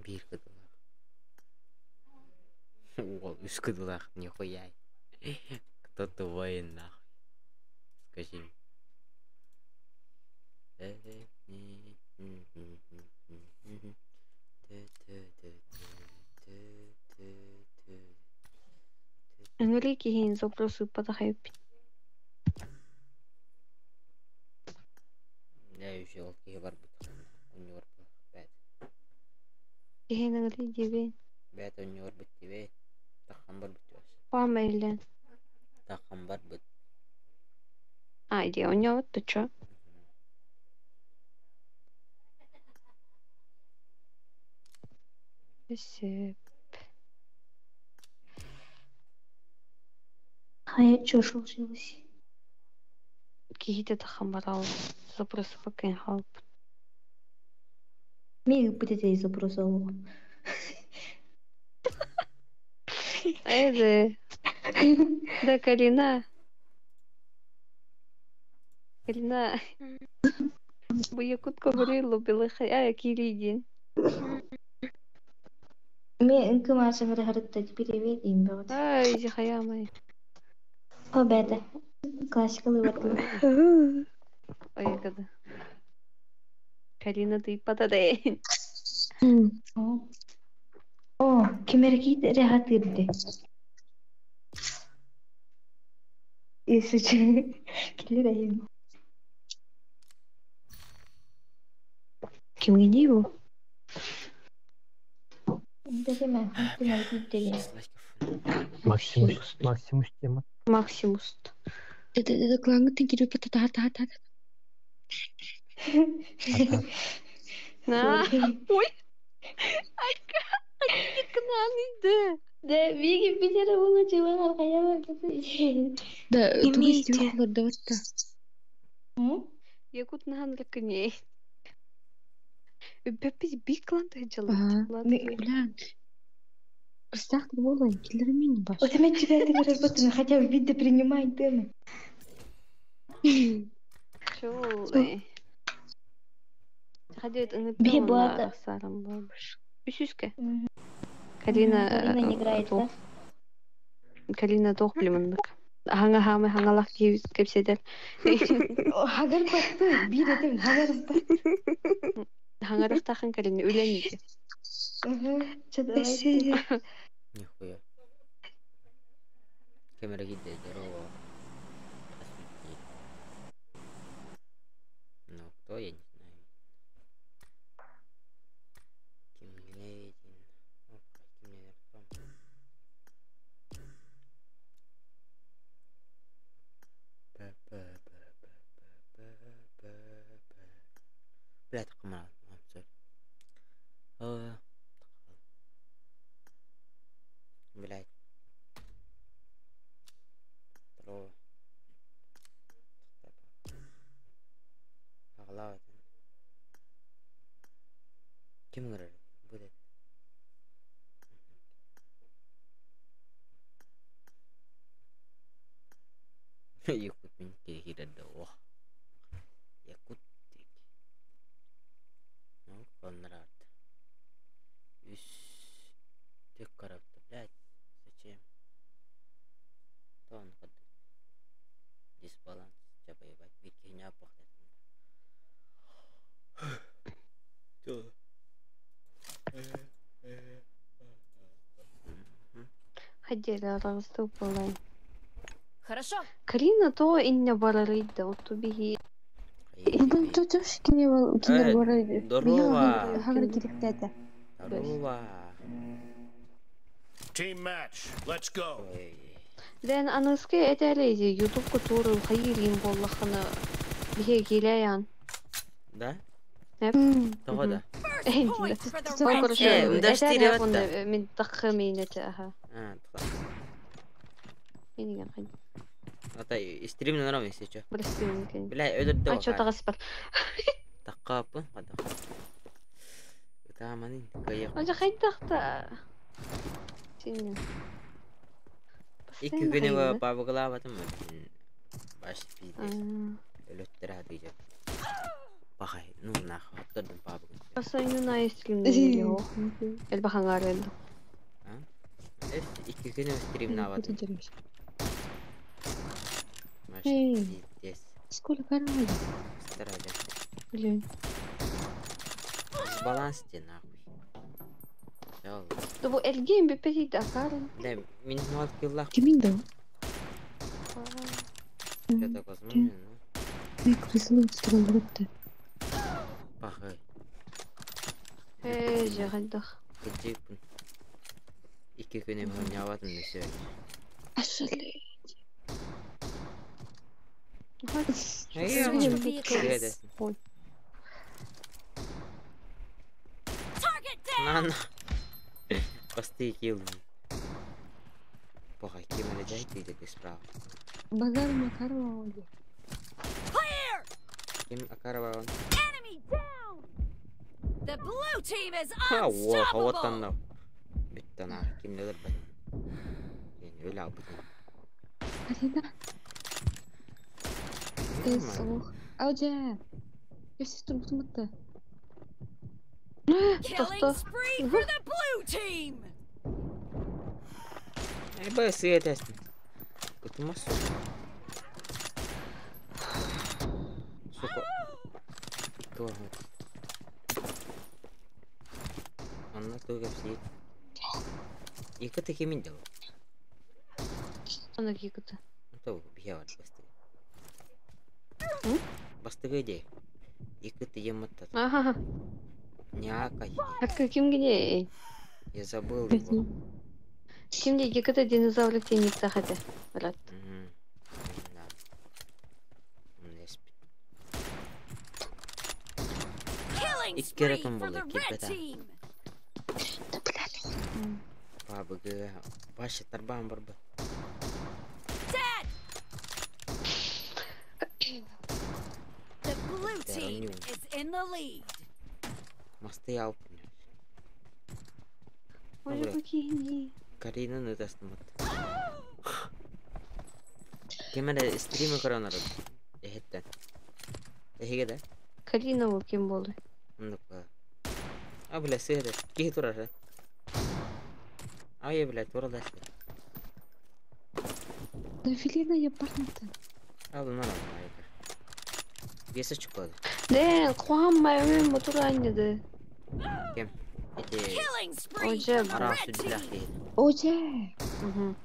[SPEAKER 3] Биир кыдылах. Уол, үс кыдылах, нихуя. Кто ты воин, нахуй? Скажи мне.
[SPEAKER 7] Ыҥырыы киһини запрос ыыппатах эбиппин.
[SPEAKER 3] Дьэ, үчүгэй ол киһи барбыт. Онньугар бэт.
[SPEAKER 7] Киһини ыҥырыы диэбин.
[SPEAKER 3] Бэт онньугар бүттүбэй. Таххан барбыт түөс.
[SPEAKER 7] Паама иллэн.
[SPEAKER 3] Таххан барбыт.
[SPEAKER 7] А, иди, оонньообут да чё? Сөп.
[SPEAKER 6] А я чё случилось?
[SPEAKER 7] Киһитэ таххан барал запрос ыппаккын хаалбыт.
[SPEAKER 6] Ми ыппыт этэ запрос олох.
[SPEAKER 7] Эйде. Да, Карина. Карина. Бу якутка говорила белыха, а киридин.
[SPEAKER 6] Ми ынкымаша харытта теперь им бөҕөт.
[SPEAKER 7] Ай, зихаямай.
[SPEAKER 6] О, бэдэ. Классикалы бардылар.
[SPEAKER 7] Ой, когда. Карина, ты пададен.
[SPEAKER 6] О, кимеркит рехатырды. Если че, киллер айым.
[SPEAKER 7] Кимге бу?
[SPEAKER 6] Дэхэмэ, кимеркит деген.
[SPEAKER 13] Максимус, Максимус тема.
[SPEAKER 7] Максимус.
[SPEAKER 17] Это клаңы тингири пата та та та.
[SPEAKER 7] На. Ой. Айка, кнан
[SPEAKER 6] Да, биги билер була чуган аркая
[SPEAKER 17] Да,
[SPEAKER 6] Имейте.
[SPEAKER 17] туристи да ватта.
[SPEAKER 7] Якут нахан лакыне. Беппи биклан тыжылы.
[SPEAKER 17] Бля. Кыстак болон, киллер мини баш.
[SPEAKER 6] Вот опять тебя ты работаешь, хотя бы виды принимай темы.
[SPEAKER 7] Чулы. Ходит
[SPEAKER 6] Би буата.
[SPEAKER 7] Сарам бабыш. Үсүскэ. Карина
[SPEAKER 6] Карина не играет, да?
[SPEAKER 7] Карина тох билимындык. Хаңа хамы хаңалах кепседер.
[SPEAKER 6] Хагар батты, бир этим, хагар батты.
[SPEAKER 7] Хаңарах тахан Карина үлените.
[SPEAKER 6] Че давай.
[SPEAKER 3] Нихуя. Камера гидде, здорово. Ну, кто, я не знаю. Кимгнейдин. Опа, кимнейдин. Бля, تقمع. I'm sorry. Блядь. Здорово. Аҕалаах Ким ыҥырар будет? Якут мин киһирэр да ох. Якут Ну, Конрад. Үс тек карапта, блядь. Зачем? Тон Дисбаланс. Чапа ебать. Бир киһини аппахтар.
[SPEAKER 7] Ходили расту болай.
[SPEAKER 2] Хорошо.
[SPEAKER 7] Карина то инне барарыйда, вот биһи.
[SPEAKER 17] Бүгін тутуш кине кинер бар.
[SPEAKER 3] Здорово.
[SPEAKER 17] Хагар киректете.
[SPEAKER 3] Здорово.
[SPEAKER 9] Team match. Let's go.
[SPEAKER 7] Дэн аныскы этэлэзи YouTube кутуру хайырин боллахына биһи килэян.
[SPEAKER 3] Да?
[SPEAKER 7] Эп.
[SPEAKER 3] Того да.
[SPEAKER 7] Ол короче,
[SPEAKER 3] Э, мда
[SPEAKER 7] этэлэ
[SPEAKER 3] штири
[SPEAKER 7] мин таххы мин аха.
[SPEAKER 3] А,
[SPEAKER 7] Минген хай.
[SPEAKER 3] Ата стрим на если что.
[SPEAKER 7] Прости,
[SPEAKER 3] Бля, өлөрдө.
[SPEAKER 7] А чё тагыспар?
[SPEAKER 3] Таккапын када. Таманын кайык.
[SPEAKER 7] Ажа хайдахта. Син.
[SPEAKER 3] Икки күнү бабыгылаабатым. Баш пиздец. Өлөттөр хатыжа. Бахай, ну нахуй, оттордум бабыгын.
[SPEAKER 7] Басайны на стримде. Элбахаңар элди.
[SPEAKER 3] Икки күнү стрим наватым. Баш
[SPEAKER 17] Эй.
[SPEAKER 3] пиздец.
[SPEAKER 17] Сколько король?
[SPEAKER 3] Старали.
[SPEAKER 7] Блин.
[SPEAKER 3] Баланс те нахуй. Всё.
[SPEAKER 7] Да бу эргиэн бүппэтий да акаарын.
[SPEAKER 3] Да, мин нуат киллах.
[SPEAKER 6] Кимин да?
[SPEAKER 3] Я так возможно, ну.
[SPEAKER 6] Эй, крысаны утураллар.
[SPEAKER 3] Пахай.
[SPEAKER 7] Ээ, жаҕайдах.
[SPEAKER 3] Кыдьыыппын. Икки күн эмһонньаабатын өсө.
[SPEAKER 6] Ашали.
[SPEAKER 7] Switch vehicles.
[SPEAKER 3] Ой. На на. Бастыы килл. Пахай, ким эрэ дьай справа.
[SPEAKER 6] Базар Макарова оди.
[SPEAKER 2] Clear!
[SPEAKER 3] Ким Акарова он?
[SPEAKER 2] Enemy down! The blue team is
[SPEAKER 3] Ха, во,
[SPEAKER 2] unstoppable!
[SPEAKER 3] хаваттанна. Бүттана, ким нелер бат. Мен өлө албытым.
[SPEAKER 6] Алина. Эй, суох. Аудя. Я все турбутум
[SPEAKER 2] Killing spree for the blue team!
[SPEAKER 3] Эй, бай, сыйа тестин. Кутумас. Сука. Туох. Анна туга все. Якыты кимин дел.
[SPEAKER 7] Аны кикыты.
[SPEAKER 3] То бия бар бастыгы. Бастыгы де. Якыты ематта.
[SPEAKER 7] Ага.
[SPEAKER 3] Някай.
[SPEAKER 7] Так ким гене?
[SPEAKER 3] Я забыл его.
[SPEAKER 7] Ким де кикыты динозавр тенник сахаты. Брат.
[SPEAKER 3] Мгм. Да. Мм,
[SPEAKER 2] Killing
[SPEAKER 3] Икки
[SPEAKER 2] spree
[SPEAKER 3] раком
[SPEAKER 2] for the
[SPEAKER 3] болды,
[SPEAKER 2] red
[SPEAKER 3] кипета.
[SPEAKER 2] team!
[SPEAKER 3] Бабыгы. Башы тарбан бар бы.
[SPEAKER 2] Dead! The blue
[SPEAKER 3] Да,
[SPEAKER 2] team
[SPEAKER 3] у него.
[SPEAKER 2] is in the lead.
[SPEAKER 3] Масты алып.
[SPEAKER 7] Ой,
[SPEAKER 3] Бля.
[SPEAKER 7] букини.
[SPEAKER 3] Карина нытастымат. Кемере стримы коронар. Эхеттен. Эхиге да?
[SPEAKER 7] Карина ол ким болды?
[SPEAKER 3] Ондук ба. А бля сыгыды. Кихи турар. Ай бля тура да.
[SPEAKER 6] Да Филина я парната.
[SPEAKER 3] Ал нара айка. Бесі чукады.
[SPEAKER 7] Дэн, куаммай мен мотор аннеды.
[SPEAKER 3] Кем? Эти
[SPEAKER 2] Killing spree
[SPEAKER 7] Оже,
[SPEAKER 2] for the
[SPEAKER 3] ара
[SPEAKER 2] red
[SPEAKER 3] сүдүлэх
[SPEAKER 2] team!
[SPEAKER 3] дейт.
[SPEAKER 6] Оже.
[SPEAKER 7] Мгм.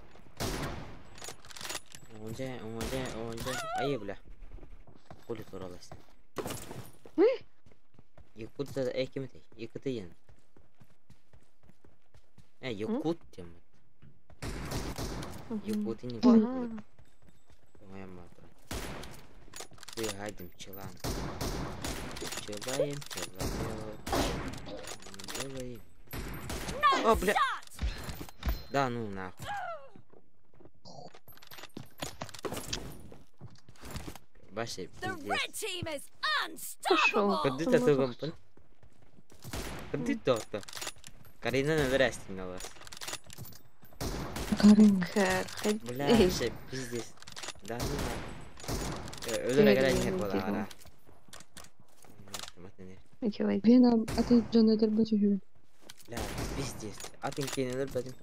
[SPEAKER 3] Онжа, онжа, онжа. Ай бля. Коли туралас.
[SPEAKER 7] Ой.
[SPEAKER 3] Якутта экимте, якуты ен. Э, якут тем. Якуты не
[SPEAKER 7] Ага.
[SPEAKER 3] Моя матра. Вы гадим пчелам. Пчелаем, пчелаем. Делаем. О, бля. Да ну нахуй. Баше,
[SPEAKER 2] The
[SPEAKER 3] пиздец.
[SPEAKER 2] red team is unstoppable!
[SPEAKER 3] Куды ты тугампын? Куды тоқта? Карина набирастин на вас.
[SPEAKER 6] Карина.
[SPEAKER 7] Кэр,
[SPEAKER 3] Бля, вообще, пиздец. Да ну нахуй. Өлөр агара не бола ара.
[SPEAKER 6] Вена, а ты Джон Эдер бачу.
[SPEAKER 3] Бля, пиздец. Атын кейин өлөр бәдим.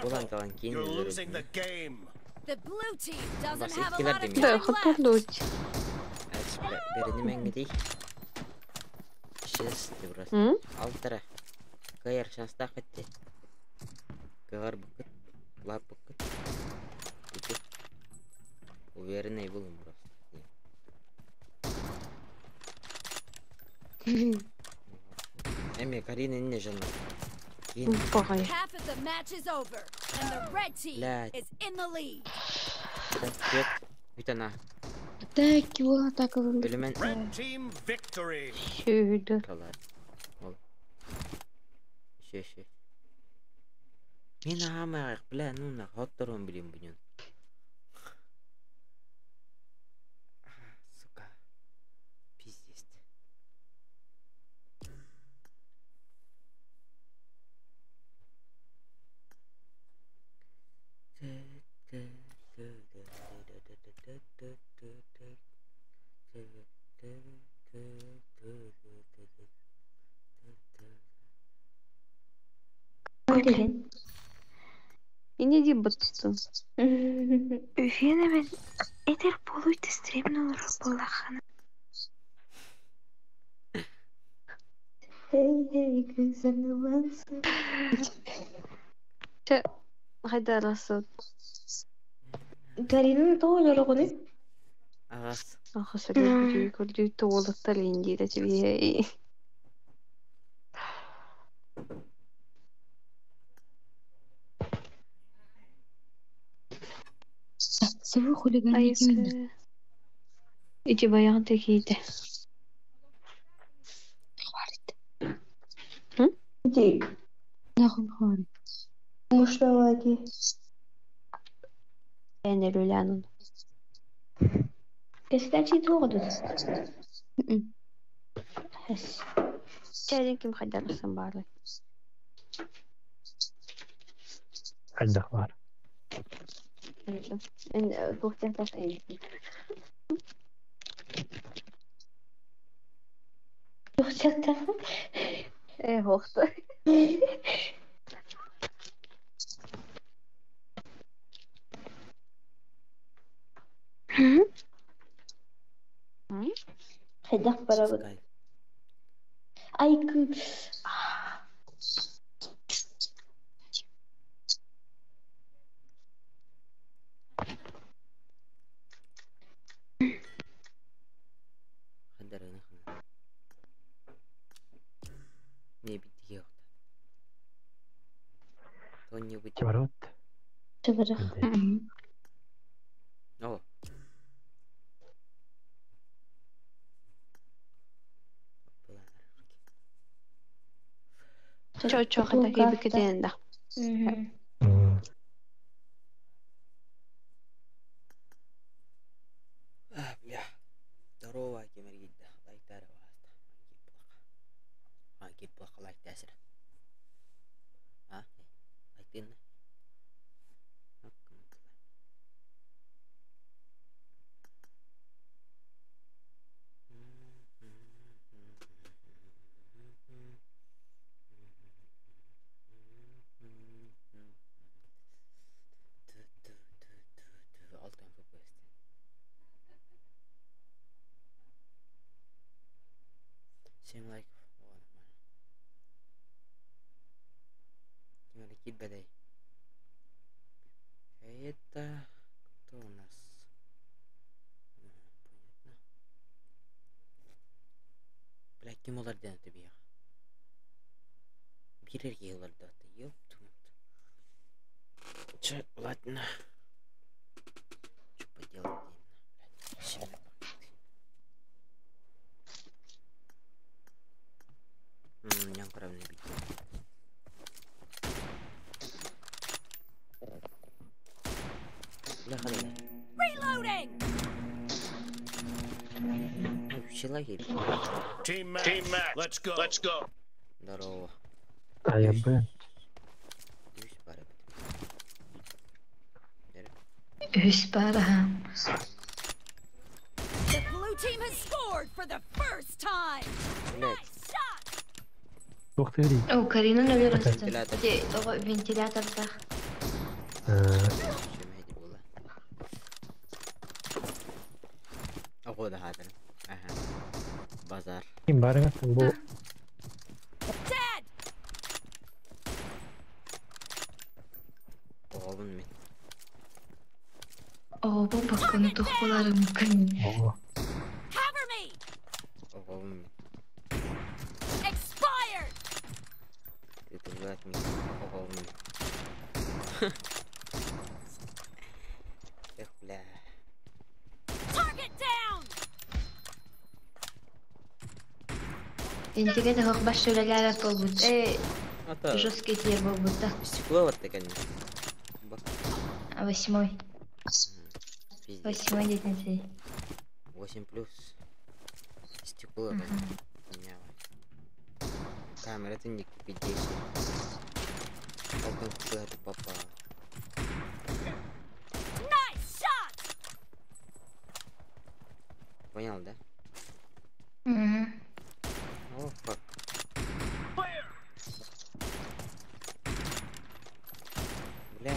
[SPEAKER 3] Булан калан кейин
[SPEAKER 9] You're
[SPEAKER 3] өлөр.
[SPEAKER 9] losing the game.
[SPEAKER 2] The blue team doesn't
[SPEAKER 3] Бас
[SPEAKER 2] have a
[SPEAKER 3] иккилер
[SPEAKER 2] lot of
[SPEAKER 3] демей.
[SPEAKER 7] Да,
[SPEAKER 2] time left.
[SPEAKER 7] хатпарлыч.
[SPEAKER 3] Берени мәңгедей. Шест просто.
[SPEAKER 7] М?
[SPEAKER 3] Алтара. Кайыр шанста хатте. Кагар букыт. Лап букыт. Ити. Уверенный булым просто. Эме Карина не жана. Кийин.
[SPEAKER 7] Пахай.
[SPEAKER 2] Half of the match is over, and the red team
[SPEAKER 3] Блядь.
[SPEAKER 2] is in the lead.
[SPEAKER 3] Бет. Бүтана.
[SPEAKER 6] Так, его атака.
[SPEAKER 3] Өлүмөн.
[SPEAKER 9] Red team victory.
[SPEAKER 7] Шүйді.
[SPEAKER 3] Калар. Ол. Еще, еще. Мен ағамайық, бля, ну на, хотторон билем бүгін. Сука. Пиздец.
[SPEAKER 7] Ине ди быттын.
[SPEAKER 6] Вена мен Эдер болуйт стримнул боллахана. Эй, эй, как загнываться.
[SPEAKER 7] Чэ, хайда арасыт.
[SPEAKER 6] Карина тоҕо олороҕунуй?
[SPEAKER 3] Аҕас.
[SPEAKER 7] Аха сөрү көрдүү туолуттар индиирэ чибиһэй.
[SPEAKER 17] Сыбы хулиган кимин?
[SPEAKER 7] Айыкы. Ити баягы текиите.
[SPEAKER 17] Хвалит.
[SPEAKER 7] М?
[SPEAKER 6] Ити
[SPEAKER 17] Нахуй хвалит.
[SPEAKER 6] муштала дии.
[SPEAKER 7] Энерүлэнун.
[SPEAKER 6] Кэскэчи туоҕудут?
[SPEAKER 7] М.
[SPEAKER 6] Эс.
[SPEAKER 7] Чэрин ким хайдарсан баары.
[SPEAKER 13] Хайдах баар.
[SPEAKER 7] Эн туохтаах эн.
[SPEAKER 6] Туохтаах.
[SPEAKER 7] Э хоохто. М?
[SPEAKER 6] Хайдах барабыт?
[SPEAKER 3] Скай.
[SPEAKER 6] Айкы.
[SPEAKER 3] Хайдарына хана. Не битиге Тоня бит.
[SPEAKER 13] Чебарот.
[SPEAKER 6] Чабарах.
[SPEAKER 3] О.
[SPEAKER 7] Чо-чо хайда кийбиккитин да.
[SPEAKER 6] Мгм.
[SPEAKER 3] А, бля. Здорово, кемергидда. Лайктар васта. А, кип плаха лайк тәсір. А, лайктын. Алтан фпс. 7 лайков. О, нормально. Кемер китбедей. Это кто у нас? Понятно. Бля, ким олар ден тебе? Бирер елар даты, ёпту. Че, ладно. Что поделать, блядь, сильно Нян бить. Бля, ходай.
[SPEAKER 2] Reloading!
[SPEAKER 3] Вообще лагерь.
[SPEAKER 9] Team match. Team match. Let's go. Let's go.
[SPEAKER 3] Здорово.
[SPEAKER 13] А я Б.
[SPEAKER 3] Үс бары
[SPEAKER 6] Үс баар аха.
[SPEAKER 2] The blue team has scored for the first time!
[SPEAKER 3] Блядь.
[SPEAKER 2] Nice shot!
[SPEAKER 13] Ух ты.
[SPEAKER 6] О, Карина наверное.
[SPEAKER 3] Вентилятор.
[SPEAKER 6] Ити оҕо вентилятордаах.
[SPEAKER 3] Ого да хатыр. Ага. Базар.
[SPEAKER 13] Ким барыңа бу
[SPEAKER 2] Dead!
[SPEAKER 3] Оғын мен.
[SPEAKER 6] Оо, бу бакканы тухпалары мүмкүн.
[SPEAKER 13] Ого.
[SPEAKER 2] Cover me!
[SPEAKER 3] Оғын мен.
[SPEAKER 2] Expired!
[SPEAKER 3] Ты мен. Оғын мен. Эх, бля.
[SPEAKER 2] Target down!
[SPEAKER 6] Интиге тахок баш үлэлээрэ буолбут. Э,
[SPEAKER 3] Ата.
[SPEAKER 6] жесткий тиер буолбут да.
[SPEAKER 3] Стекло вот такая.
[SPEAKER 6] А восьмой.
[SPEAKER 3] Пиздец.
[SPEAKER 6] Восьмой деден
[SPEAKER 3] 8 плюс. Стекло
[SPEAKER 6] Мгм.
[SPEAKER 3] там. Камера это не 50. Алтын куда ты попал?
[SPEAKER 2] Nice shot!
[SPEAKER 3] Понял, да?
[SPEAKER 6] Угу.
[SPEAKER 3] О, как. Бля.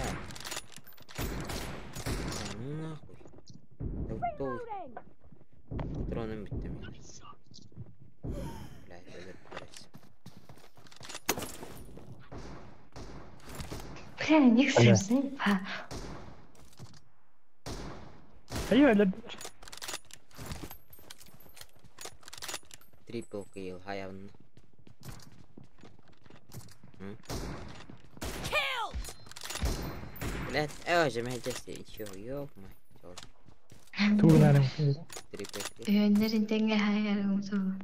[SPEAKER 3] Да ну нахуй. Да кто вы? Патроном бить меня. Бля, это пидорас.
[SPEAKER 6] Ник сымсыпа.
[SPEAKER 18] Айы
[SPEAKER 3] Трипл килл, хаявын. Блять, же меня чё, ёб-мать.
[SPEAKER 18] Тугунарым.
[SPEAKER 3] Трипл килл.
[SPEAKER 6] Үйөннөрүн тэҥҥэ хаайарым суох.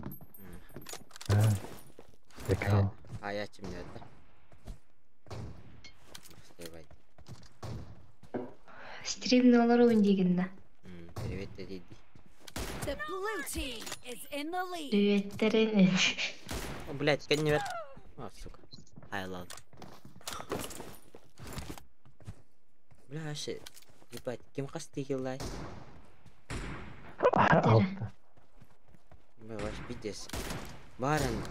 [SPEAKER 18] Бекал.
[SPEAKER 3] Хаячым да. Успевай.
[SPEAKER 6] Стрим олоруун диигинна.
[SPEAKER 3] Привет, диди.
[SPEAKER 2] The blue team is in the lead.
[SPEAKER 6] Приветтэрин.
[SPEAKER 3] О, блять, конвер. О, сука. I love. Бля, вообще, ебать, ким хасты хилай?
[SPEAKER 18] Алта.
[SPEAKER 3] Бля, вообще пиздец. Баран,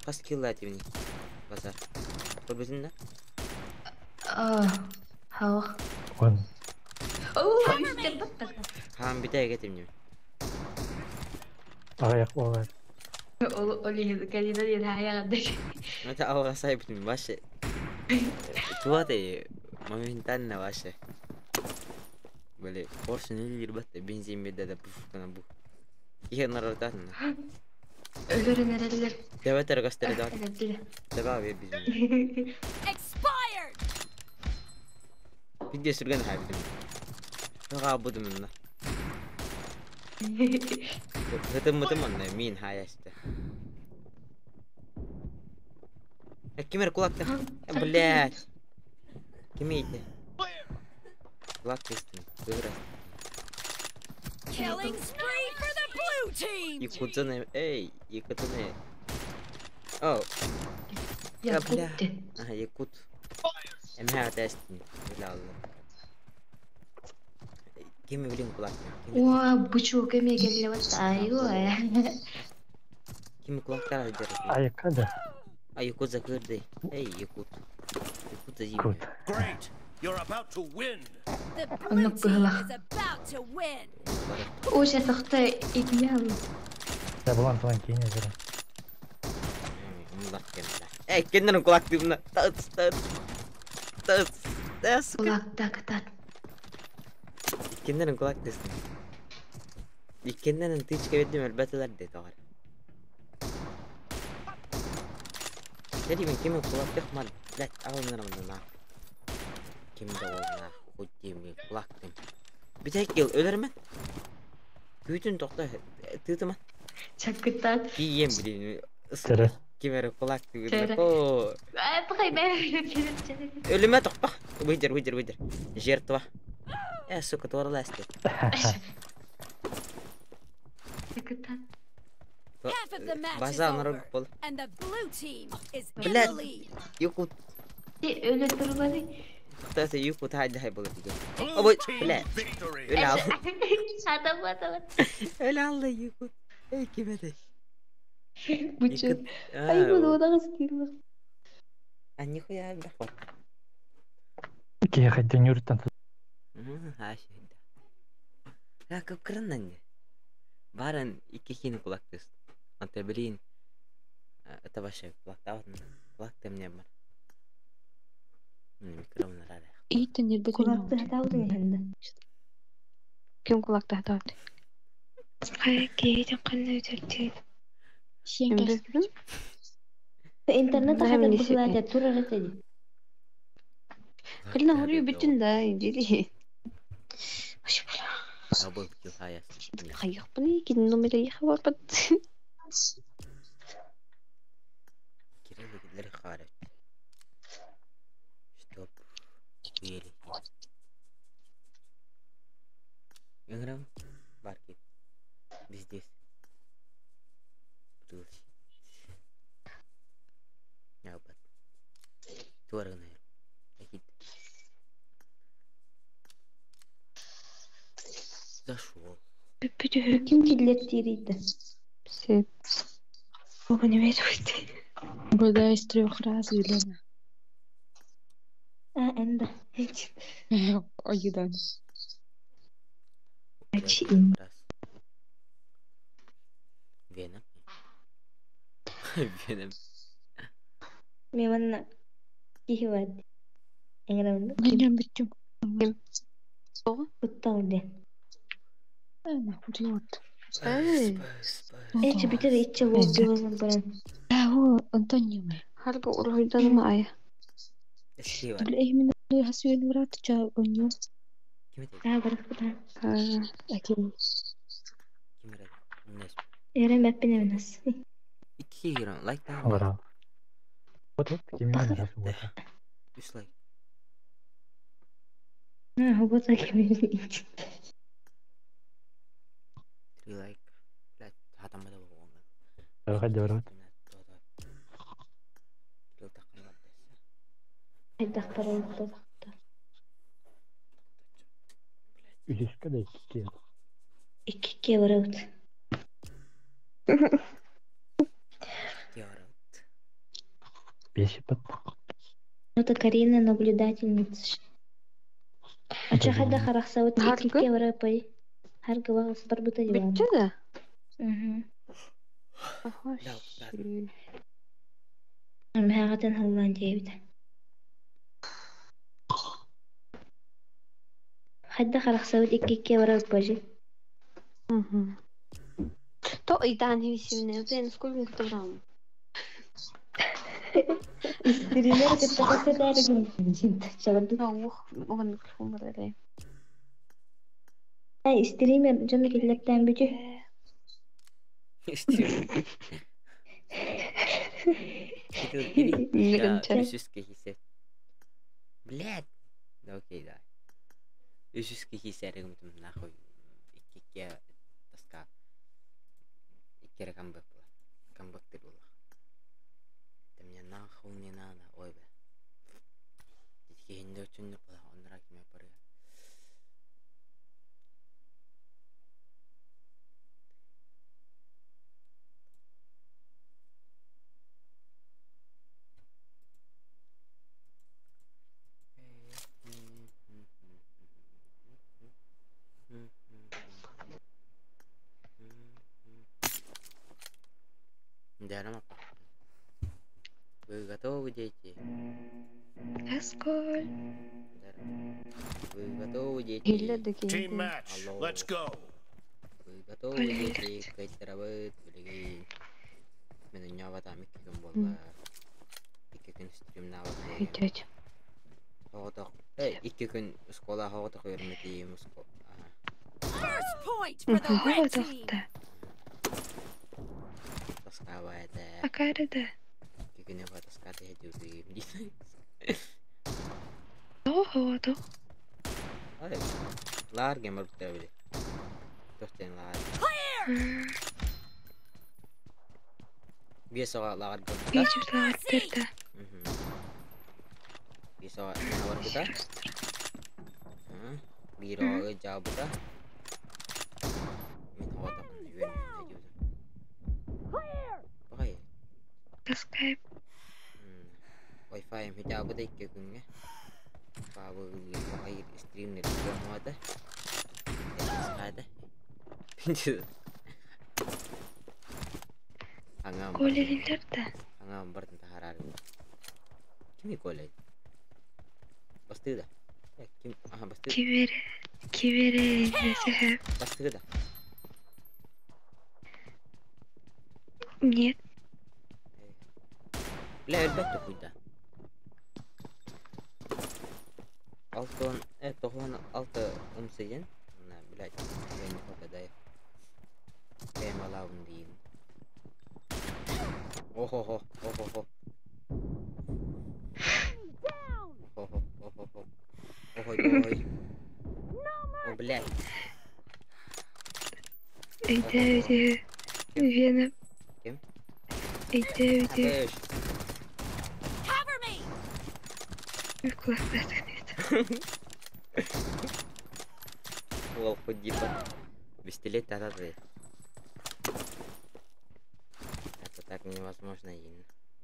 [SPEAKER 3] хас килла тивни. Базар. Көрбүтүн да?
[SPEAKER 6] Аа, хавах.
[SPEAKER 18] Он.
[SPEAKER 6] Оо, үстер баттар.
[SPEAKER 3] Хаан битэ кетимни.
[SPEAKER 18] Аяк болар.
[SPEAKER 6] Ол оли калина диэн хаайаҕаддак.
[SPEAKER 3] Мата алга сайбытым вообще. Туаты моментально вообще. Били, поршень или батта бензин беде да пуф кана бу. Ihe нарартан.
[SPEAKER 6] Өлөрөн эрэллэр.
[SPEAKER 3] Давай гастер да.
[SPEAKER 6] Эрэллэр.
[SPEAKER 3] Давай бензин.
[SPEAKER 2] Expired.
[SPEAKER 3] Видео сүргэн хайбытым. Туга будум на. Хытым мытым онно мин хаясты. Кимер кулакты. Блять. Кими ити? Кулак кестим. Выиграл.
[SPEAKER 2] Killing spree for the blue team.
[SPEAKER 3] Якудзаны, эй, якудзаны. О.
[SPEAKER 6] Якут
[SPEAKER 3] Бля. Ага, якут. Эмхэ тестин. Бля, алла. Кими блин кулак?
[SPEAKER 6] Уа, бучу кеме келле батта. Айгу.
[SPEAKER 3] Кими кулактар айдер.
[SPEAKER 18] Аякада.
[SPEAKER 3] А якудза кырды. Эй, якут. Якудза зим.
[SPEAKER 18] Кут.
[SPEAKER 9] Great. You're about to win.
[SPEAKER 2] The blue
[SPEAKER 6] Оннук
[SPEAKER 2] team
[SPEAKER 6] быһылах.
[SPEAKER 2] is about to win.
[SPEAKER 6] Ужа тохто идеал.
[SPEAKER 18] Я булан туан кейне зара.
[SPEAKER 3] Мулак кемле. Эй, кеннен кулак дымна. Тац, тац. Тац. Тац.
[SPEAKER 6] Кулакта кытат.
[SPEAKER 3] Иккеннен кулак десин. Иккеннен тычка бердим элбетелер де тагар. Дәди мен кими кулак тыкман. Блять, алыныр мында. Ким да ол на хуй мен кулак дим. Битек кил өлөрмөн. Күтүн токта тытыма.
[SPEAKER 6] Чакытат.
[SPEAKER 3] Кием билин.
[SPEAKER 18] Тере.
[SPEAKER 3] Кимер кулак
[SPEAKER 6] Тере.
[SPEAKER 3] дигән. О,
[SPEAKER 6] Ай, пахай бә.
[SPEAKER 3] Ölüme токта. Выйдер, выйдер, выйдер. Жертва. Э, сука, туарласты.
[SPEAKER 6] Чакытат.
[SPEAKER 2] Half of the match is
[SPEAKER 3] База
[SPEAKER 2] over,
[SPEAKER 3] народ бол.
[SPEAKER 2] and the blue team is in the
[SPEAKER 3] Блять.
[SPEAKER 2] lead.
[SPEAKER 3] Юкут.
[SPEAKER 6] Өлө турбаны.
[SPEAKER 3] Тасы юкут хайда хай болот деген.
[SPEAKER 9] Blue
[SPEAKER 3] Ой,
[SPEAKER 9] team
[SPEAKER 3] блядь.
[SPEAKER 9] victory.
[SPEAKER 3] Öyle aldı.
[SPEAKER 6] Адам адам.
[SPEAKER 3] Öyle aldı Yukut. Ey kime de.
[SPEAKER 7] Бучу.
[SPEAKER 3] Якут.
[SPEAKER 7] Ай, буду одагыс кирлах.
[SPEAKER 3] А нихуя бахват.
[SPEAKER 18] Кие хадден юрттан.
[SPEAKER 3] Ха шейда. Я кып кырыннан. Баран икки хин кулак тест. Анта блин. Это вообще кулак тават. Кулак ты мне бар. Микрофон рада.
[SPEAKER 7] Ийтен нербе
[SPEAKER 6] Кулакта хатаудын хэнда.
[SPEAKER 7] Ким кулакта хатаут?
[SPEAKER 6] Хай, кейтен кандай өтөртү.
[SPEAKER 7] Сен
[SPEAKER 6] Интернет
[SPEAKER 7] Наһаа
[SPEAKER 6] хатар
[SPEAKER 7] мине
[SPEAKER 6] быһылаата турар этеди.
[SPEAKER 7] Кылна хурю бүтүн да индили.
[SPEAKER 3] Абыл кил хаяс.
[SPEAKER 7] Хайыкпыны кин номер хабарбат.
[SPEAKER 3] Кирилл гидлер харат. Чтоб уели. Инграм Барки. Везде. Пригласить. Абат. Туаргана. Акит. Зашел.
[SPEAKER 6] Ким киллер тирийтэ?
[SPEAKER 7] Сеп.
[SPEAKER 6] Бу неме туйты.
[SPEAKER 17] Угадай с трех раз, Елена.
[SPEAKER 6] А, энда.
[SPEAKER 17] Ой, да.
[SPEAKER 6] Ачи.
[SPEAKER 3] Раз. Веном. Веном.
[SPEAKER 6] Меманна кихиват. Эҥэрэмин
[SPEAKER 17] Гиням бүттүм.
[SPEAKER 7] Тоҕо?
[SPEAKER 6] Куттал диэн.
[SPEAKER 17] Утуйуот.
[SPEAKER 7] Эй.
[SPEAKER 6] Эчи бүтэр иччи буолбун баран.
[SPEAKER 17] Оо, онтон ньымай.
[SPEAKER 7] Харга уруһуйданыма айа.
[SPEAKER 3] Спасибо.
[SPEAKER 17] Бile ehmin hasüyen murat ça onyo.
[SPEAKER 3] Kim это?
[SPEAKER 6] Аа барахпыта.
[SPEAKER 17] Akin.
[SPEAKER 3] Kim это? Нес.
[SPEAKER 6] Эрем эппин эминас.
[SPEAKER 3] Икки киирэн лайктаан
[SPEAKER 18] Олорон. Вот вот кимин раз вот.
[SPEAKER 3] Үс лайк.
[SPEAKER 6] Аа хобота кимин.
[SPEAKER 3] Три лайк. Блядь, хатаммада буолуоҥ.
[SPEAKER 18] Хайда барабыт.
[SPEAKER 6] Хайдах баралта.
[SPEAKER 18] Үһүскэ да икки.
[SPEAKER 6] Икки барабыт.
[SPEAKER 18] Бес пат.
[SPEAKER 6] Это Карина наблюдательница. Ача хайда харахсабыт икки барапай. Харгы багыс барбыта дибан.
[SPEAKER 7] Бүттү да?
[SPEAKER 6] Мгм.
[SPEAKER 7] Аха.
[SPEAKER 6] Мхагатын халлан диэбит. Хайда харахсабыт икки барапай.
[SPEAKER 7] То идан хивисимне, бен сколько килограмм?
[SPEAKER 6] Стример кытта кытта чаларды.
[SPEAKER 7] Ух, оған микрофон бар әле.
[SPEAKER 6] Эй, стример дьону киллэртээн бүтү.
[SPEAKER 3] Үсүскэ хисе. Блядь. Да окей, да. Үсүскэ хисе эрэгимитим нахуй. Иккикке тоска. Иккере камбэк була. Камбэк була. Это мне нахуй не надо. Ой, бля. Иккихинде өчүннүк була. Оннора киме барыга. Даром Вы готовы, дети?
[SPEAKER 7] Асколь.
[SPEAKER 3] Вы готовы, дети?
[SPEAKER 15] Team match.
[SPEAKER 3] Алло.
[SPEAKER 9] Let's go.
[SPEAKER 3] Вы готовы, дети? Кайтарабыт, билигин. Мен уньаабатам икки күн буолла. Икки күн стримнаабат.
[SPEAKER 7] Өйдөт.
[SPEAKER 3] Оҕотох. Эй, икки күн школа оҕотох үөрэммитим.
[SPEAKER 2] First point for the red team.
[SPEAKER 3] Тоскаабайда.
[SPEAKER 7] Акарыда.
[SPEAKER 3] Икки күнү тоскааты хедүүтүгүм дии.
[SPEAKER 7] Ого, то.
[SPEAKER 3] Ай. Лаар гемер били. Тохтен лаар. Биэс оҕо лаар гемер.
[SPEAKER 7] Бийжүлээрдэ.
[SPEAKER 3] Биэс оҕо лаар Биир оҕо жаабыта. Мин оҕотохпун үөрэнэ хедүүтүм. Баҕай.
[SPEAKER 7] Скайп.
[SPEAKER 3] Wi-Fi хитаабыта икки күҥҥэ. Баабы стримнер муата. Скайда. Аңам.
[SPEAKER 7] Колелилерде.
[SPEAKER 3] Аңам бартын тахарар. Кими колей? Бастыда. Ким? Аха, бастыда.
[SPEAKER 7] Кибере. Кибере несеhe.
[SPEAKER 3] Бастыда.
[SPEAKER 7] Нет.
[SPEAKER 3] Бля, элбетте куйда. Алтон, тохон алты умсыйын. На, блядь, я не попадаю. Прямо лавн дейін. Охо-хо, охо-хо. Охо-хо, охо-хо. Ой-ой. О, блядь.
[SPEAKER 7] Өйдө, өйдө. Вена.
[SPEAKER 3] Ким?
[SPEAKER 7] Өйдө, өйдө.
[SPEAKER 2] Cover me.
[SPEAKER 7] Кулактар.
[SPEAKER 3] Ол ходипа. Бестилет тататы. Это так невозможно.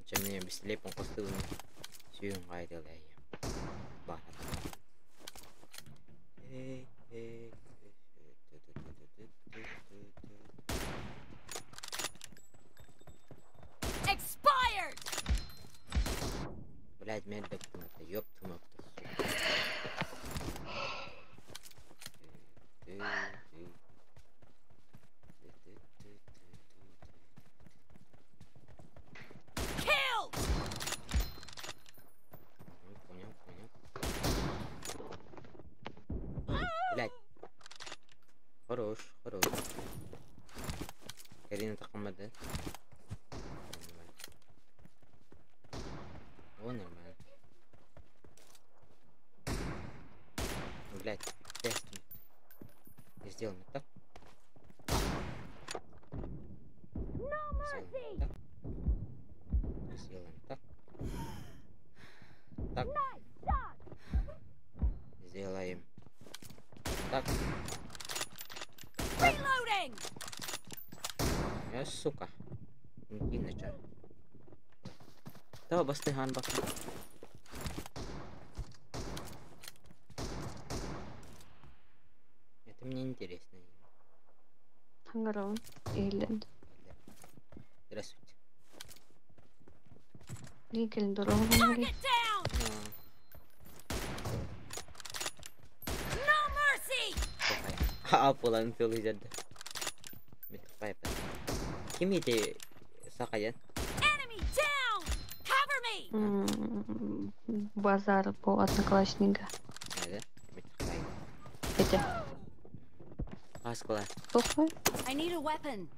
[SPEAKER 3] Чем мне бестилет он костыл. Сүйін қайдылай. Бар.
[SPEAKER 2] Expired.
[SPEAKER 3] Блядь, мен бектім это, ёб ты мать, сука. Хорош, хорош. Карина такамады. О, нормально. Блять, тест. Сделаем так. Сделаем так. Сделаем так. Так. Сделаем. Так.
[SPEAKER 2] Reloading!
[SPEAKER 3] Я, сука. Иначе. Давай бастыган бак. Это мне интересно.
[SPEAKER 7] Хангарон. Иһиллэн.
[SPEAKER 3] Здравствуйте.
[SPEAKER 7] Линкольн дорога хангари.
[SPEAKER 2] Target down! No mercy!
[SPEAKER 3] Апулан тылыжады. Ким ити сакаян?
[SPEAKER 2] Enemy down! Cover me!
[SPEAKER 7] Базар по одноклассника.
[SPEAKER 3] Да?
[SPEAKER 7] Эти.
[SPEAKER 3] Каскалай.
[SPEAKER 7] Тохой?
[SPEAKER 2] I need a weapon.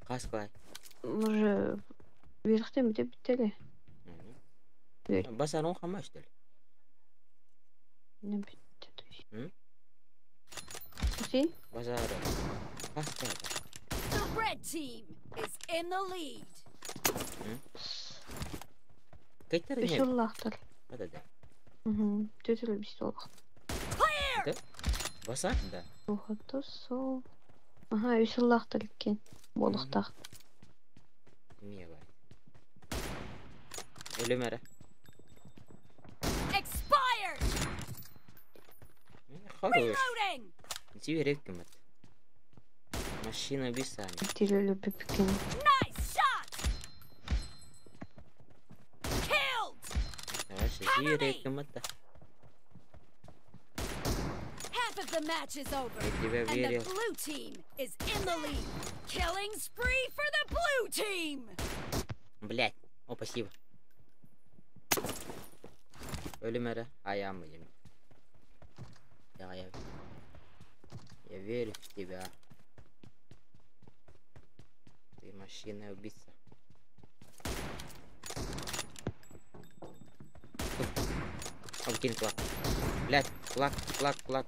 [SPEAKER 3] Каскалай.
[SPEAKER 7] Уже верхтен бите биттели.
[SPEAKER 3] Базарон хама что ли?
[SPEAKER 7] Не битте то есть.
[SPEAKER 3] М?
[SPEAKER 7] Си?
[SPEAKER 3] Базар. Каскалай.
[SPEAKER 2] The red team is in the lead.
[SPEAKER 3] Кайтар
[SPEAKER 7] Үс
[SPEAKER 3] не?
[SPEAKER 7] уллаахтар.
[SPEAKER 3] Да да.
[SPEAKER 7] Угу. Төтөлө бис олох.
[SPEAKER 3] Да? Базар да.
[SPEAKER 7] Ухата сол. Аха, үс уллаахтар иккен. Болуктаах.
[SPEAKER 3] Не бар. Өлөмөрө.
[SPEAKER 2] Expired!
[SPEAKER 3] Хорош.
[SPEAKER 2] Reloading!
[SPEAKER 3] Зверек кимат. Машина бисами.
[SPEAKER 7] Тилеле пипкен.
[SPEAKER 2] Nice shot! Killed!
[SPEAKER 3] Давай зверек кимат.
[SPEAKER 2] Half of the match is over.
[SPEAKER 3] Я тебя
[SPEAKER 2] And the
[SPEAKER 3] верил.
[SPEAKER 2] blue team is in the lead. Killing spree for the blue team!
[SPEAKER 3] Блять. О, спасибо. Өлөмөрө. Аям будем. Я, я. Я верю в тебя. Ты машина убийца. Обкинь кулак. Блять, кулак, кулак, кулак.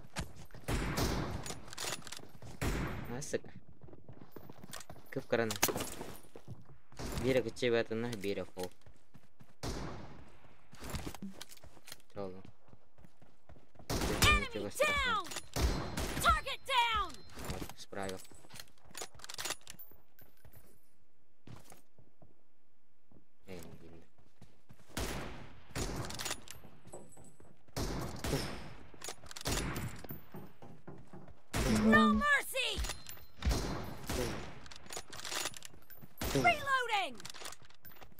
[SPEAKER 3] А, сука. Кып карана. Бира кычыбатына, бира фол. Чолу. Ничего страшного.
[SPEAKER 2] Down! Target down!
[SPEAKER 3] Вот, справил. Эй, не видно.
[SPEAKER 2] No mercy! Reloading!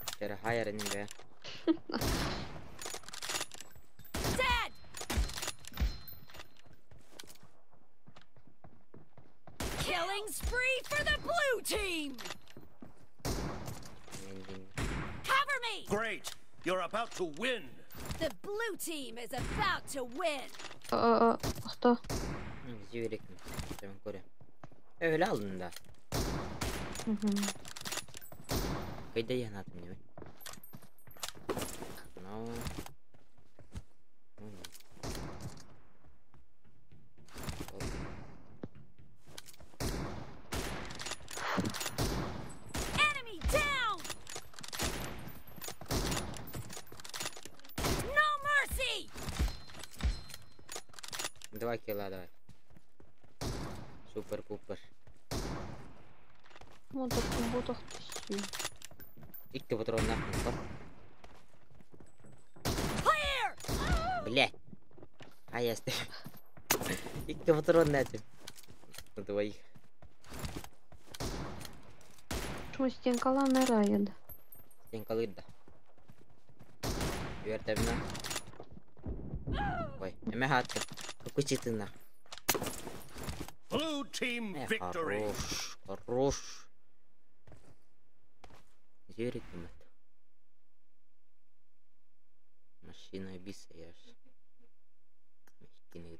[SPEAKER 3] Теперь хайер не бе.
[SPEAKER 2] Dead! Killing spree for the blue team! Cover me!
[SPEAKER 9] Great! You're about to win!
[SPEAKER 2] The blue team is about to win!
[SPEAKER 7] Охто.
[SPEAKER 3] Зверек. Öyle aldın da.
[SPEAKER 7] Угу.
[SPEAKER 3] Кайда я надо мне? Ну. Ну, нет. Оп.
[SPEAKER 2] Enemy down! No mercy!
[SPEAKER 3] Два килла давай. Супер-пупер.
[SPEAKER 7] Моток, ботох түссүү.
[SPEAKER 3] Икки патрон нахуй. Стоп.
[SPEAKER 2] Clear!
[SPEAKER 3] Блять. А я стою. Икки патрон на тебе. На двоих.
[SPEAKER 7] Чмо стенкала мэрайд.
[SPEAKER 3] Стенкалыда. Вертебна. Ой, эме хатты. Какой читы на.
[SPEAKER 9] Blue team victory!
[SPEAKER 3] Хорош, хорош. Зверик кимет. Машина убийца, я ж. Мехкин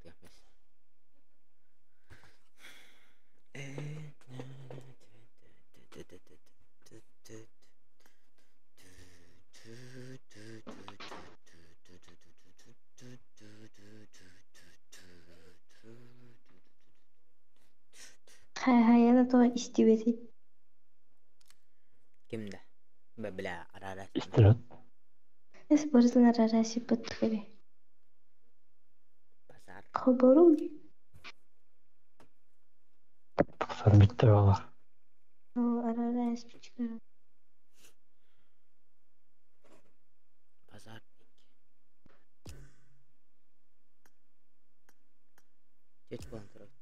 [SPEAKER 6] Хайа то истибэтий.
[SPEAKER 3] Ким да? Бля, арара.
[SPEAKER 18] Истерот.
[SPEAKER 6] Эс барытын арара сиппат кэби.
[SPEAKER 3] Базар.
[SPEAKER 6] Хобору.
[SPEAKER 18] Тахсар битте бала.
[SPEAKER 6] Арара спичка.
[SPEAKER 3] Базар. Чет буолан турабыт.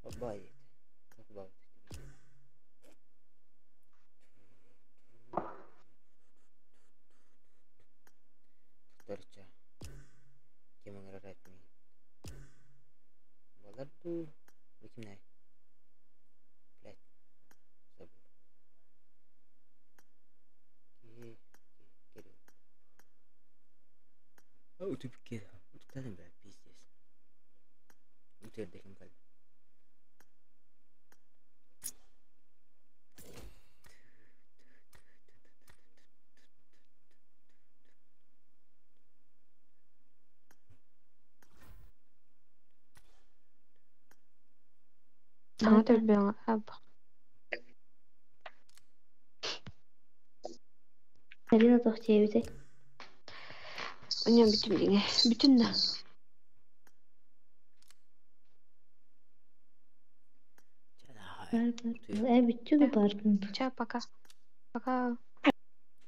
[SPEAKER 3] Обай. Обай. Торча. Ким ыҥырар этмин. Балар дуу? Бу кимнэй? Блядь. Забыл. Киһи Кирилл. Утупке. Утуктадым бля, пиздец. Утуердеким калды.
[SPEAKER 7] Саҥа төрбүөҥ аба.
[SPEAKER 6] Арина тохтиэбитэй.
[SPEAKER 7] Онньон бүтүн диҥэ. Бүтүн да.
[SPEAKER 6] Бар бар. Э бүттү баргын.
[SPEAKER 7] Ча, пока. Пока.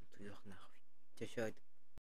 [SPEAKER 3] Утуйуох нахуй. Чэ,